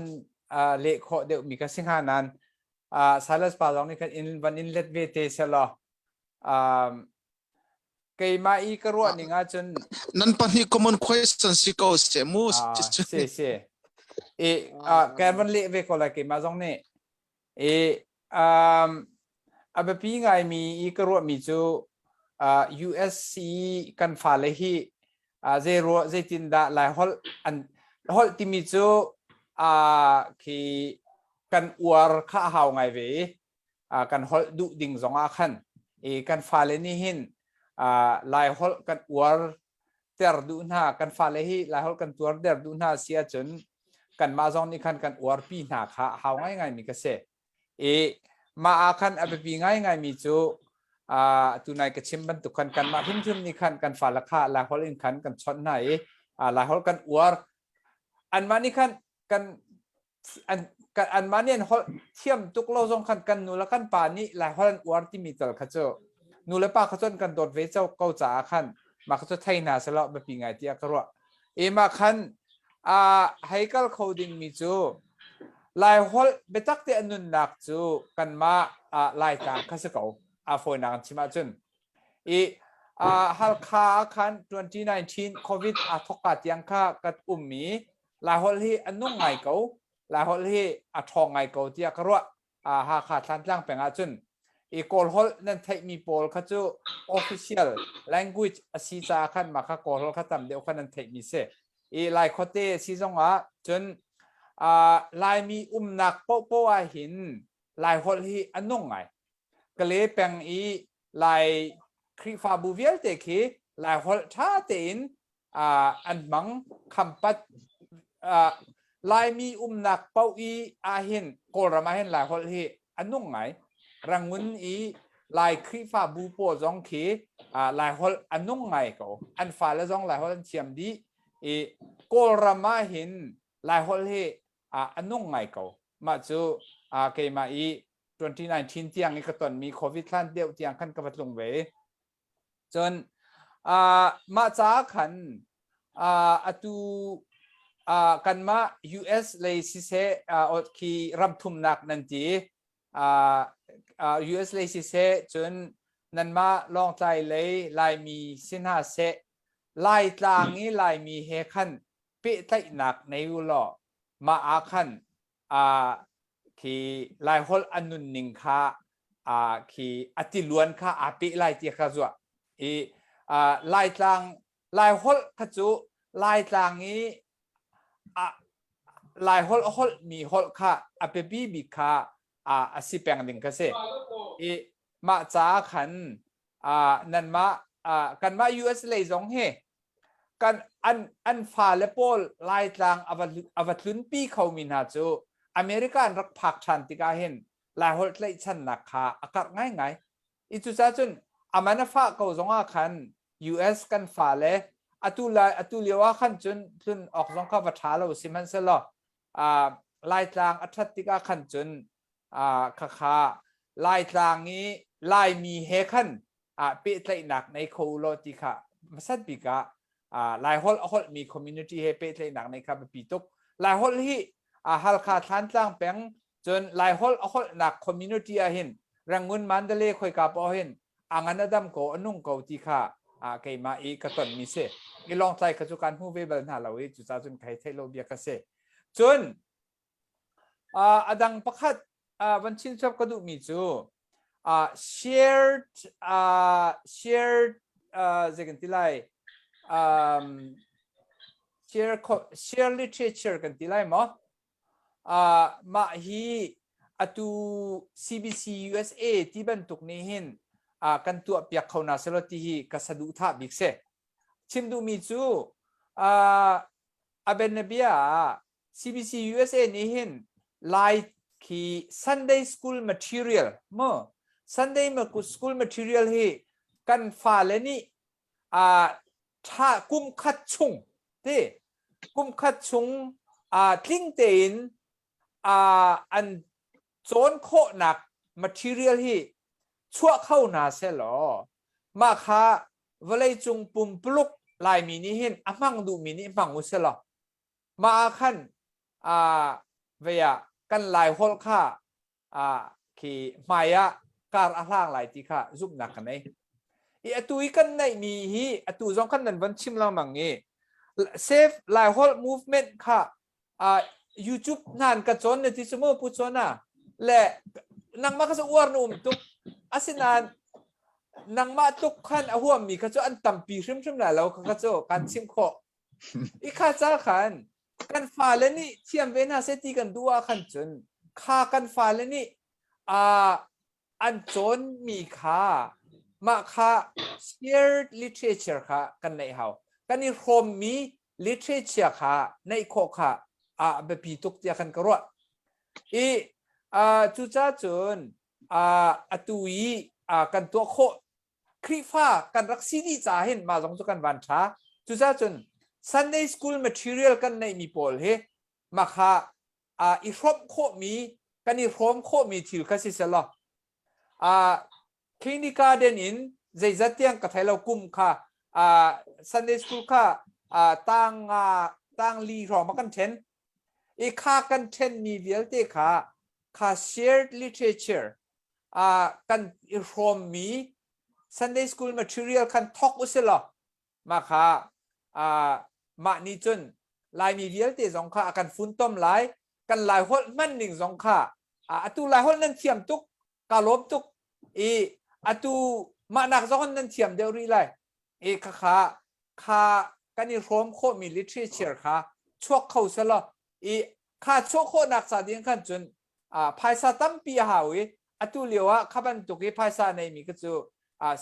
ah leh khawh deuh mi ka si hnga nan ah Silas pa zong nih khan in van in let ve te selaw um keimah i ka ruah ning ahcun nan pahnih common question si ko se mu ah si si i ah kan van leh ve ko lai keimah zong nih i um a biapi ngaimi i ka ruahmi cu uh, USC kan fale hi uh, zei ruah zeitin dah lai holh an holh timi cu uh, khi kan uar kha a hau ngai ve i uh, kan holh duh ding zong ah khan i kan fale nih hin uh, lai holh kan uar ter duh hna kan fale hi lai holh kan tuar der duh hna si ahcun kanmah zong nih khan kan uarpi hna kha a hau ngaingai mi ka si i mah ah khan a biapi ngaingai mi cu uh, tunai ka chim bantuk khan kanmah hrimhrim nih khan kan fale kha lai holh in khan kan chawnh hna i uh, lai holh kan uar anmah nih khan kan an kan anmah nih an holh thiam tuk lo zong khan kan nu le kan pa nih lai holh an uar timi tal kha cu nu le pa kha cun kan dawt ve cho ko caah khan mah kha cu thei hna selaw biapi ngai tiah ka ruah e mah khan a hei kal kho ding mi cu lai holh biatak te an nunnak cu kanmah Laitlang kha si ko a fawinak an chim ahcun i Halkha ah khan 2019 COVID aa thawkka tiang kha kan um i Laiholh hi a nung ngai ko. Laiholh hi a ṭhawng ngai ko tiah ka ruah. Hakha Thlantlang peng ahcun i Kawl holh nan theihmi pawl kha cu official language a si caah khan mah kha Kawl holh kha tam deuh kha nan theihmi si. I Lai khuate a si zongah cun Laimi umnak paohpaoh ah hin Lai holh hi a nung ngai. Kale peng i Lai Khrihfabu vialte khi Lai holh ṭha tein an hmang khampat Laimi umnak paoh i ahhin Kawlram ahhin Laiholh hi a nung ngai. Rangoon i Lai Khrihfabu pawl zong khi Laiholh a nung ngai ko. An fale zong Laiholh an thiam dih i Kawlram ahhin Laiholh hi a nung ngai ko. Mah cu keimah i 2019 tiang i ka tonmi COVID hlan deuh tiang khan ka va tlung ve. Cun uh, mah caah khan uh, atu uh, kanmah US lei siseh uh, khi ramthumnak nan ti uh, uh, US lei siseh cun nanmah Lawngtlai lei Laimi si hna seh Laitlang i Laimi he khan pehtlaihnak nei u law mah ah khan uh, khi Laiholh an nunning kha uh, khi a tiluan kha aa peh lai ti kha zuah i uh, Laitlang Laiholh kha cu Laitlang i uh, Laiholh holh mi holh kha a biapi bik kha uh, a si peng ding kha si i mah ca khan uh, nanmah uh, kanmah US lei zong hi kan an an fale pawl Laitlang a va a va tlunpi khomi hna cu America an rak phak ṭhan tikah hin Laiholh tlaihchannak kha a karh ngaingai. I cucaah cun aman a fah ko zongah khan US kan fale atu lai atu lio ah khan cun tlun awk zong kha va ṭha lo sihmanhsehlaw uh, Laitlang a ṭhat tikah khan cun uh, khakha Laitlang i Laimi he khan ah pehtlaihnak nei kho u law ti kha hmasat bik ah Laiholh a holhmi community he pehtlaihnak nei kha biapi tuk. Laiholh hi Halkha Thlantlang peng cun Laiholh a holhnak community ah hin Rangoon Mandalay khoika paoh hin a ngan a dam ko a nung ko ti kha keimah i ka tonmi si. I Lawngtlai kha cu kan hmu ve bal hna lo i cucaah cun ka hei theih lo bia ka si. Cun a dang pakhat van chinchuap ka duhmi cu shared shared zei kan ti lai um, share share literature kan ti lai maw mah hi atu CBC USA ti bantuk nih hin kan tuah piak kho na selaw ti hi ka saduhthah bik si chim duhmi cu a bianabia ah CBC USA nih hin Lai khi Sunday school material mu Sunday school material hi kan fale nih a tha kum khat chung ti kum khat chung a tling tein a an cawn khawhnak material hi chuah kho hna selaw mah kha vawleicung pumpuluk Laimi nih hin a hmang duhmi nih hmang u selaw Mah ah khan uh, vei ah kan Laiholh kha uh, khi hmai ah kar a hlang lai ti kha zumhnak ka nei. I atu i kan neihmi hi atu zong khan nan von chim lengmang i Save Laiholh movement kha uh, YouTube nan ka cawn na ti cu mu pu cawn ah le nangmah kha cu uar na um tuk asinain nangmah tluk khan a huammi kha cu an tampi hrimhrim lai lo kha kha cu kan chim khawh I kha ca khan kan fale nih thiam ve hna seh ti kan duh ah khan cun kha kan fale nih uh, an cawnmi kha mah kha shared literature kha kan neih hau. Kan i hrawmmi literature kha neih khawh kha a biapi tuk tiah kan ka ruah. I uh, cucaah cun uh, atu i uh, kan tuah khawh Khrihfa kan rak si dih caah hin mah zong cu kan van ṭha. Cucaah cun Sunday school material kan neihmi pawl hi mah kha uh, i hrawmh khawhmi kan i hrawm khawhmi thil kha si selaw uh, kindergarten in zeizat tiang ka thei lo kum kha uh, Sunday school kha uh, tang nga tang li hrawng ma kan ṭhen i kha kan ṭhenmi vialte kha kha shared literature uh, kan i hrawmmi Sunday school material khan thok u si law mah kha uh, mah nih cun Laimi vialte zong kha a kan funtom lai kan Lai holh hman ning zong kha Atu lai holh nan thiam tuk ka lawm tuk i atu mah nak zong nan thiam deuh rih lai. I kha kha kha kan i hrawm khawhmi literature kha chuak kho selaw i kha chuah khawhnak ca ding khan cun phaisa tampi a hau i atu lio ah kha bantuk i phaisa neimi kha cu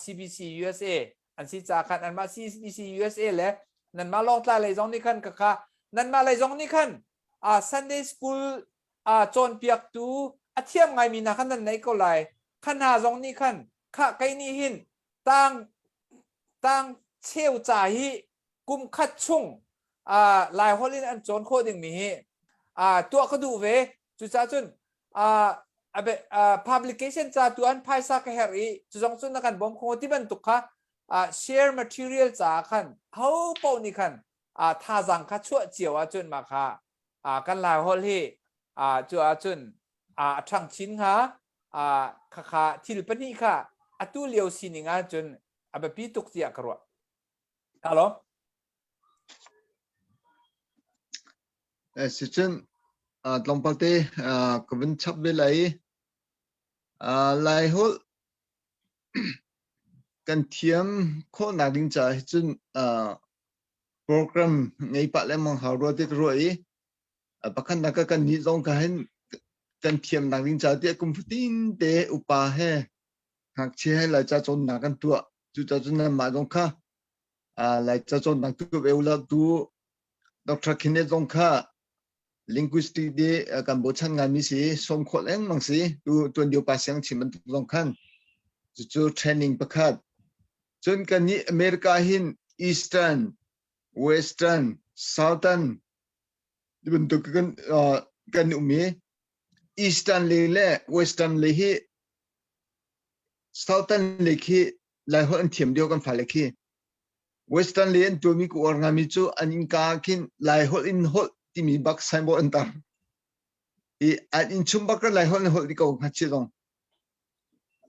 CBC USA an si ca khan anmah CBC USA le nanmah Lawngtlai lei zong nih khan kha nanmah lei zong nih khan Sunday school cawnpiaktu a thiam ngaimi hna khan nan nei ko lai. Kha hna zong nih khan kha kei nih hin tang tang cheu ca hi kum khat chung Lai holh in an cawn khawh dingmi hi tuah ka duh ve. Cucaah cun publication ca tu an phaisa ka herh i cu zong cun na kan bawm kho ti bantuk kha share material ca khan ho paoh nih khan thazaang kha chuah cio ahcun mah kha kan Lai holh hi cu ahcun a ṭhang chin hnga. Khakha thil pahnih kha atu lio sining ahcun a biapi tuk tiah ka ruah. Ka lawm. Sicun tlawmpal te ka vun chap ve lai i Laiholh kan thiam khawhnak ding caah hi cun program ngei pah lengmang hau rua ti ka ruah i pakhatnak ka kan nih zong ka hin kan thiamnak ding caah tiah kum fatin te upa he ngakchia he Laica cawnnak kan tuah. Cucaah cun nanmah zong kha Laica cawnnak tu ve ulaw tu Dr. Kenneth zong kha linguistic di kan bochan ngaimi si sawm khawh lengmang si tu tuan lio pa siang chim bantuk zong khan cucu training pakhat cun kan nih America hin Eastern Western Southern ti bantuk kan kan um i Eastern le le Western le hi Southern le khi Laiholh an thiam deuh kan fale khi Western le an tuahmi ka uar ngaimi cu an innka ah khin Laiholh in holh timi bak signboard an tar. I an innchung bak kan Laiholh in holh ti ko ngakchia zong.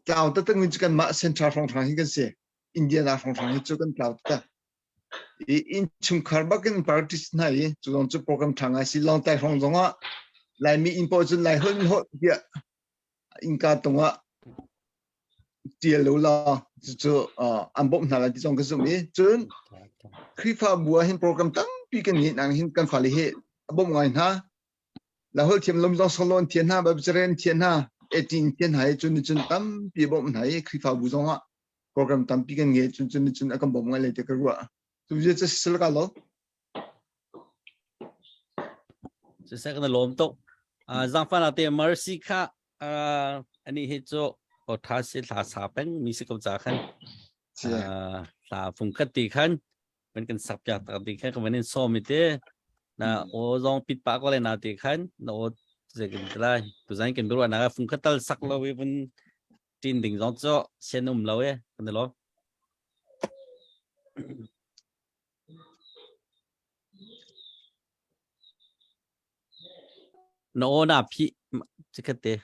Tlau taktak mi cu kanmah Central hrawnghrang hi kan si. Indiana hrawnghrang hi cu kan tlau taktak. I innchungkhar bak in practice hna i cu zong cu program ṭha ngai si. Lawngtlai hrawng zong ah Laimi inn paoh cun Laiholh in holh tiah innka tung ah tial lo la cucu an bawmh hna lai ti zong ka zumh i cun Khrihfabu ah hin program tampi kan ngei nang hin kan fale hi a bawmh ngai hna la hol thiam lom zong solo an thian hna babcharen thian hna etin thian hna i cun cun tampi bawmh hna i Khrihfabu zong ah program tampi kan ngei cun cun cun a kan bawmh ngai lai ti ka ruah tu je cha sel ka lo Siseh kan lawm tuk. Zangfah te Mercy kha ani hi cu o tha si thla sa peng mi si ko ca khan thla fung khat ti khan kan kan sak piak tak ti khan kan in som te na o zong pit pa ko le na ti khan na o ze kan lai tu zan kan bru na fung khat tal sak lo wi vun tin ding zong cho sen um lo e kan lo Na aw naa phih chikkhat te.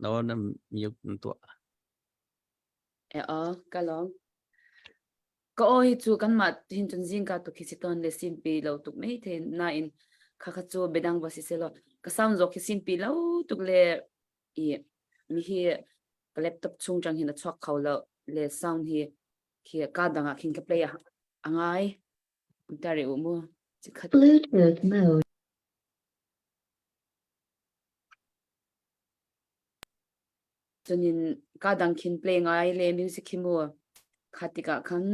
Na aw na mute na tuah. E aw, ka lawm. Ka aw hi cu kanmah hin cun zingka tuk hi si tawn le sinpi lo tuk mai the nain kha kha cu biadang va si selaw ka sound zawk hi sinpi lo tuk le i mi hi ka laptop chung tang hin a chuak kho lo le sound hi khi ka dang ah khin ka play a ngai. Tari u mu. Chikhat. Bluetooth mode. Cunin ka dang khin play ngai le music khi mu. Kha tikah khan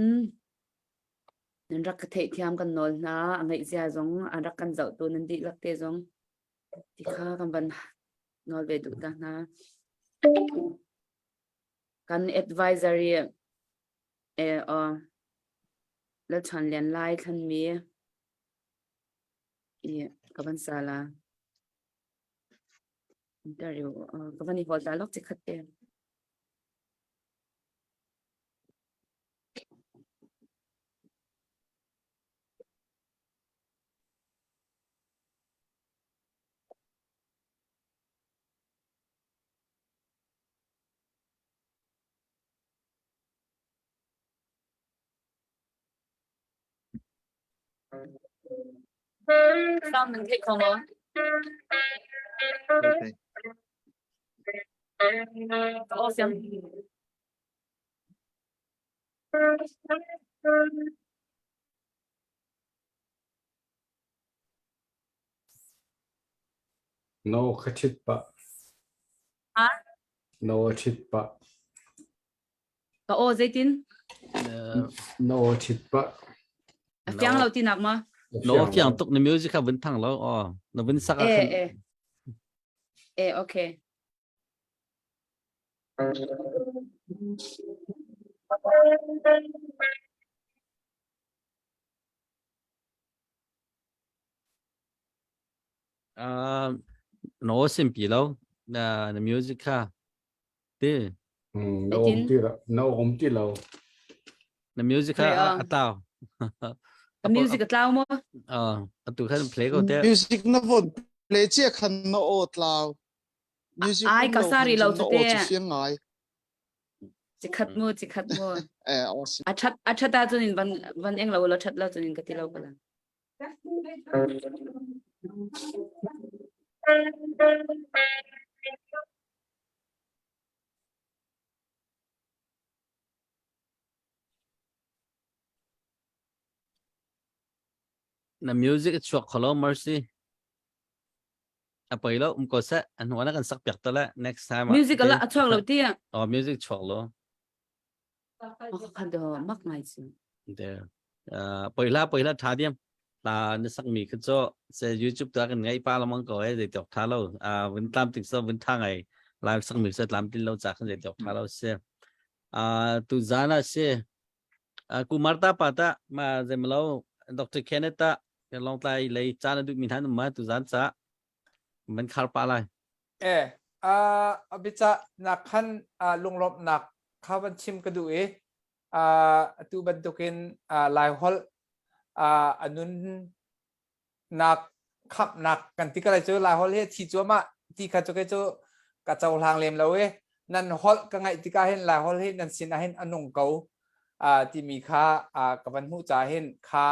nan rak ka theihthiam kan nawl hna a ngaih zia zong an rak kan zohtu nan dihlak te zong ti kha kan van nawl ve duh ta hna. Kan advisory e aw Lalchhuan Lian Lai thlanmi i ka van sa la. Interview ka van i hawl ta lok chikhat te. Sound nan theih kho maw? Okay. Awesome. No ka ṭhit pah. Ha? No a ṭhit pah. Ka aw zeitin? Na aw ṭhit pah. A fiang lo tinak ma? No fiang tuk na music kha vun thang lo aw na vun sak ah khan. Eh eh. Eh okay. Uh, no simpi lo na na music kha ti Na um ti lo na um ti lo na music kha a tlau A music a tlau maw? Uh, atu khan play ko te Music na von play chia khan na aw tlau Music Ai ka sari lo chu te. Chu fiang ngai. Chikhat mu chikhat mu. Eh awesome. A that a that ta chunin van van eng lo lo that lo chunin ka ti lo ko la. Na music a chuak kholo Mercy. A poi lo um ko seh an hnu kan sak piak te le next time Music ala a chuak lo ti. Oh music chuak lo. Khan do mak ngai chu. De poila poila tha diam ta na sak mi kha cho se YouTube ta kan ngai pa lamang ko e de tok tha lo a vun tlam tik so vun tha ngai live sak mi se tlam tin lo cha khan de tok tha lo se a tu zana se Kumar ta pa ta ma zemlo Dr. Kenneth ta kan long tlai lei cha na du mi than ma tu zan cha man khar pa lai Eh a abica nak khan lunglawmh nak kha van chim ka duh i atu bantukin Lai holh a nun nak khamhnak kan ti ka lai cu Lai holh hi thi cuahmah ti kha cu kei cu ka cohlang lem lo i nan holh ka ngaih tikah hin Lai holh hi nan sin ah hin a nung ko timi kha ka van hmuh caah hin kha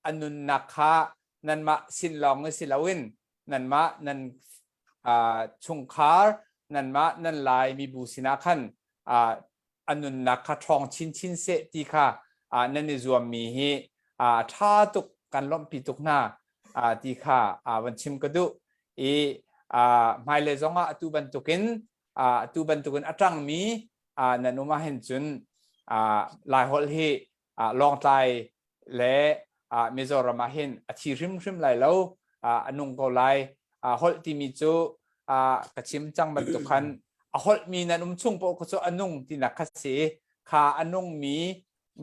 a nunnak kha nanmah sin lawng i si loin nanmah nan chungkhar nanmah nan Lai mibu sinah khan a nunnak kha ṭhawng chinchin seh ti kha nan i zuammi hi a ṭha tuk kan lawmhpi tuk hna ti kha van chim ka duh i hmailei zongah atu bantukin atu bantukin a ṭangmi nan um ahhin cun Laiholh hi Lawngtlai le Mizoram ah hin a thi hrimhrim lai lo a nung ko lai holh timi cu ka chim cang bantuk khan a holhmi nan um chung paoh cu a nung tinak kha si kha a nungmi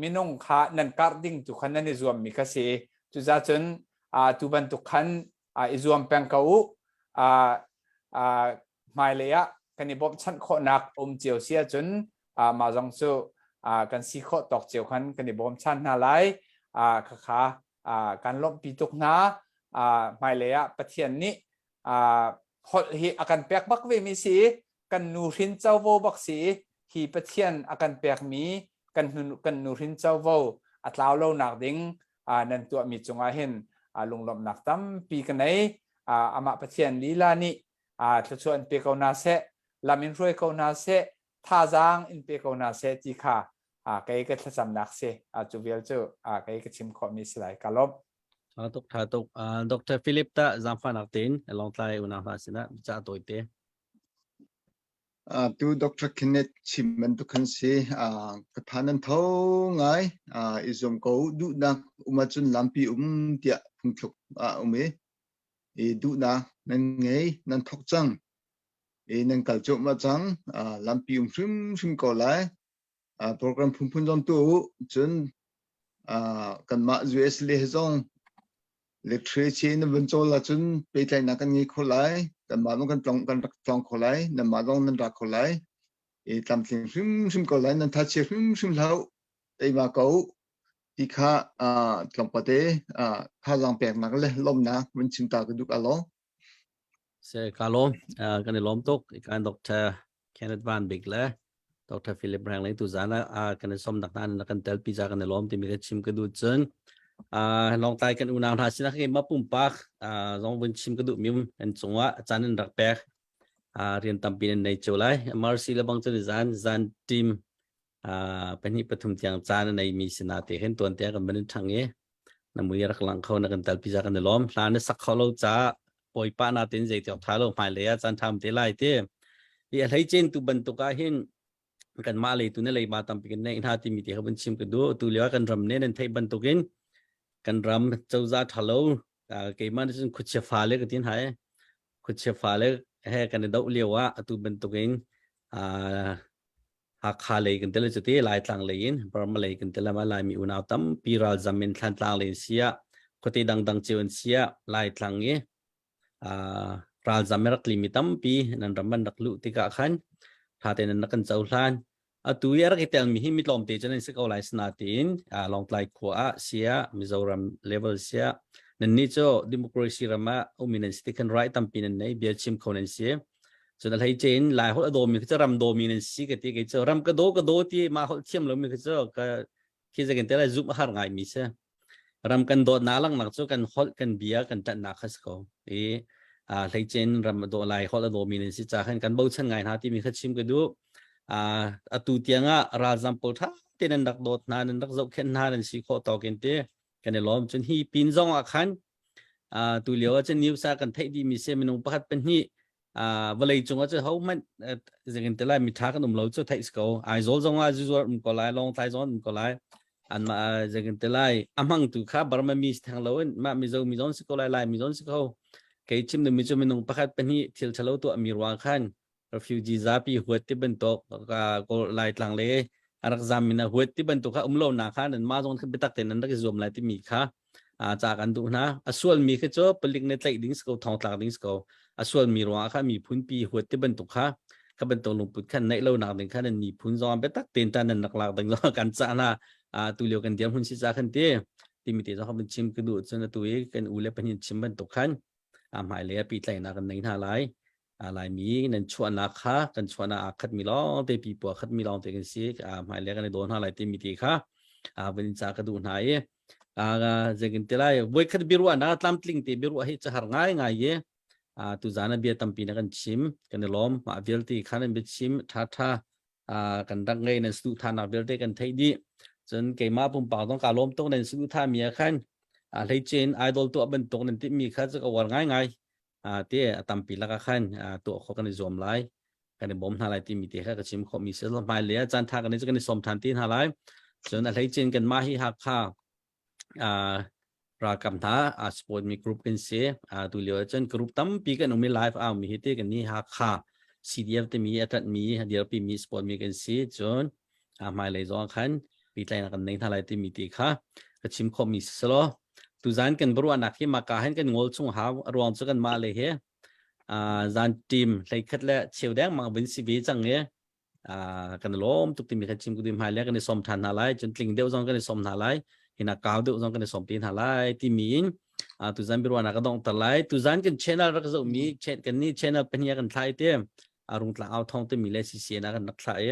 minung kha nan karh ding tu khan nan i zuammi kha si cuzacun tu bantuk khan i zuam peng ko u hmailei ah kan i bawmhchanh khawhnak um cio si ahcun mah zong cu kan si khawh tawk cio khan kan i bawmchan hna lai khakha kan lawmhpi tuk hna hmailei ah Pathian nih holh hi a kan pek bak ve mi si kan nu hrin covo bak si hi Pathian a kan pekmi kan kan nu hrin covo a tlau lo nak ding nan tuahmi cungah hin lunglawmhnak tampi ka nei amah Pathian lila nih thluachuah in pe ko hna seh lam in hruai ko hna seh thazaang in pe ko hna seh ti kha kei ka thlacamnak si cu vial cu kei ka chim khawhmi si lai ka lawm Tha tuk tha tuk Dr. Philip ta zaangfahnak tein Lawngtlai unau hna sinah ca tawi te Tu Dr. Kenneth chim bantuk khan si ka tha nan tho ngai i zuam ko duhnak um ahcun lampi um tiah phungthluk ah um i i duhnak nan ngei nan thok cang i nan kal cuahmah cang lampi um hrimhrim ko lai program phunphun zong tu cun kanmah US le zong literature na vun cawl ahcun pehtlaihnak kan ngei kho lai kanmah zong kan tlong kan rak tlong kho lai nanmah zong nan ra kho lai i tlamtling hrimhrim ko lai nan thachia hrimhrim hlah teima ko ti kha tlawmpate thazaang peknak le lawmnak vun chim ta ka duh ka lawm. Se ka lawm kan i lawm tuk kan Dr. Kenneth Van Bik le Dr. Philip Rang tu zan ah kan i som nak na kan tel pi za kan i lawm timi ka chim ka duh cun Lawngtlai kan unau hna sinah ke ma pumpak zong vun chim ka duh mi an cungah caan in rak pek. Rian tampi nan nei cio lai. Mercy le bang cu zan zan team pahnih pathum tiang caan a nei mi sina te hin tuan tiang kan van in thang i na mui rak lang kho na kan talpi za kan i lawm. Hla na sak kho lo ca pawipa na tin zei tiok tha lo hmai lei ah caan tham te lai ti. I a hlei chin tu bantuk ah hin kan mah lei tu ne leiba tampi kan nei hna timi te kha van chim ka duh. Tu lio ah kan ram ne nan theih bantukin kan ram cozah thalo keimah nih cun khuachia fale ka tin hai khuachia fale he kan i doh lio ah atu bantukin Hakha lei kan tel cu ti Laitlang lei in Burma lei kan tel ma Laimi unau tampi ralzam in Thlantlang lei in sia khuate dangdang cio in sia Laitlang i ralzam rak tlimi tampi nan ram an rak luh tikah khan tha tein nan rak kan cohlan. Atu i a rak i telmi hi mi tlawmte cu nan si ko lai sinain Lawngtlai khua ah sia Mizoram level sia nannih cu democracy ram ah ummi nan si ti khan right tampi nan nei bia chim kho nan si. Cun a hleice in Lai holh a dawmi khi cu ram dawmi nan si ka ti kei cu ram ka daw ka daw ti mah holh thiam lomi khi cu ka khi zakin te lai zumh a har ngaimi si. Ram kan dawtnak langhnak cu kan holh kan bia kan ṭanhnak kha si ko. I hleicen ram a daw lai holh a dawmi nan si ca khan kan bochan ngai hna timi kha chim ka duh. Atu tiang ah ralzam pawl ṭha tein nan rak dawt hna nan rak zohkhenh hna nan si khawh tawk in ti kan i lawm. Cun hi pin zong ah khan tu lio ah cun news ah kan theih dihmi si minung pakhat pahnih vawlei cung ah cun hohmanh zingin te lai mitha kan um lo cu theih si ko. Aizawl zong ah zuzuar um ko lai, Lawngtlai zong um ko lai. Anmah zingin te lai a hmangtu kha Burma mi si theng lo in mah Mizo mi zon si ko lai, Lai mi zon si ko. Kei chim mi cu minung pakhat pahnih thil ṭhalo tuah mi ruang khan refugee zapi huat ti bantuk Laitlang le a rak zam mi na huat ti bantuk kha um lo na kha nan mah zong kha biatak tein nan rak i zuam lai timi kha ca kan duh hna. A sualmi khi cu palik nih tlaih ding si ko, thongtlak ding si ko. A sualmi ruangah kha miphun pi huat ti bantuk kha kha bantuk lungput khan neih lo nak ding kha nan miphun zong biatak tein ta nan rak lak ding zong kan cah hna. Tu lio kan dirhmun si ca khan ti timi te zong kha chim ka duh cun atu i kan u le pahnih chim bantuk khan a hmailei ah pehtlaihnak kan nei hna lai. Laimi nan chuahnak kha kan chuahnak aa khatmi lawngte pipu aa khatmi lawngte kan si hmailei kan i daw hna lai timi ti kha vun ca ka duh hna i zeitin ti lai voikhat biaruahnak tlamtling te biaruah hi cahar ngai ngai i tuzan ah bia tampi na kan chim kan i lawm mah vialte kha nan biachim tha tha kan rak ngei nan saduhthahnak vialte kan theih dih cun keimah pumpak zong kaa lawm tuk nan saduhthah mi ah khan hleicin idol tuah bantuk nan timhmi kha cu ka uar ngai ngai te a tampi lakah khan tuah khawh kan i zuam lai kan i bawm hna lai timi te kha ka chim khawhmi si hmai lei ah caan tha kan i kan i sawm than ti hna lai cun a hleicin kan mah hi Hakha ralkap hna a support mi group kan si tu lio cun group tampi kan um i live au mi hi te kan ni Hakha CDF timi a tat mi a dirpi mi support mi kan si cun a hmailei zong khan pehtlaihnak kan nei hna lai timi ti kha ka chim khawhmi si selaw tuzan kan biaruahnak hi maka hin kan ngol chung hau a ruang cu kan mah le he zan team hleikhat le cheu deng mang vin si ve cang i kan lawm tuk timi kha chim ku hmai le kan i som than hna lai cun tling deuh zong kan i som hna lai hina kau deuh zong kan i som te hna lai timi in tuzan biaruahnak ka dong tar lai tuzan kan channel rak zoh mi kan ni channel pahnih kan thlai te arung tlang au thong timi le CCN kan rak thlah i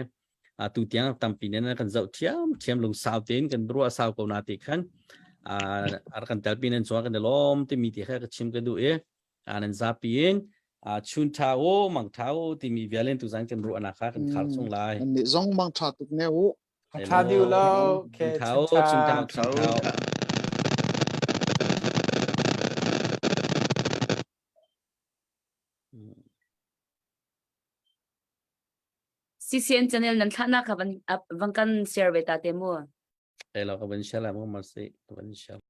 atu tiang tampi nen kan zoh thiam thiam lungsau tein kan ruah sau ko na ti khan a kan telpi nan chuan kan i lawm timi ti kha ka chim ka duh i nan zapi in chun tha o mang tha o timi vialen tu zan kan ruah na kha kan khar chung lai ni zong mang tha tuk ne u tha diu lo ke tha o chun tha chun tha CCN channel nan thlahnak kha van, van kan share ve ta te mu. Elo ka van share la mo ma si ka van share.